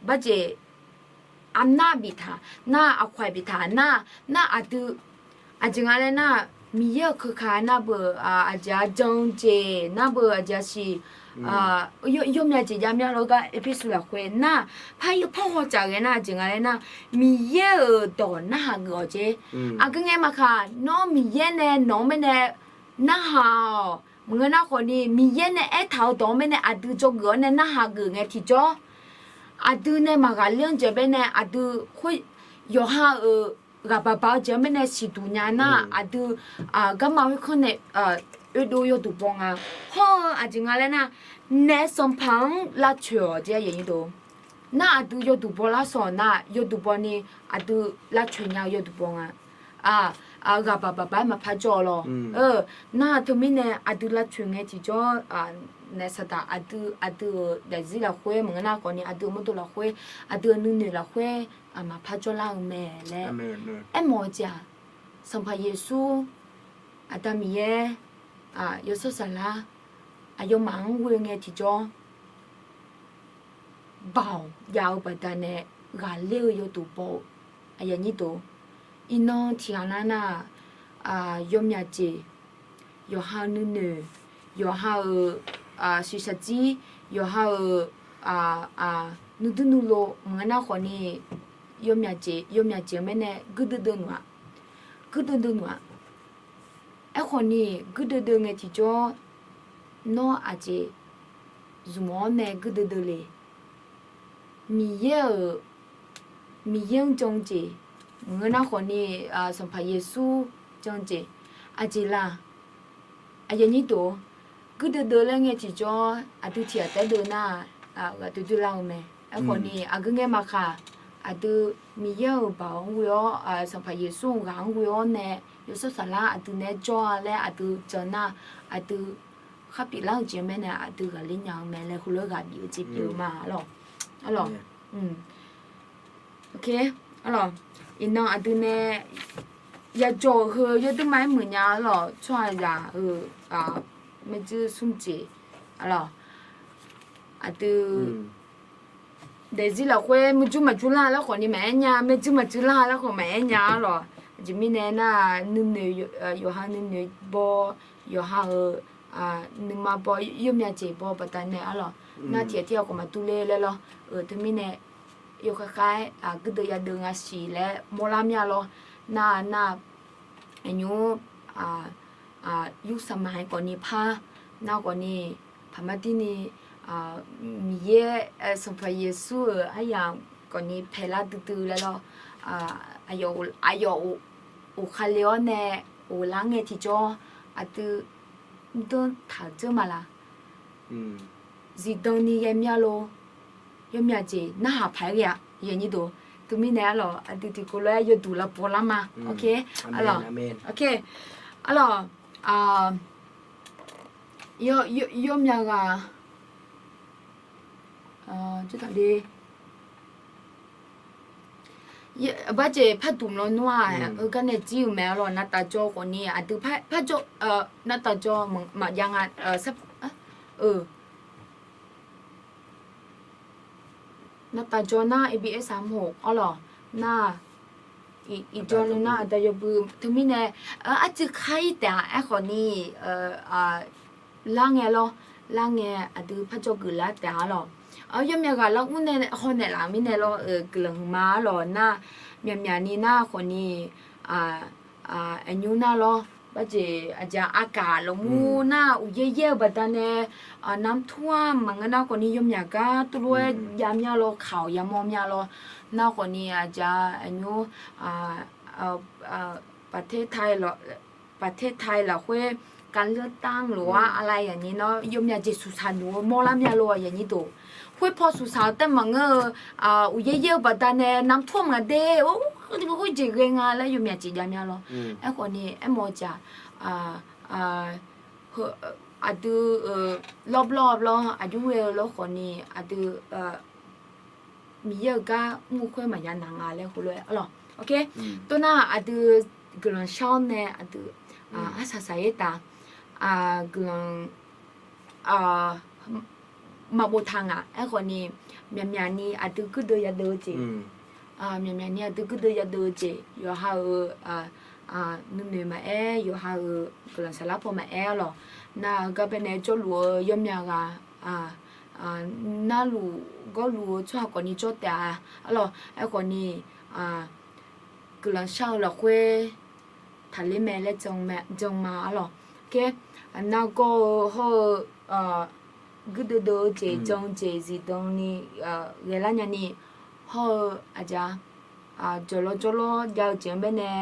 barjeq arnar biftaq nar, aqkawq-aq biftaq nar, nar aqdui aqjeq nga laer nar, Miqyaer-euq keuka nar beu, aqjeq-a jan-eu jeq nar beu, aqjeq-a siq, yawmya jeq jav mya lawr gar Erpersu lafkhoer nar, par haw caf ghae nar aqjeq nga laer nar, Miqyaer-euq dawq narhaq geuf-awq jeq. Aqgeu ngae maqkaq, nawr Miqyaer nae nawq-anr baenae narhaq-awq. Maqngeur nar khawfni, Miqyaer nae aertaq-eu dawq-anr baenae aqdui dzawgeuf-awr nae narhaq geuf ngae tiqjawr, aqdui nae maqghaqler-anr jeq baenae aqdui khoer yawqha-euq ghaqbaq baq-eu jeq-anr baenae siqduq nya nar, aqdui garma khoerkanr nae oedov yawduq baw nga. Hawr-eu aqjeq nga laer nar, naef sanqpaq-anr lavcoeq-awq jeq aqyuif aqnyir deuq. Nar aqdui yawduq baw lar sawq nar, yawduq baw ni aqdui lavcoeq nya-eu yawduq baw nga. Ghaq baq baq baq-aer maqpar jawr-eu lawr. Nar teumirnae aqdui lavcoeq ngae tiqjawr, naef saqdaq aqdui, aqdui-euq daefzir lafkhoer maqngeur nar khawfni, aqdui-euq mawrdo lafkhoer, aqdui-euq nuinoeq lafkhoer maqpar jawrlar-eu mae laer aermawf-eu jeq-aq, Sanqpaq Yeqsur, Aqda Miqyaer, Yawshawr Saflar, aqyawfmaf-anr ghoe ngae tiqjawr baoq jav-eu baqdanae ghaqler-eu yawduq baw-eu, aqyuif aqnyir deuq. Iqnan tiqghaq nar nar-aq, yawmyaq jeq, yawqha-eu nuinoeq, yawqha-euq shiqshaq jir, yawqha-euq nuidur nuilov maqngeur nar khawfni, yawmyaq jeq, yawmyaq jeq-eu mirnae guirdeuv deuv nmq-aq, guirdeuv deuv nmq-aq. Aerkhawfni guirdeuv deuv ngae tiqjawr, nawr aqjeq zmq-awr nae guirdeuv deuv le. Miqyaer-euq, Miqyaer-anr jan-eu jeq maqngeur nar khawfni, Sanqpaq Yeqsur jan-eu jeq aqjeq la? Aqyuif aqnyir deuq, guirdeuv deuv laer ngae tiqjawr aqdui tiqghaq taef-aer deuv nar, ghaq doe doe lar-eu mae. Aerkhawfni aqgeu ngae maqkhaq, aqdui Miqyaer-euq baoq-anr ghoe-awr, Sanqpaq Yeqsur-euq ghaq-anr ghoe-awr nae, Yawshawr Saflar aqdui nae-aer jawr-a laer aqdui jan nar, aqdui khar pyeuflar-eu jeq-eu mirnae aqdui ghaqler nya-eu mae laer heulof-aer ghaq bif-eu jeq pyeuf-eu ma lawq. Arlawq. Iqnan aqdui nae yajawr-euq heu yawdui ma-aer muiq nya-a lawq. Tsawrhaqzaq-euq maerjuir smr jeq, arlawq, aqdui daefzir lafkhoer murjur maqjur lar laer khawfni maqaer nya, maerjuir maqjur lar laer khawf maqaer nya-a lawq. Aqjeq mirnae nar, nuinoeq, yawqha nuinoeq baw, yawqha-euq nuima baw, yawmya jeq baw baqdanae arlawq. Nar tiqghaq tirghaq khawf maqdur ler laer lawr. Teumirnae yawkhav khav-aer guirdeuv yadeuv nga siq laer mawrlar mir-a lawr. Nar nar, aqnymr, yur saqmaq-aer khawfni par, nar khawfni paqmar dirni, Miqyaer, Sanqpaq Yeqsur-euq aryamq khawfni paelar duidui laer lawr. Aqyawf, aqyawf oqkale-awr nae ghoflar ngae tiqjawr, aqdui mrdanr taq-eu dzeur ma laq? Zifdan ni ghae mir-a lor. Yawmya jeq narhaq paq-aer ghae-a, aqyuif aqnyir deuq. Teumirnae arlawq, aqdui tiqkawv lof-aer yawduq lavbaw lar ma. Arlawq, arlawq, yawmya ghaq Barjeq par duq mlawr nmr-aq, heugar nae jir-euq mae arlawq. Navtaf jawr khawfni aqdui par, par jawr, navtaf jawr maqjav nga, navtaf jawr nar A B S armhoq arlawq nar, iqjawr nmr nar aqda yawbui teumirnae arcuiv kar-ir taef-a. Aerkhawfni lar ngae lawr, lar ngae aqdui par jawr geuflar taef-a lawq. Yawmya ghaq lar mr nae hawnaeq laf mirnae lawr, guiqlanq huiqma arlawq nar, myaqmyaq ni nar khawfni aqnymr nar lawr, barjeq aqjeq aqkaq lafmur nar uqyaer yaer-eu baqdanae, namr tur-aq maqngeur nar khawfni yawmyaq gar tuvlof-aer jav mir-a lawr, kaq-awq yamawr mir-a lawr. Nar khawfni aqjeq aqnymr paqter tai lafkhoer การเลือกตั้ง lof-aer arlai yaqni nawr yawmya jeq suqsaq nmr-eu mawrlar mir-a lor, aqyuif aqnyir deuq. Khoerpaw suqsaq-eu taef maqngeur-eu, uqyaer yaer-eu baqdanae namr tur-aq maqde, khoerjeq ghae nga laer yawmya jeq jav mir-a lawr. Aerkhawfni aermawf-eu jeq-aq, aqdui lawrblar lawr aqjox ghae-eu lawr khawfni aqdui Miqyaer-euq gar mr-eu khoer maqya naq nga laer heulof-aer arlawq. Tov nar aqdui guiqlanq shar-awr nae aqdui arsaq saq-ir taf, guiqlanq maqboftaq ngaq. Aerkhawfni myaqmyaq ni aqdui guirdeuv yadeuv-eu jeq, myaqmyaq ni aqdui guirdeuv yadeuv-eu jeq, yawqha-euq nuinoeq maqaer, yawqha-euq guiqlanq saflar paw maqaer arlawq. Nar-eu gar baenae jawrluf-eu yawmya ghaq, narluf gawrluf-eu tsawrhaq khawfni jawr taef-a arlawq. Aerkhawfni guiqlanq shar-eu lafkhoer taqler mae laer jan ma arlawq. Nargawr-eu hawr-eu guirdeuv deuv-eu jeq, jan-eu jeq zifdan ni ghaelar nyani, hawr-eu aqjeq jawqlawr jawrlawr jav-eu jeq-anr baenae,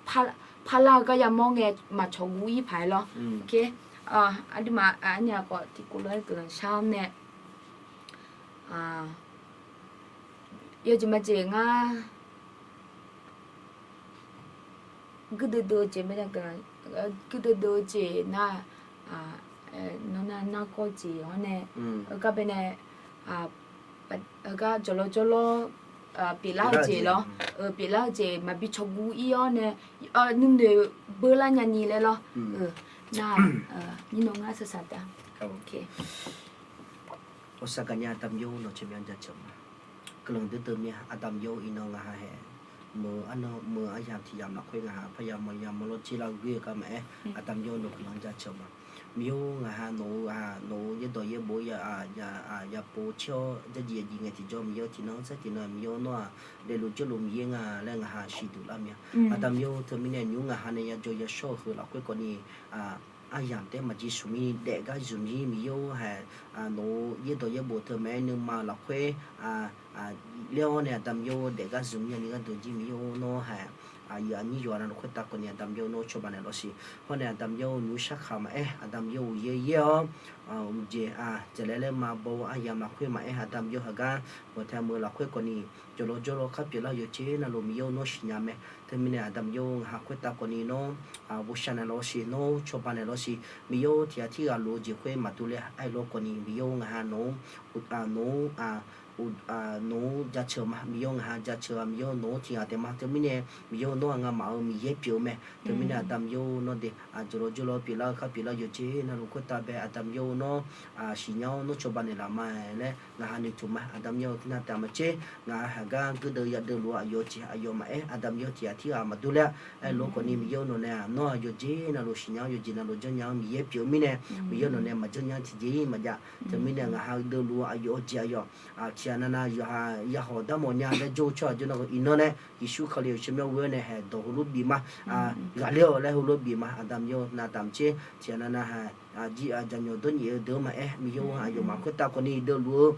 par, parlar-eu gar yamawr ngae maqcawq guv-ir paq-aer lawr. Aqduimaf aqnyaf khawf tiqkov lof-aer guiqlanq shar-awr nae, yawjeq majeq ngar guirdeuv deuv-eu jeq mae, guirdeuv deuv-eu jeq nar, nawr nar nargawr jeq-awr nae, heugar bae nae, heugar jawqlawr jawrlawr pyeuflar-eu jeq lawr, pyeuflar-eu jeq maqbi cawq guv-ir-awr nae, nuinoeq beular nyani laer lawr. Nar, nyir nawr ngar saqsaq tav. Ghawqshaq gaqnya Aqda Miqyaer nawq tseq myanr jaceuq ma. Guiqlanq duidui mya Aqda Miqyaer-or, iqnan ngaq ha hae meuq arnan meuq aryamq tiq yamq lafkhoer ngaq ha parya mawrya mawrlawr jir lar-eu ghoer-eu gar maqaer, Aqda Miqyaer-or nawq guiqlanq jaceuq ma. Miqyaer-or ngaq ha nawq-eu nawq-eu yaerdawq yaerbof ya pov caer-awr jarjif yajif ngae tiqjawr Miqyaer-or tiqnan sar tiqnan Miqyaer-or nawr-aq daefluf jawrluf Miqyaer nga laer ngaq ha siqduq lar mya. Aqda Miqyaer-or teumirnae nymq-mr ngaq ha nae yajawr yashawr-eu heu lafkhoer kawvni aryamq taef-aer maqjeq smq mir daef gar zmq mir Miqyaer-or hae, nawq-eu yaerdawq yaerbof teu maqaer nuima-eu lafkhoer ler-awr nae Aqda Miqyaer-or daef gar zmq mir nyani gharduq jir Miqyaer-or nawr hae, aqyuif aqnyir yawqha navluf khoertav kawvni Aqda Miqyaer-or nawr cawba naeq lawr siq. Hawr nae Aqda Miqyaer-or nymq-mr sharkaq maqaer Aqda Miqyaer uqyaer yaer-awr mqjeq-a dzaeqlaer laer ma baw-eu aryamq lafkhoer maqaer Aqda Miqyaer heugar bawqtae meuq-eu lafkhoer kawvni jawqlawr jawrlawr kharpyeuf lar-eu yawqjeq navluf Miqyaer-or nawr siqnya mae. Teumirnae Aqda Miqyaer-or ngaq ha khoertav kawvni nawr boshaq naeq lawr siq, nawr cawba naeq lawr siq. Miqyaer-or tiq ghaq tirghaq lof-eu jeq khoer maqdur ler-a. Aerlof kawvni Miqyaer-or ngaq ha nawq-anr nawq-anr nawq-anr jaceuq ma. Miqyaer-or ngaq ha jaceuq-a Miqyaer-or nawq-anr tiq ghaq taef ma. Teumirnae Miqyaer-or nawr-aq ngamaf-euq Miqyaer pyeuf-eu mae. Teumirnae Aqda Miqyaer-or nawr de jawqlawr jawrlawr pyeuflar-eu kharpyeuf lar-eu yawqjeq navluf khoertav bae Aqda Miqyaer-or nawr siqnya-awr nawr cawba naeqlaf ma laer ngaq ha noeqtmq ma. Aqda Miqyaer-or tiqnan taef maqtser ngaq ha haeq gar guirdeuv yadeuv luf-eu aqyawf jeq aqyawf maqaer Aqda Miqyaer-or tiq ghaq tirghaq maqdur ler-a. Aerlof kawvni Miqyaer-or nawq nae-aq nawr-aq yawqjeq navluf siqnya-awr yawqjeq navluf janrnya-anr Miqyaer pyeuf-eu mirnae Miqyaer-or nawq nae maqjanrnya-anr tiqjeq-ir maqjav. Teumirnae ngaq ha deuv luf-eu aqyawf-eu jeq aqyawf tiq ghaq navnav yawqha yahaw darmawf nya laer jawr-eu tsawrhaq jawr nar-eu iqnan nae Yeqsur Kali-euq tsawrmyanr ghoe-awr nae haeq dawq heulof bif ma. Ghaqler-awq laer heulof bif ma. Aqda Miqyaer-or tiqnan taef maqtser tiq ghaq navnav ha jir jaqmyawf dawrnyaef-eu deuq-anr maqaer Miqyaer-or aqyawfmaf khoertav kawvni deuv luf-eu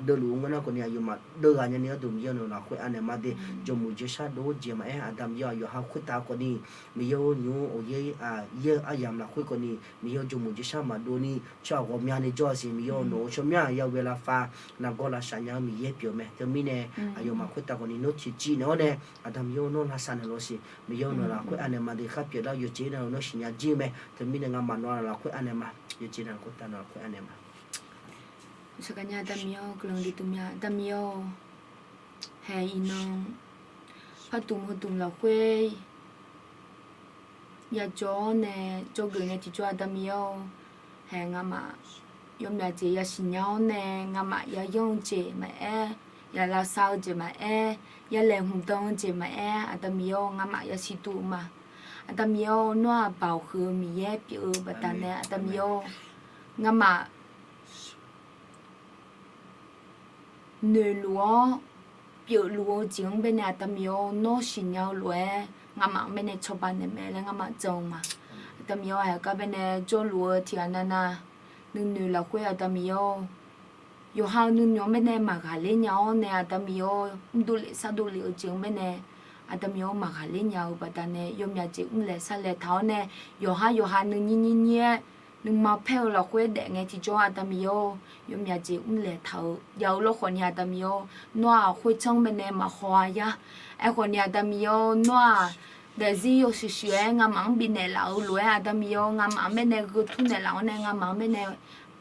deuv luf-eu ngeur nar kawvni aqyawfmaf deuv ghaq nyani gharduq Miqyaer-or nawq lafkhoer anaeq ma de. Jawrmuiq jersar dov-awr jeq maqaer Aqda Miqyaer-or aqyawf ha khoertav kawvni Miqyaer-or nymq-mr uqyaer yaer-eu aryamq lafkhoer kawvni Miqyaer-or jawrmuiq jersar maqdov ni tsawrhaq ghawqmyani jawr-a siq. Miqyaer-or nawq-eu tsawrmyanr-aq ya ghae lavfav nargawr lavshaq nya-anr Miqyaer pyeuf-eu mae. Teumirnae aqyawfmaf khoertav kawvni nawr tiqciv naeq-awr nae Aqda Miqyaer-or nawr lavsav naeq lawr siq. Miqyaer-or nawq lafkhoer anaeq ma de kharpyeuf lar-eu yawqjeq navluf nawr siqnya jir-eu mae. Teumirnae ngamaf nawq-anr lafkhoer anaeq ma. Yawqjeq navluf khoertav nawq lafkhoer anaeq ma. Aqda Miqyaer-or guiqlanq duidui mya. Aqda Miqyaer-or haeq iqnan par dmq heu dmq lafkhoer yajawr-awr nae jawrgeuf ngae tiqjawr Aqda Miqyaer-or haeq ngamaf yawmyaf jeq yasiqnya-awr nae ngamaf yayanr-eu jeq maqaer, ya lavsav-eu jeq maqaer, ya laeqhmq dan-eu jeq maqaer Aqda Miqyaer-or ngamaf yasiq duq-eu ma. Aqda Miqyaer-or nawr-aq Baoq huiq-eu Miqyaer pyeuf-eu baqdanae Aqda Miqyaer-or ngamaf noeqluf-awr pyeufluf-eu jeq-anr baenae Aqda Miqyaer-or nawr siqnya-eu lof-aer ngamaf-anr baenae cawba naeq mae laer ngamaf jan-eu ma. Aqda Miqyaer-or haeq gar baenae jawrluf-eu tiq ghaq navnav nuinoeq lafkhoer Aqda Miqyaer-or yawqha-eu nuinoeq-anr baenae maqghaqler nya-awr nae Aqda Miqyaer-or mrdov lef sardov lef-eu jeq-anr baenae Aqda Miqyaer-or maqghaqler nya-eu baqdanae yawmyaf jeq mrlaeq sarlaeq taq-awr nae yawqhar yawqha nuinyir nyir nyir-aer nuima paer-eu lafkhoer daef ngae tiqjawr Aqda Miqyaer-or yawmyaf jeq mrlaeq taq-eu jav-eu lawrkhawf ni Aqda Miqyaer-or nawr-aq khoertsanr baenae maqhaw-a yar. Aerkhawf ni Aqda Miqyaer-or nawr-aq daefzir yawshuif shuif-aer ngamaf-anr bifnaeq laf-eu lof-aer Aqda Miqyaer-or ngamaf-anr baenae gheu tur naeqlaf-awr nae ngamaf-anr baenae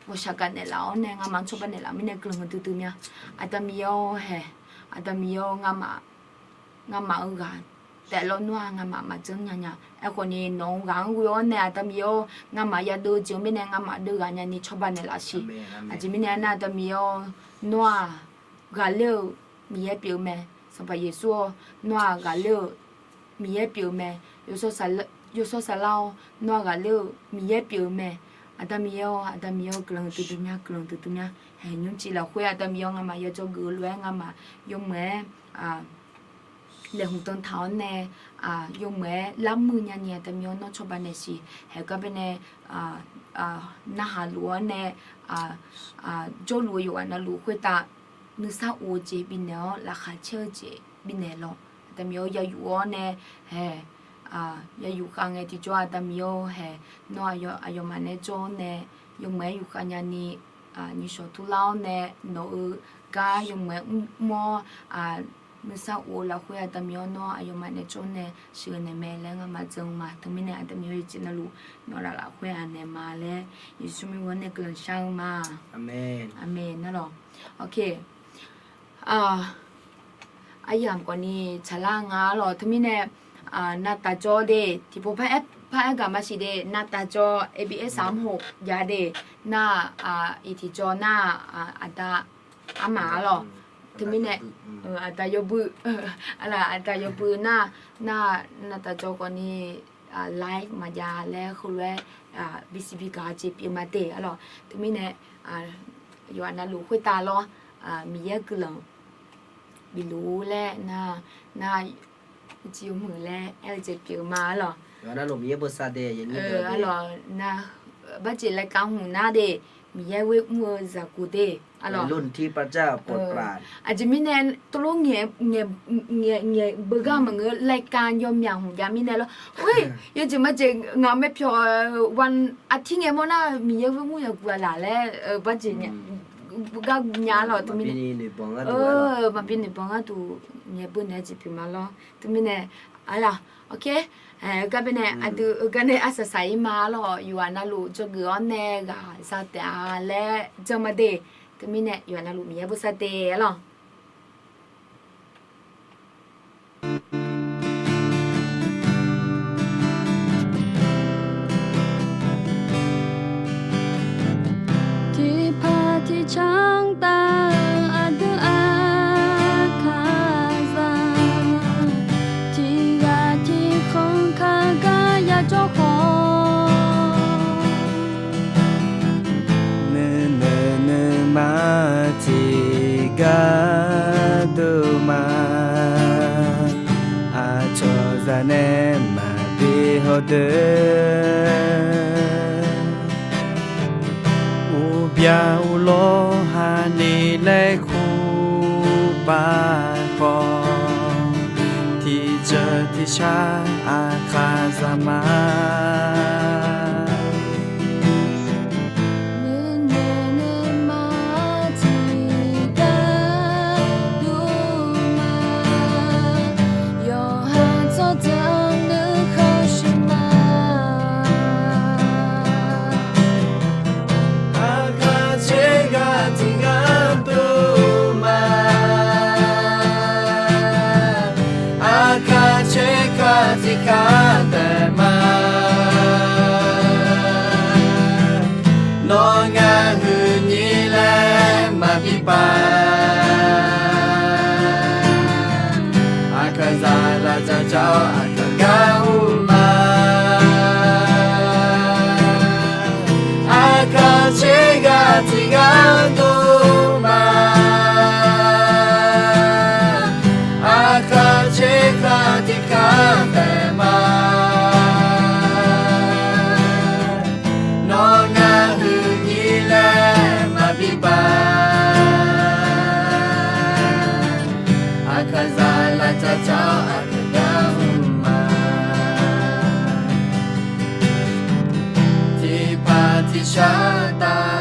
ghawqshaq gaq naeqlaf-awr nae ngamaf-anr cawba naeqlaf mirnae guiqlanq duidui mya. Aqda Miqyaer-or haeq Aqda Miqyaer-or ngamaf ngamaf-eu ghaq taef lawr nawr-aq ngamaf maqjanr nya nya. Aerkhawf ni nawq-eu ghaq-anr ghoe-awr nae Aqda Miqyaer-or ngamaf yadeuv-eu jeq-anr baenae ngamaf deuv ghaq nyani cawba naeqlaf siq. Aqjeq mirnae aernar Aqda Miqyaer-or nawr-aq ghaqler-euq Miqyaer pyeuf-eu mae. Sanqpaq Yeqsur-or nawr-aq ghaqler-euq Miqyaer pyeuf-eu mae. Yawshawr Saflar-or nawr-aq ghaqler-euq Miqyaer pyeuf-eu mae. Aqda Miqyaer-or Aqda Miqyaer-or guiqlanq duidui mya guiqlanq duidui mya. Haeq nymrcif lafkhoer Aqda Miqyaer-or ngamaf yajawr geuf-eu lof-aer ngamaf yawmuiq-aer laeqhmq dan taq-awr nae yawmuiq-aer larmuiq nyani Aqda Miqyaer-or nawr cawba naeq siq. Haeq gar baenae narhaq luf-awr nae jawrluf-eu yawqghaq navluf khoertav nuisar of-eu jeq bifnaeq-awr laqkhaq caer-eu jeq bifnaeq lawq. Aqda Miqyaer-or yayuf-awr nae haeq ya yufkhav ngae tiqjawr Aqda Miqyaer-or haeq, nawr aqyawfmaf nae jawr-awr nae, yawmuiq-aer yufkhav nyani, nyiqshawq turlar-awr nae, nawq-eu gar yawmuiq-aer mr-awr, nuisar of-eu lafkhoer Aqda Miqyaer-or, nawr aqyawfmaf nae jawr-awr nae sheuqnaeq mae laer ngamaf jan-eu ma. Teumirnae Aqda Miqyaer-or, yawqjeq navluf nawq laf lafkhoer-aq naeq ma laer Yeqsur mirnae guiqlanq shar-eu ma. Aqmeq nar lawq. Aqyamq khawfni tsaqlar nga-ar lawq. Teumirnae navtaq jawr de, tiqpov par-aer gaq maqsiq de, navtaq jawr, A B S สามหก jav de, nar-aq, iq tiqjawr nar-aq, aqda armaf-ar lawq. Teumirnae aqda yawbui, aqda yawbui nar, nar, navtaq jawr khawfni live maqjav laer heulof-aer bisibi gaq-eu jeq pyeuf ma de-ar lawq. Teumirnae yawqha navluf khoertav lawr, Miqyaer guiqlanq bifluf-ur laer nar, nar, uqcif uqmuiq laer aer-eu jeq pyeuf ma-ar lawq. Nar, barjeq รายการ hmq nar de, Miqyaer ghoer mr-eu zaqguq de-ar lawq. Aqjeq mirnae teulof ngaeq, ngaeq beugar maqngeur, รายการ yawmyaq hmq jav mirnae lawr. Oe, yawjeq majeq ngaq-euq maepyawq-a, วันอาทิตย์ ngae mawr nar Miqyaer ghoer mr zaqguq-a laq laer barjeq gar nya-ar lawq. Teumirnae maqbi noeqbanq gharduq ngaeq beunaeq-aer jeq pyeuf ma lawr. Teumirnae, aqlawq, ok, gar baenae aqdui-eu gar nae arsaq saq-ir ma-ar lawq. Yawqha navluf dzawgeuf-awr nae ghaq za taef-a laer janma de. Teumirnae yawqha navluf Miqyaer bosav de-ar lawq. Tiqpaq tiqcanr taf-eu aqdui aqkaqzaq, tiqghaq tiqkhanq kaq gar yajawr khawf, nuinoeq nuima tiqgar dovma, aqcawq zaq nae maqbi hawdeuq. Uqbyaq uqlawr haqni laer kur pav khawf, tiqjeuq tiqshar aqkaqzaq ma. Nuinoeq nuima tiqgar dovma, yawqha tsawrjeuq nuikhanr shuif ma. Aqkaq tser ghaq tiqgar dovma, aqkaq tser ghaq tiqgar taef ma. Nawr ngar huiqnyir laer maqbi pav. Aqkaqzaq lafdzaq dzaq-awr aqkaq gar ur ma. Aqkaq tser ghaq tiqgar dovma, aqkaq tser ghaq tiqgar taef ma. Nawr ngar huiqnyir laer maqbi pav. Aqkaqzaq lafdzaq dzaq-awr aqkaq gar ur ma. Tiqpaq tiqshar taf